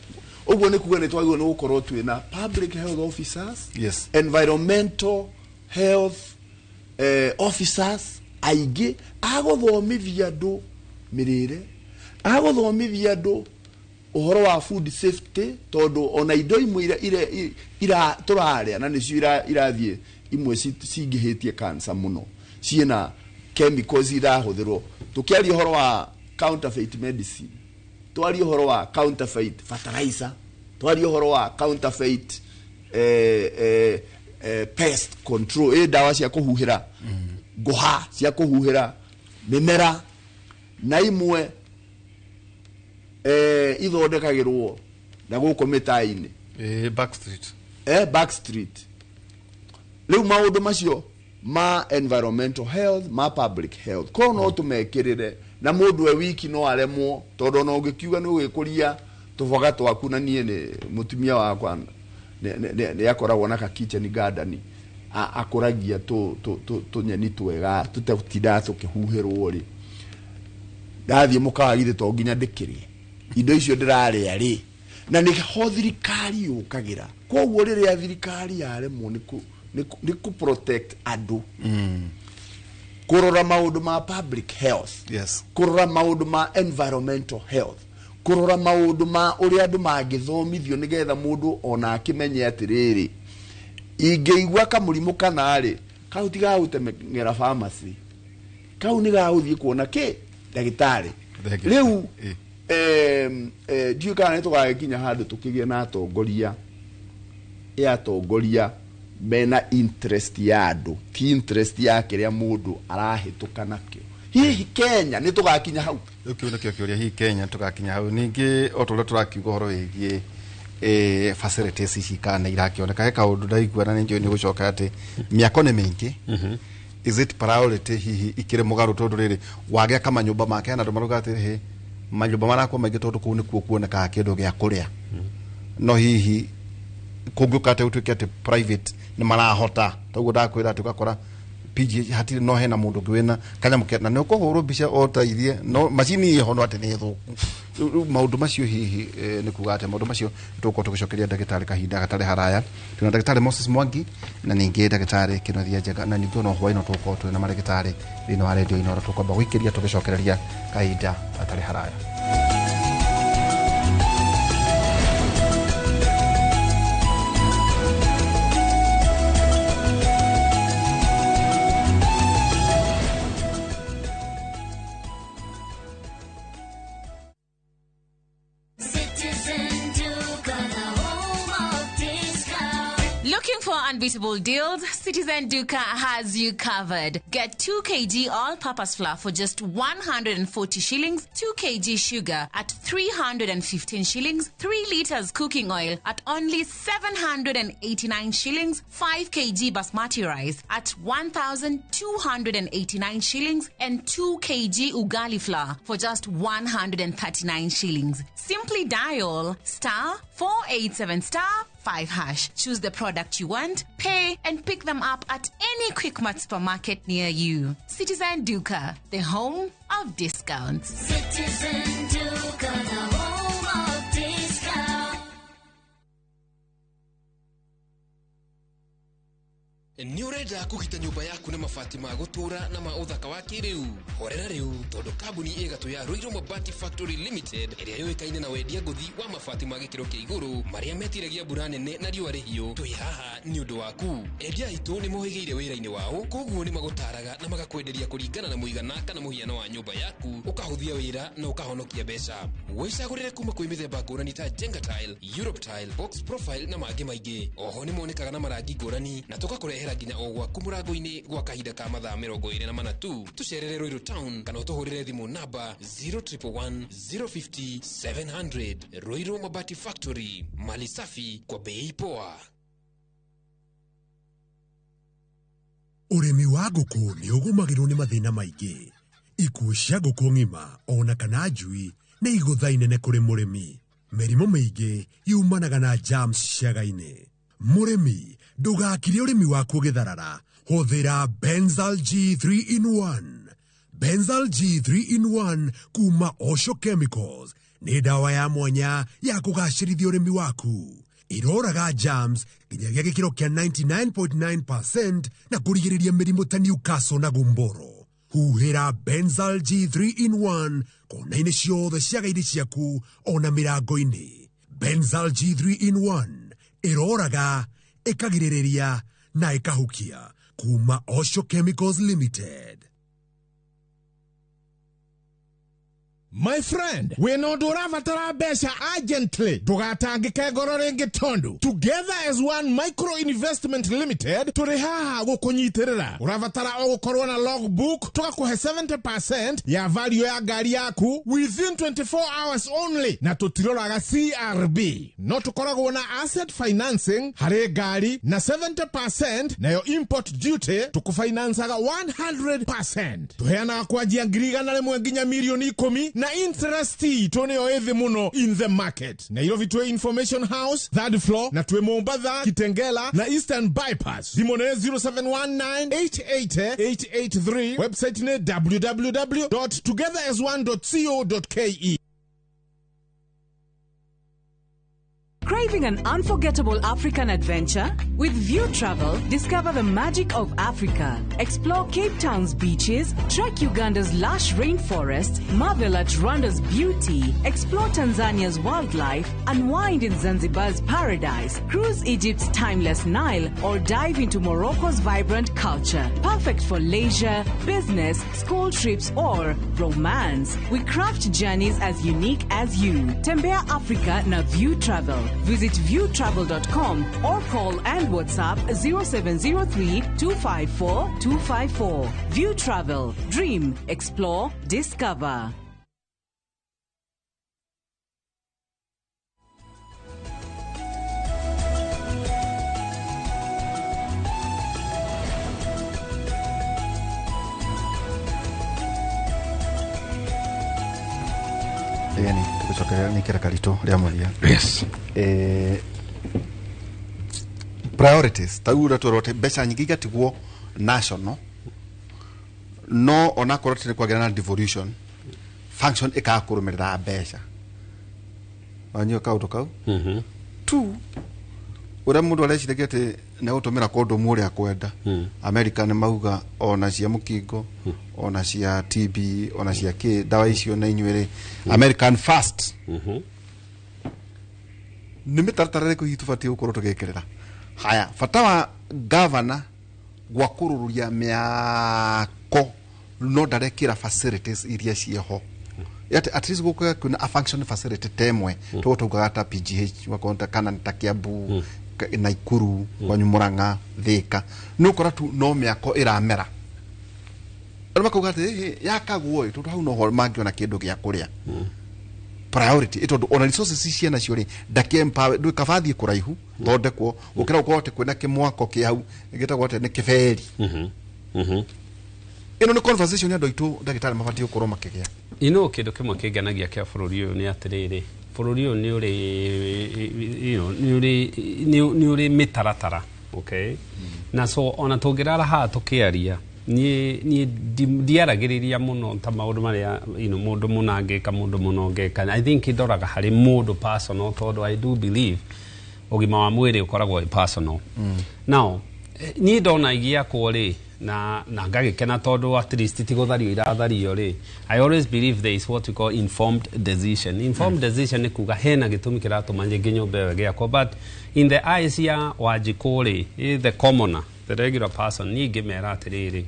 [SPEAKER 3] Ũguo nĩ kuga nĩ twagĩrĩirwo nĩ gũkorwo twĩna public health officers,
[SPEAKER 1] yes,
[SPEAKER 3] environmental health officers aingĩ agũthomithia andũ mĩrĩre, agũthomithia andũ ũhoro wa food safety, tondũ ona indo imwe ira tũrarĩa na nĩcio irathiĩ imwe cingĩhĩtie cancer mũno, ciĩna chemicals irahũthĩrwo. Tũkĩaria ũhoro wa counterfeit medicine, twarie ũhoro wa counterfeit fertilizer, twarie ũhoro wa counterfeit pest control, ndawa cia kũhuhĩra ngũha, cia kũhuhĩra mĩmera, na imwe ithondekagĩrwo na gũkũ mĩtaa-inĩ,
[SPEAKER 1] backstreet,
[SPEAKER 3] backstreet. Rĩu maũndũ macio ma environmental health, ma public health, korwo no tũmekĩrĩre, na mũndũ e wiki no aremwo, tondũ ona ũngĩkiuga nĩ ũgĩkũria tũboga twaku, na niĩ nĩ mũtumia wakwa nĩ akoragwo na ka kitchen garden, akũragia tũnyeni twega tũtetindaga tũkĩhuhĩrwo rĩ, ndathiĩ mũkawa githĩ to nginya ndĩkĩrĩe indo icio ndĩrarĩa rĩ, na nĩho thirikari yũkagĩra. Koguo rĩrĩa thirikari yaremwo nĩ kũ protect andũ, kũrora maũndũ ma public health,
[SPEAKER 1] yes,
[SPEAKER 3] kũrora maũndũ ma environmental health, kũrora maũndũ ma ũrĩa andũ mangĩthomithio nĩgetha mũndũ ona akĩmenye atĩrĩrĩ, ingĩigua kamũrimũ kana rĩ, kau ti gagũteng'era pharmacy, kau nĩ gagũthiĩ kuona kĩ ndagĩtarĩ. Rĩu ndiũĩ kana nĩ tũgagĩkinya handũ tũkĩgĩe na atongoria atongoria mena interest ya andũ, ti interest ya kĩrĩa mũndũ arahĩtũka nakĩo. Hihi Kenya nĩ tũgakinya hau?
[SPEAKER 1] Rĩu kĩu nĩkĩo kĩũria, hihi Kenya tũgakinya hau? Ningĩ o ta ũrĩa tũrakiuga ũhoro wĩgiĩ facilities ici kana irakĩoneka, he kaũndũ ndaigua na nĩ njũĩ nĩ gũcoka atĩ mĩako nĩ mĩingĩ, is it priority hihi ikĩrĩ mũgarũ, tondũ rĩrĩ wagĩaka manyũmba make na andũ marauga atĩ hĩ manyũmba marakwo maingĩ tondũ kũu nĩkuo kuonekaga kĩndũ gĩa kũrĩa, no hihi kũngĩũka atĩ gũtuĩke atĩ private nĩ marahota, toguo ndakwĩra atĩ ũgakora PG hatirĩ no hena mũndũ ũngĩ wĩna kanyamũ ke na nĩ ũkũhũrwo mbica o ta irie no macini ĩho no atĩ nĩ thũku. Rĩu maũndũ macio hihi nĩ kuga atĩ maũndũ macio tũgũkorwo tũgĩcokeria ndagĩtarĩ kahinda gatarĩ haraya. Twĩna ndagĩtarĩ Moses Mwangi na ningĩ ndagĩtarĩ Kĩnuthia Njenga, na ningĩ ona hwaĩ no tũgũkorwo twĩna marĩgĩtarĩ thĩinĩ wa redio Inooro, tũkwamba gũikĩria tũgĩcokereria kahinda gatarĩ haraya.
[SPEAKER 18] Looking for unbeatable deals? Citizen Duka has you covered. Get 2 kg all-purpose flour for just 140 shillings, 2 kg sugar at 315 shillings, 3 liters cooking oil at only 789 shillings, 5 kg basmati rice at 1,289 shillings, and 2 kg ugali flour for just 139 shillings. Simply dial star 487 star 5 hash. Choose the product you want, pay, and pick them up at any Quickmart supermarket near you. Citizen Duka, the home of discounts.
[SPEAKER 12] Citizen Duka, the home of discounts.
[SPEAKER 15] Nĩ ũrenda kũgita nyũmba yaku na mabati ma gũtũũra na ma ũthaka wa kĩrĩu? Horera rĩu, tondũ kambuni ĩgatũ ya Ruiru Mabati Factory Limited ĩrĩa yũĩkaine na wendia ngũthi wa mabati ma gĩkĩro kĩa igũrũ marĩa metiragia mbura nene na riũa rĩhiũ, twĩ haha nĩ ũndũ waku. Endia aitũ nĩ mohĩgĩire wĩra-inĩ wao, koguo nĩ magũtaraga na magakwenderia kũringana na mũigana kana mũhiano wa nyũmba yaku, ũkahũthia wĩra na ũkahonokia mbeca. Wĩcagũrĩre kuma kwĩ mĩthemba ngũrani ta Jenga Tile, Europe Tile, Box Profile na mangĩ maingĩ. Oho nĩ monekaga na marangi ngũrani na tũgakũrehera nginya o gwaku mũrango-inĩ gwa kahinda ka mathaa 24 tu. Tũcerere Ruiru Town kana ũtũhũrĩre thimũ namba 0111 050 700. Ruiru Mabati Factory, mali safi kwa bei poa.
[SPEAKER 22] Ũrĩmi wa ngũkũ nĩ ũgũmagĩrwo nĩ mathĩna maingĩ. Ikuũ cia ngũkũ ng'ima ona kana njui
[SPEAKER 5] Nĩ igũtha inene kũrĩ mũrĩmi. Mĩrimũ mĩingĩ yumanaga na germs ciaga-inĩ. Mũrĩmi, ndũgakire ũrĩmi waku ũgĩtharara. Hũthĩra Benzal G3 in 1. Benzal G3 in 1 kuma Osho Chemicals nĩ ndawa ya mwanya ya kũgacĩrithia ũrĩmi waku. Iroraga germs nginyagia gĩkĩro kĩa 99.9% na kũrigĩrĩria mĩrimũ ta Newcastle na gumboro. Huhĩra Benzal G3 in 1 kona-inĩ ciothe ciaga-inĩ ciaku ona mĩrango-inĩ. Benzal G3 in 1 ĩroraga, ĩkagirĩrĩria na ĩkahukia kuma Osho Chemicals Limited.
[SPEAKER 22] My friend, wĩna ũndũ ũrabatara mbeca urgently, ndũgatangĩke ngoro rĩngĩ tondũ Together as One Micro Investment Limited tũrĩ haha gũkũnyitĩrĩra. Ũrabatara o gũkorwo na logbook, tũgakũhe 70% ya value ya ngari yaku within 24 hours only, na tũtiroraga CRB. No tũkoragwo na asset financing harĩ ngari na 70%, nayo import duty tũkũfinancaga 100%. Tũheanaga kwanjia 100,000 nginya 10,000,000 na interest itũ nĩyo ĩthĩ mũno in the market. Nairobi twĩ Information House third floor, na twĩ Mombatha, Kitengela na Eastern Bypass. Thimũ nĩ 0719888883, website nĩ www.togetherasone.co.ke.
[SPEAKER 23] Craving an unforgettable African adventure? With View Travel, discover the magic of Africa. Explore Cape Town's beaches, trek Uganda's lush rainforests, marvel at Rwanda's beauty, explore Tanzania's wildlife, unwind in Zanzibar's paradise, cruise Egypt's timeless Nile, or dive into Morocco's vibrant culture. Perfect for leisure, business, school trips, or romance. We craft journeys as unique as you. Tembea Africa na View Travel. Visit viewtravel.com or call and WhatsApp 0703 254 254. View Travel. Dream, explore, discover.
[SPEAKER 1] Yani tugicokeria nä kä karitå rä a må
[SPEAKER 15] Yes.
[SPEAKER 1] Priorities ta u tå mbeca nyingä igatigwo national, no onakorwo tä kwagä na devolution function ĩkaga kũrũmĩrĩra mbeca wanyua kaũndũ kau. Tu ũrĩa mũndũ areciragia atĩ nĩ gũtũmĩra kondomu ũrĩa akwenda. America nĩ mauga ona cia mũkingo, ona cia TB, ona cia kĩ ndawa icio na inyuĩ rĩ, American first. Nĩ mĩtaratara ĩrĩkũ hihi tũbatiĩ gũkorwo tũgĩkĩrĩra? Haya, bata wa gavana gwakũrũrũria mĩako no ndarekĩra facilities iria ciĩho, at least gũkorwo kwĩna a function facility ta ĩmwe tũguo taugaga ta PGH wakorwo ta kana ta Kiambu, Naikuru, kwanyu Murang'a, Thika, nĩ ũkora tu no mĩako ĩramera. Andũ makauga atĩ yakagwo ĩ tondũ hau noho mangĩona kĩndũ gĩa kũrĩa. Priority ĩ tondũ ona resources ici ciana cio rĩ ndakĩ empower ndũ kabathiĩ kũraihu thondekwo gũkĩra gũkorwo atĩ kwĩna kĩmwako kĩ hau gĩtagwo atĩ nĩ kĩberi. Ĩno nĩ conversation ya andũ aitũ ndagĩtarĩ mabatiĩ gũkorwo makĩgĩa.
[SPEAKER 2] Ino kĩndũ kĩmwe kĩngenagia kĩa bũrũri ũyũ nĩ atĩrĩrĩ, bũrũri ũyũ nĩ ũrĩ you know, nĩ ũrĩ mĩtaratara, okay? Na so ona tũngĩrara haha tũkĩaria, niĩ ndiaragĩrĩria mũno ta maũndũ marĩa you know, mũndũ mũna angĩka, mũndũ mũna ũngĩka. I think ndoraga harĩ mũndũ personal tondũ I do believe ũgima wa mwĩrĩ ũkoragwo wĩ personal. Now niĩ ndona igĩakwo rĩ, na ngagĩkena tondũ at least ti gũthario irathario rĩ, I always believe there is what we call informed decision. Informed decision nĩ kuga hena gĩtũmi kĩratũma rĩngĩ nyũmba ĩyo ĩgĩakwo, but in the eyes ya Wanjikũ rĩ, the commoner, the regular person, niĩ ingĩmera atĩrĩrĩ,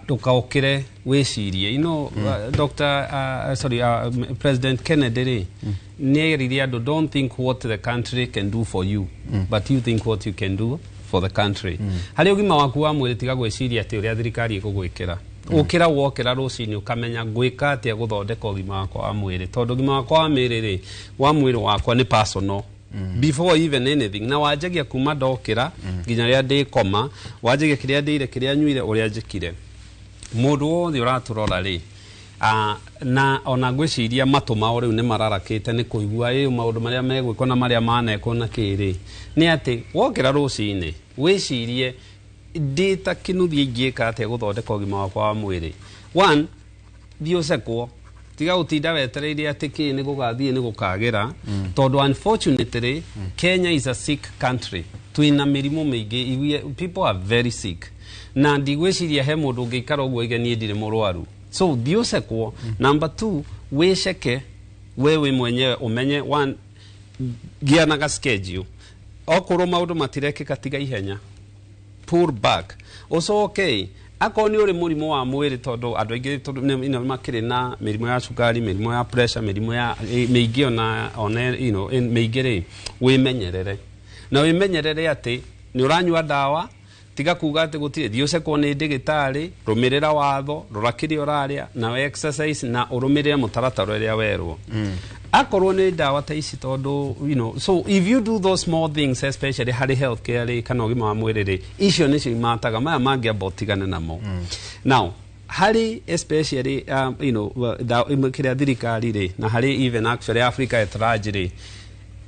[SPEAKER 2] ndũkaũkĩre wĩcirie. You know, Dr. Sorry, President Kennedy rĩ, nĩ erire andũ, don't think what the country can do for you, but you think what you can do for the country. Harĩ ũgima waku wa mwĩrĩ tiga gwĩciria atĩ ũrĩa thirikari ĩgũgwĩkĩra. Ũkĩra wokĩra rũcinĩ ũkamenya ngwĩka atĩa gũthondeka ũgima wakwa wa mwĩrĩ, tondũ ũgima wakwa wa mwĩrĩ rĩ, wa mwĩrĩ wakwa nĩ personal. Before even anything, na wanjagia kuma ndokĩra nginya rĩrĩa ndĩkoma, wanjagia kĩrĩa ndĩire, kĩrĩa nyuire, ũrĩa njĩkire. Mũndũ wothe ũratũrora rĩ, Na ona ngwĩciria matũ mao rĩu nĩ mararakĩte nĩ kũigua ĩ maũndũ marĩa megwĩkwo na marĩa manekwo na kĩrĩ nĩ atĩ wokĩra rũcinĩ wĩcirie ndĩ ta Kinuthia ingĩka atĩa gũthondeka ũgima wakwa wa mwĩrĩ. One, thiĩ ũcekwo, tiga gũtinda wetereire atĩ kĩ nĩ gũgathiĩ nĩ gũkagĩra, tondũ unfortunately Kenya is a sick country, twĩna mĩrimũ mĩingĩ, people are very sick, na ndigwĩciria he mũndũ ũngĩikara ũguo oige niĩ ndirĩ mũrwaru. So thiĩ ũcekwo. Number two, wĩceke wewe mwenyewe ũmenye. One, gĩa na ga schedule, okorwo maũndũ matirekĩka tiga ihenya, pull back, ũcoke akorwo nĩ ũrĩ mũrimũ wa mwĩrĩ, tondũ andũ aingĩ tondũ nĩ makĩrĩ na mĩrimũ ya cukari, mĩrimũ ya pressure, mĩrimũ ya mĩingĩ ona mĩingĩ rĩ, wĩmenyerere na wĩmenyerere atĩ nĩ ũranyua ndawa, tiga kuga atĩ gũtirĩ, thiĩ ũcekwo nĩ ndĩgĩtarĩ, rũmĩrĩra watho, rora kĩrĩa ũrarĩa na exercise na ũrũmĩrĩre mũtaratara ũrĩa werwo. Akorwo nĩ ndawa ta ici tondũ so if you do those small things, especially harĩ health care rĩ kana ũgima wa mwĩrĩ rĩ, icio nĩcio imataga maya mangĩamba ũtigane namo. Now harĩ especially kĩrĩa thirikari rĩ na harĩ even actually Africa at large rĩ,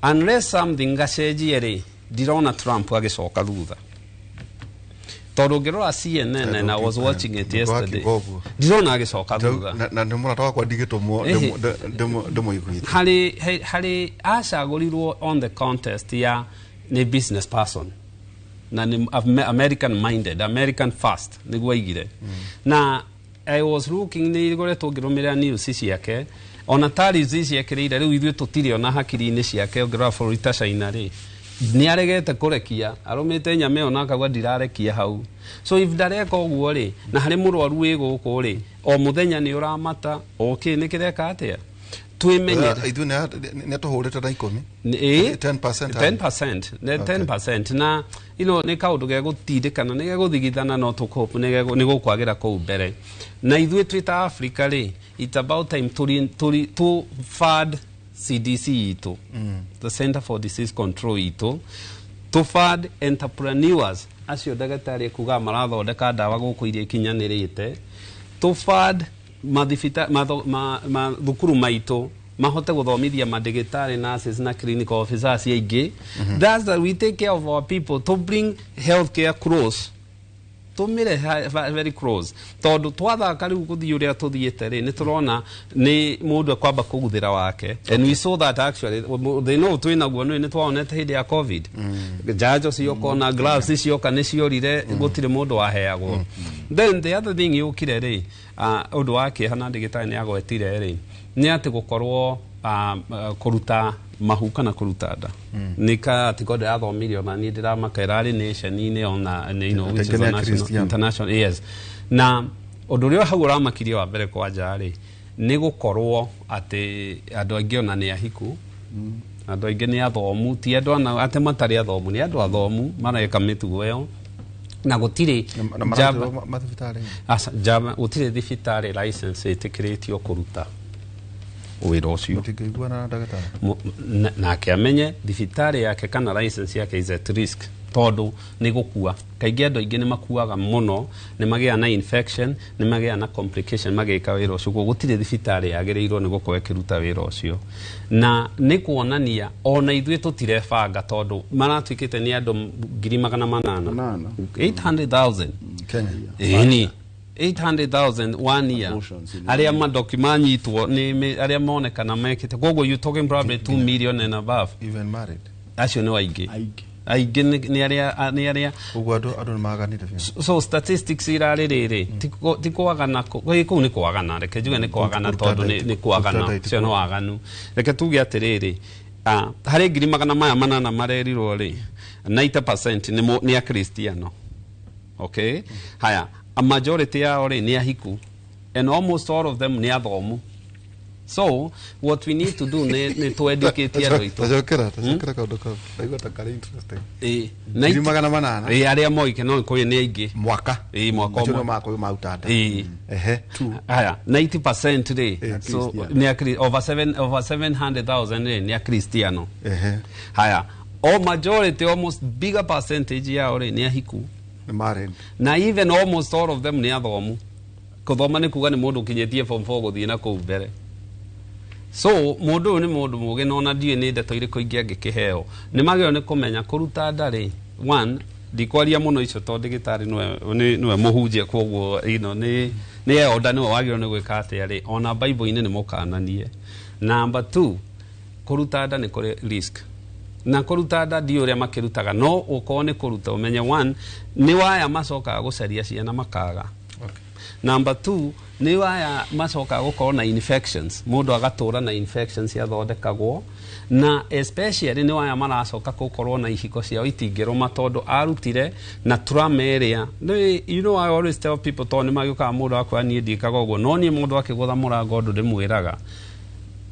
[SPEAKER 2] unless something gacenjie rĩ, ndirona Trump agĩcoka thutha, tondũ ũngĩrora CNN, and I was watching it yesterday, ndirona agĩcoka thutha.
[SPEAKER 1] Na nĩ mũrata wakwa ndigĩtũmwo ndĩmũiguithie.
[SPEAKER 2] Harĩ acagũrirwo on the contest ya nĩ business person na nĩ American minded, American first nĩguo aigire. Na I was looking, nĩ ngoretwo ngĩrũmĩrĩra news ciake, ona tariffs ici ekĩrĩire rĩu ithuĩ tũtirĩ ona hakiri-inĩ ciake. Ũngĩrora bũrũri ta China rĩ, nĩ aregete kũrekia, arũmĩte nyama ĩyo na akauga ndirarekia hau. So if ndareka ũguo rĩ, na harĩ mũrwaru wĩ gũkũ rĩ, o mũthenya nĩ ũramata okay nĩ kĩreka atĩa, twĩmenyere.
[SPEAKER 1] Ithuĩ nĩ atũhũrĩte na 10.
[SPEAKER 2] 10%, 10%, na nĩ kaũndũ gegũtindĩkana, nĩ gegũthigithana, no tũkũhope nĩ gũkwagĩra kũu mbere. Na ithuĩ twĩ ta Africa rĩ, it's about time tũ fund CDC itũ, the Center for Disease Control itũ, to fund entrepreneurs acio ndagĩtarĩ kuga marathondeka ndawa gũkũ iria ikinyanĩrĩte, to fund mathukuru maitũ mahote gũthomithia mandagĩtarĩ, nurses na clinical officers aingĩ. That's that we take care of our people, to bring healthcare close, tumire very close, tondũ twathaka rĩu gũthiĩ ũrĩa tũthiĩte rĩ, nĩ tũrona nĩ mũndũ ekwamba kũguthĩra wake. And we saw that actually thĩna ũyũ twĩnaguo nĩ twaonete hĩndĩ ya COVID, njanjo cioka na gloves cioka nĩ ciorire, gũtirĩ mũndũ waheagwo. Then the other thing yũkire rĩ, ũndũ wa kĩeha na ndagĩtarĩ nĩ agwetire rĩ, nĩ atĩ gũkorwo kũruta mahu kana kũruta nda nĩ ka atiko ndĩrathomire ona niĩ ndĩramaka ĩrarĩ nation-inĩ ona which is a national, international, yes. Na ũndũ ũrĩa hau ũramakirie wa mbere kwanja rĩ, nĩ gũkorwo atĩ andũ aingĩ ona nĩ ahiku, andũ aingĩ nĩ athomu, ti andũ atĩ matarĩ athomu, nĩ andũ athomu mareka mĩtugo ĩyo, na gũtirĩ njamba, gũtirĩ thibitarĩ license ĩtĩkĩrĩtio kũruta wĩra ũcio. Nake amenye thibitarĩ yake kana license yake is at risk, tondũ nĩ gũkua. Kaingĩ andũ aingĩ nĩ makuaga mũno, nĩ magĩaga na infection, nĩ magĩaga na complication magĩka wĩra ũcio. Koguo gũtirĩ thibitarĩ yagĩrĩirwo nĩ gũkorwo ĩkĩruta wĩra ũcio. Na nĩ kuonania ona ithuĩ tũtirebanga, tondũ maratuĩkĩte nĩ andũ 800,000, 800,000
[SPEAKER 1] Kenya.
[SPEAKER 2] Ĩni 800,000 one year arĩa madoki manyitwo nĩ arĩa monekana mekĩte. Koguo you talking probably 2 million and above,
[SPEAKER 1] even married.
[SPEAKER 2] Acio nĩ aingĩ aingĩ nĩ arĩa
[SPEAKER 1] ũguo andũ nĩ maganire biũ.
[SPEAKER 2] So statistics irarĩ rĩrĩ, ti kwagana kũu nĩ kwagana, reke njuge nĩ kwagana, tondũ nĩ kwagana ũcio nĩ waganu. Reke tuge atĩrĩrĩ, harĩ 800,000 marerirwo rĩ, 90% nĩ Akristiano. Okay, haya, a majority yao rĩ nĩ ahiku, and almost all of them nĩ athomu. So what we need to do nĩ to educate andũ aitũ.
[SPEAKER 1] Tacokera kaũndũ kau, ndaigua ta karĩ interesting. 800,000
[SPEAKER 2] arĩa moike no kũrĩ nĩ aingĩ
[SPEAKER 1] mwaka.
[SPEAKER 2] Mwaka
[SPEAKER 1] ũmwe acio maruta nda.
[SPEAKER 2] Haya, 90% rĩ, so nĩ over 700,000 rĩ nĩ Akristiano. Haya, all majority, almost bigger percentage yao rĩ nĩ ahiku,
[SPEAKER 1] married,
[SPEAKER 2] na even almost all of them nĩ athomu. Kũthoma nĩ kuga nĩ mũndũ ũkinyĩtie form 4 gũthiĩ na kũu mbere. So mũndũ ũyũ nĩ mũndũ mũgĩ, na ona ndiũĩ nĩ ndeto irĩkũ ingĩ angĩkĩheo. Nĩ magĩrĩirwo nĩ kũmenya kũruta nda rĩ, one, ndikwaria mũno icio tondũ ndagĩtarĩ nĩwe mũhunjia, koguo nĩ elder nĩwe wagĩrĩirwo nĩ gwĩka atĩa rĩ, ona Bible-inĩ nĩ mũkananie. Number 2, kũruta nda nĩ kũrĩ risk. Na kũruta nda ndiũĩ ũrĩa makĩrutaga, no ũkorwo nĩ kũruta ũmenye one, nĩ waya macokaga gũcaria ciana makaga. Number 2, nĩ waya macokaga gũkorwo na infections, mũndũ agatũra na infections ciathondekagwo, na especially nĩ waya maracoka gũkorwo na ihiko ciao itingĩrũma tondũ arutire na trauma ĩrĩa. You know, I always tell people, tondũ nĩ magĩũkaga mũndũ akwĩra niĩ ndiĩkaga ũguo, no niĩ mũndũ akĩgũtha mũrango ũndũ ndĩmwĩraga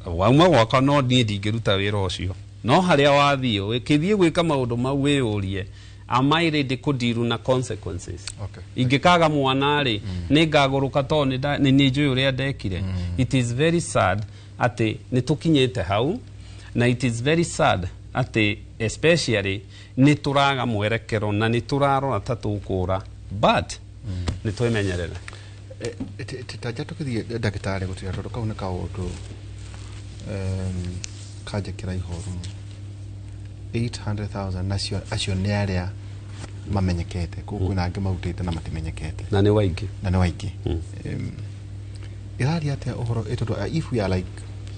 [SPEAKER 2] wauma gwakwa, no niĩ ndingĩruta wĩra ũcio. No harĩa wathiĩ ũkĩthiĩ gwĩka maũndũ mau wĩyũrie, am I ready kũdeal na consequences? Ingĩkaga mwana rĩ, nĩ ngagũrũka tondũ nĩ njũĩ ũrĩa ndekire. It is very sad atĩ nĩ tũkinyĩte hau, na it is very sad atĩ especially nĩ tũraga mwerekero na nĩ tũrarora ta tũkũra, but nĩ twĩmenyerere.
[SPEAKER 1] Tanja tũkĩthiĩ ndagĩtarĩ gũtira tondũ kau nĩ kaũndũ kanjĩkĩra ihoru. 800,000 nacio acio nĩ arĩa mamenyekete, koguo kwĩna angĩ marutĩte na matimenyekete,
[SPEAKER 2] na nĩ waingĩ,
[SPEAKER 1] na nĩ waingĩ. Ĩraria atĩa ũhoro tondũ if we are like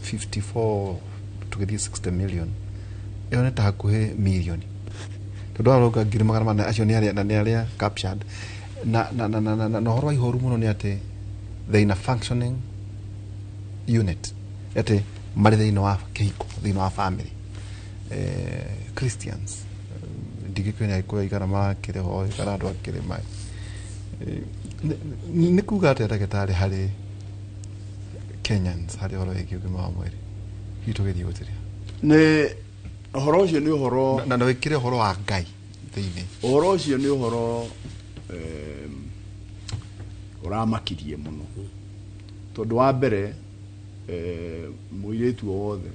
[SPEAKER 1] 54 tũgĩthiĩ 60 million, ĩyo nĩ ta hakuhĩ mirioni, tondũ warauga 400,000 acio nĩ arĩa, na nĩ arĩa captured, na na na na na ũhoro wa ihoru mũno nĩ atĩ they in a functioning unit, atĩ marĩ thĩinĩ wa kĩhiko, thĩinĩ wa family, Christians ndingĩkĩona Agĩkũyũ aigana marakĩrĩ ho kana andũ akĩrĩ ma nĩ kuga atĩa ndagĩtarĩ harĩ Kenyans harĩ ũhoro wĩgiĩ ũgima wa mwĩrĩ hihi tũgĩthiĩ gũtĩria
[SPEAKER 3] nĩ ũhoro ũcio nĩ ũhoro
[SPEAKER 1] na wĩkĩre ũhoro wa Ngai thĩinĩ.
[SPEAKER 3] Ũhoro ũcio nĩ ũhoro ũramakirie mũno tondũ wa mbere mũirĩtu o wothe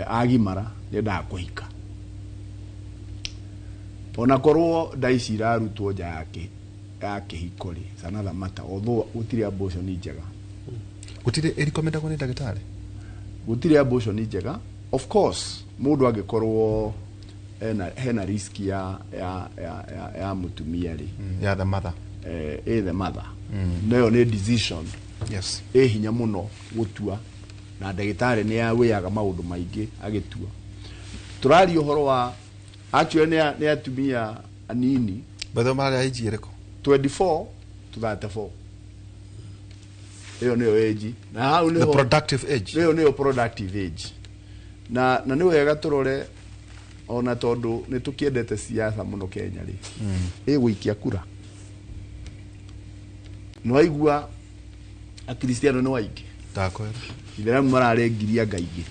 [SPEAKER 3] agimara nĩendaga kũhika, ona korwo nda ici irarutwo nja ya kĩhiko rĩ, it's another matter, although gũtirĩ abortion njega,
[SPEAKER 1] gũtirĩ ĩrecommendagwo nĩ ndagĩtarĩ,
[SPEAKER 3] gũtirĩ abortion njega. Of course mũndũ angĩkorwo hena risk ya ya ya ya, ya mũtumia rĩ,
[SPEAKER 1] ya the mother,
[SPEAKER 3] the mother, nayo nĩ decision,
[SPEAKER 1] yes,
[SPEAKER 3] ĩ hinya mũno gũtua, na ndagĩtarĩ nĩ awĩaga maũndũ maingĩ agĩtua. Tũraria ũhoro wa actually nĩ atumia anini
[SPEAKER 1] betho marĩa age ĩrĩkũ?
[SPEAKER 3] 24 to 34, ĩyo nĩyo age, na hau
[SPEAKER 1] nĩho the productive age,
[SPEAKER 3] ĩyo nĩyo productive age, na nĩ wega tũrore ona tondũ nĩ tũkĩendete siasa mũno Kenya rĩ, ĩgũikia kura nĩ waigua Akristiano nĩ waingĩ
[SPEAKER 1] ndakwĩra
[SPEAKER 3] Itheramu mararĩ 2,000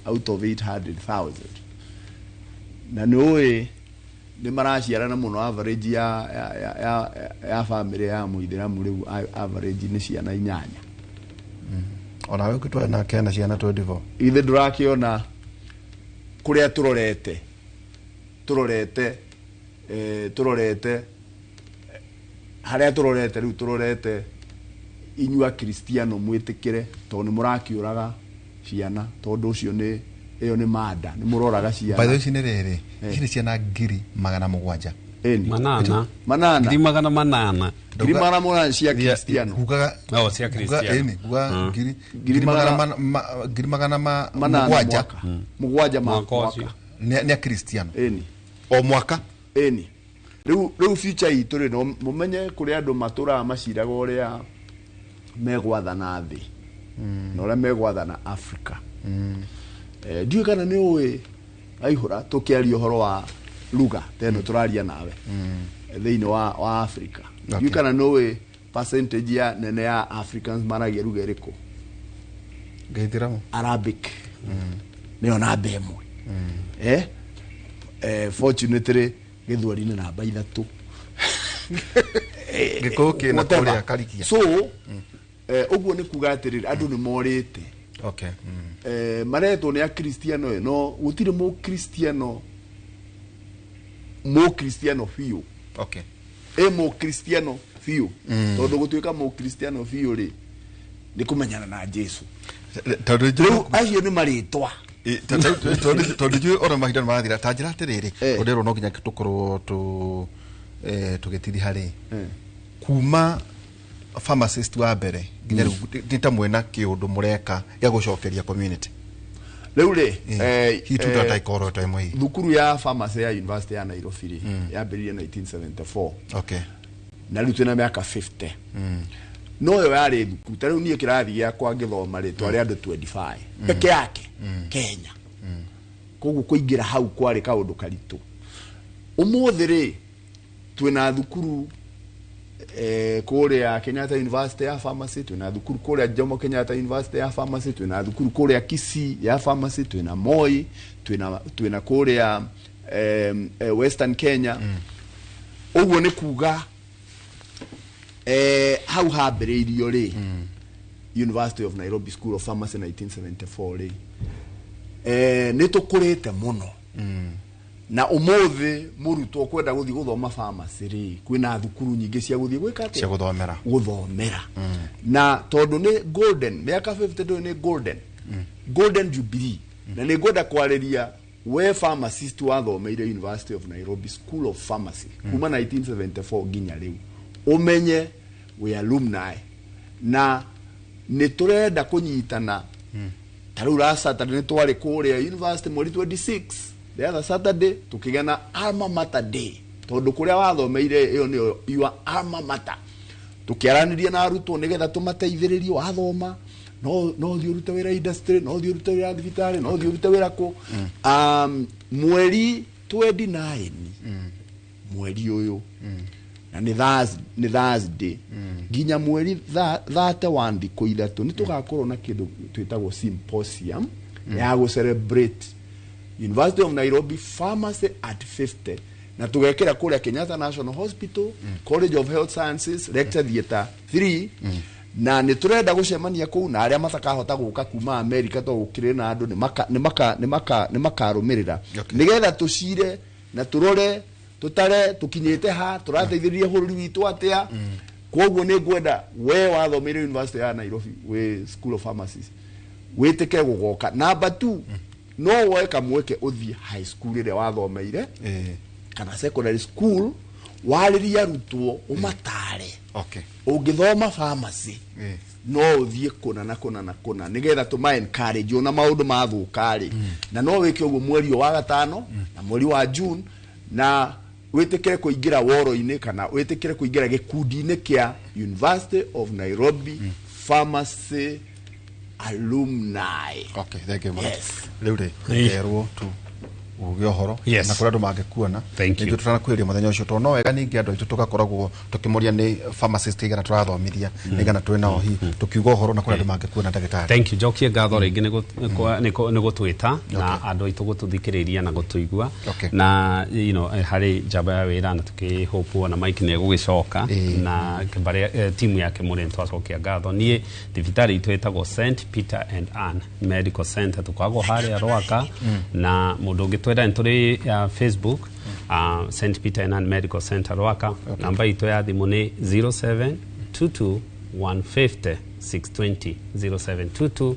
[SPEAKER 3] out of 800,000, na nĩ ũĩ nĩ maraciarana mũno. Average ya ya ya ya family ya mũithĩramu rĩu average nĩ ciana 8.
[SPEAKER 1] Ona we ũngĩtwara nake na ciana 24
[SPEAKER 3] ithe ndũrakĩona kũrĩa tũrorete tũrorete harĩa tũrorete rĩu tũrorete inyuĩ Akristiano mwĩtĩkĩre tondũ nĩ mũrakĩũraga ciana, tondũ ũcio nĩ ĩyo nĩ mada, nĩ mũroraga ciana.
[SPEAKER 1] By the way, ici nĩ rĩrĩ, ici nĩ ciana 700,000.
[SPEAKER 2] Manana.
[SPEAKER 3] Manana.
[SPEAKER 2] 800,000.
[SPEAKER 3] 800,000 cia Kristiano.
[SPEAKER 1] Kugaga
[SPEAKER 2] cia Kristiano.
[SPEAKER 1] Kugaga 700,000
[SPEAKER 3] mũgwanja mwaka.
[SPEAKER 1] Nĩ a Kristiano.
[SPEAKER 3] Ĩni.
[SPEAKER 1] O mwaka.
[SPEAKER 3] Ĩni. Rĩu future itũ rĩ, no mũmenye kũrĩ andũ matũraga maciraga ũrĩa megwathana thĩ na ũrĩa megwathana Africa. Ndiũĩ kana nĩ ũĩ aihũra tũkĩaria ũhoro wa lugha teno tũraria nawe thĩinĩ wa Africa. Ndiũĩ kana nĩ ũĩ percentage ya nene ya Africans maragia lugha ĩrĩkũ?
[SPEAKER 1] Gĩithĩramu.
[SPEAKER 3] Arabic. Nĩyo namba 1. Fortunately Gĩthweri nĩ namba 3.
[SPEAKER 1] Gĩkũyũ kĩna kũrĩa Karikia.
[SPEAKER 3] So ũguo nĩ kuga atĩrĩrĩ andũ nĩ morĩte.
[SPEAKER 1] Okay.
[SPEAKER 3] Maretwo nĩ Akristiano, no gũtirĩ mũkristiano biũ.
[SPEAKER 1] Okay.
[SPEAKER 3] Mũkristiano biũ, tondũ gũtuĩka mũkristiano biũ rĩ nĩ kũmenyana na Jesu.
[SPEAKER 1] Tondũ
[SPEAKER 3] rĩu acio nĩ marĩtwa.
[SPEAKER 1] Tondũ njũĩ ona mahinda nĩ marathira, ta njĩra atĩrĩrĩ, ũnderwo no nginya tũkorwo tũgĩtiriha rĩ, kuma pharmacist wa mbere nginya rĩu nĩ ta mwena kĩũndũ mũreka gĩa gũcokeria community.
[SPEAKER 3] Rĩu rĩ,
[SPEAKER 1] hihi tuta ikorwo ta ĩmwe hihi
[SPEAKER 3] thukuru ya pharmacy ya University ya Nairobi rĩ yambĩrĩirie 1974. Na rĩu twĩna mĩaka 50. No yo yarĩ thukuru, ta rĩu niĩ kĩrathi gĩakwa ngĩthoma rĩ twarĩ andũ 25 peke yake Kenya. Koguo kũingĩra hau kwarĩ kaũndũ karitũ. Ũmũthĩ rĩ twĩna thukuru kũrĩa Kenyatta University ya Pharmacy, twĩna thukuru kũrĩa Jomo Kenyatta University ya Pharmacy, twĩna thukuru kũrĩa Kisii ya Pharmacy, twĩna Moi, twĩna kũrĩa Western Kenya. Ũguo nĩ kuga hau hambĩrĩirio rĩ University of Nairobi School of Pharmacy 1974 rĩ, nĩ tũkũrĩte mũno. Na ũmũthĩ mũrutwo kwenda gũthiĩ gũthoma pharmacy rĩ, kwĩna thukuru nyingĩ cia gũthiĩ gwĩka atĩa?
[SPEAKER 1] Cia gũthomera.
[SPEAKER 3] Gũthomera. Na tondũ nĩ golden mĩaka 50 ndũĩ nĩ golden golden jubilee. Na nĩ ngwenda kwarĩria we pharmacist wathomeire University of Nairobi School of Pharmacy kuma 1974 nginya rĩu, ũmenye we alumni na nĩ tũrenda kũnyitana. Ta rĩu last Saturday nĩ twarĩ kũrĩa university mweri 26, the other Saturday tukĩgĩa na alma mater day, tondũ kũrĩa wathomeire ĩyo nĩyo your alma mater. Tũkĩaranĩria na arutwo nĩgetha tũmateithĩrĩrie, wathoma no ũthiĩ ũrute wĩra industry, no ũthiĩ ũrute wĩra thibitarĩ, no ũthiĩ ũrute wĩra kũ. Mweri 29 mweri ũyũ, na nĩ Thursday nginya mweri 31, thikũ ithatũ nĩ tũgakorwo na kĩndũ twĩtagwo symposium ya gũ celebrate University of Nairobi Pharmacy at 50, na tũgekĩra kũrĩa Kenyatta National Hospital, College of Health Sciences, Lecture Theatre 3. Na nĩ tũrenda gũcemania kũu na arĩa matakahota gũka kuma America to gũkĩrĩ na andũ nĩ makarũmĩrĩra nĩgetha tũcire na tũrore tũtare tũkinyĩte ha, tũrateithĩrĩria bũrũri witũ atĩa. Koguo nĩ ngwenda we wathomeire University ya Nairobi wĩ School of Pharmacy wĩtĩke gũgoka. Number 2, no woe kamweke ũthiĩ high school ĩrĩa wathomeire kana secondary school, warĩrie arutwo ũmatare. Ũngĩthoma pharmacy no ũthiĩ kũna na kũna na kũna nĩgetha tũma encourage ona maũndũ mathũka rĩ. Na no wĩke ũguo mweri wa gatano na mweri wa June, na wĩtĩkĩre kũingĩra woro-inĩ kana wĩtĩkĩre kũingĩra gĩkundi-inĩ kĩa University of Nairobi Pharmacy alumni.
[SPEAKER 1] Okay, thank you. Yes. Rĩu rĩ ngerwo tu uge ũhoro na kũrĩa andũ mangĩkuona nĩguo tũtanakuhĩrĩria mũthenya ũcio, tondũ no wega ningĩ andũ aitũ tũgakoragwo tũkĩmoria nĩ pharmacist igana tũrathomithia nĩigana twĩ nao hihi tũkiuga ũhoro na kũrĩa andũ mangĩkuona ndagĩtarĩ.
[SPEAKER 2] Thank you. Njokie ngatho rĩngĩ nĩ gũtwĩta na andũ aitũ gũtũthikĩrĩria na gũtũigua na you know harĩ njamba ya wĩra, na tũkĩhope ona Mike nĩ egũgĩcoka na timu yake mũrĩ nĩtwacokia ngatho. Niĩ thibitarĩ itũ ĩtagwo St Peter and Ann Medical Center, tũkoragwo harĩa Rwaka, na mũndũ ũngĩ twenda nĩ tũrĩ Facebook, St Peter and Ann Medical Center Rwaka. Namba itũ ya thimũ nĩ 0722 150 620, 0722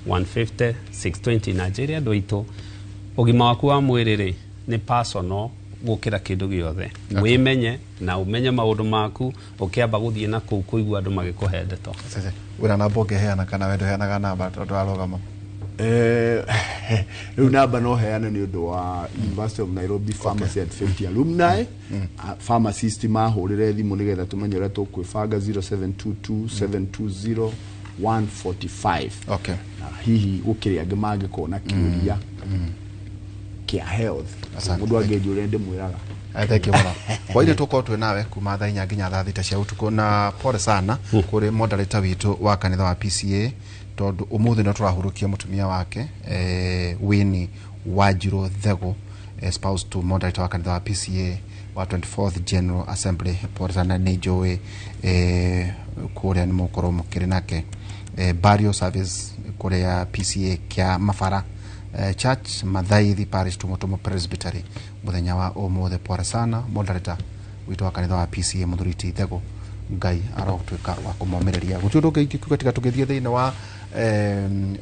[SPEAKER 2] 150 620. Na njĩre andũ aitũ ũgima waku wa mwĩrĩ rĩ nĩ personal gũkĩra kĩndũ gĩothe. Wĩmenye na ũmenye maũndũ maku ũkĩamba gũthiĩ na kũu kũigua andũ magĩkũhe ndeto.
[SPEAKER 1] Wĩna namba ũngĩheana kana we ndũheanaga namba tondũ warũgama?
[SPEAKER 3] Rĩu namba no heane nĩ ũndũ wa University of Nairobi Pharmacy at 50 alumni. Pharmacist mahũrĩre thimũ nĩgetha tũmenye ũrĩa tũkwĩbanga 0722 720 145. Na hihi gũkĩrĩ angĩ mangĩkorwo na kĩũria kĩa health, mũndũ angĩnjũria ndĩmwĩraga.
[SPEAKER 1] Thank you mũno. Hwainĩ tũkorwo twĩ nawe kuma thaa 4 nginya thaa 6 cia ũtukũ, na pole sana kũrĩ moderator witũ wa kanitha wa PCA tondũ ũmũthĩ no tũrahurũkia mũtumia wake Winnie Wanjirũ Thegũ, spouse to moderator wa kanitha wa PCA wa 24th General Assembly. Pole sana, nĩ njũĩ kũrĩa nĩ mũgũkorwo mũkĩrĩ nake. Burial service kũrĩa PCA kĩa Mabara Church, Mathaithi Parish, Tumutumu Presbytery mũthenya wa ũmũthĩ. Pole sana moderator witũ wa kanitha wa PCA mũthuri T Thegũ. Ngai arogatuĩka wa kũmomĩrĩria. Gũtirĩ ũndũ ũngĩ ingĩkiuga tiga tũgĩthiĩ thĩinĩ wa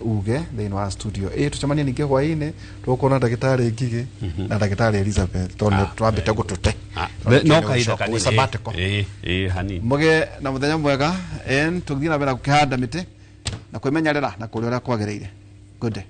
[SPEAKER 1] uge thĩinĩ wa studio. Ĩ tũcemanie ningĩ hwaĩ-inĩ, tũgũkorwo na ndagĩtarĩ Ngigĩ na ndagĩtarĩ Elizabeth, tondũ nĩ twambĩte gũtũte.
[SPEAKER 2] No kahinda kanini.
[SPEAKER 1] Sabbatical.
[SPEAKER 2] Ĩ hanini.
[SPEAKER 1] Mũgĩe na mũthenya mwega, en tũgĩthiĩ na mbere na gũkĩhanda mĩtĩ na kwĩmenyerera na kũrĩa ũrĩa kwagĩrĩire. Good day.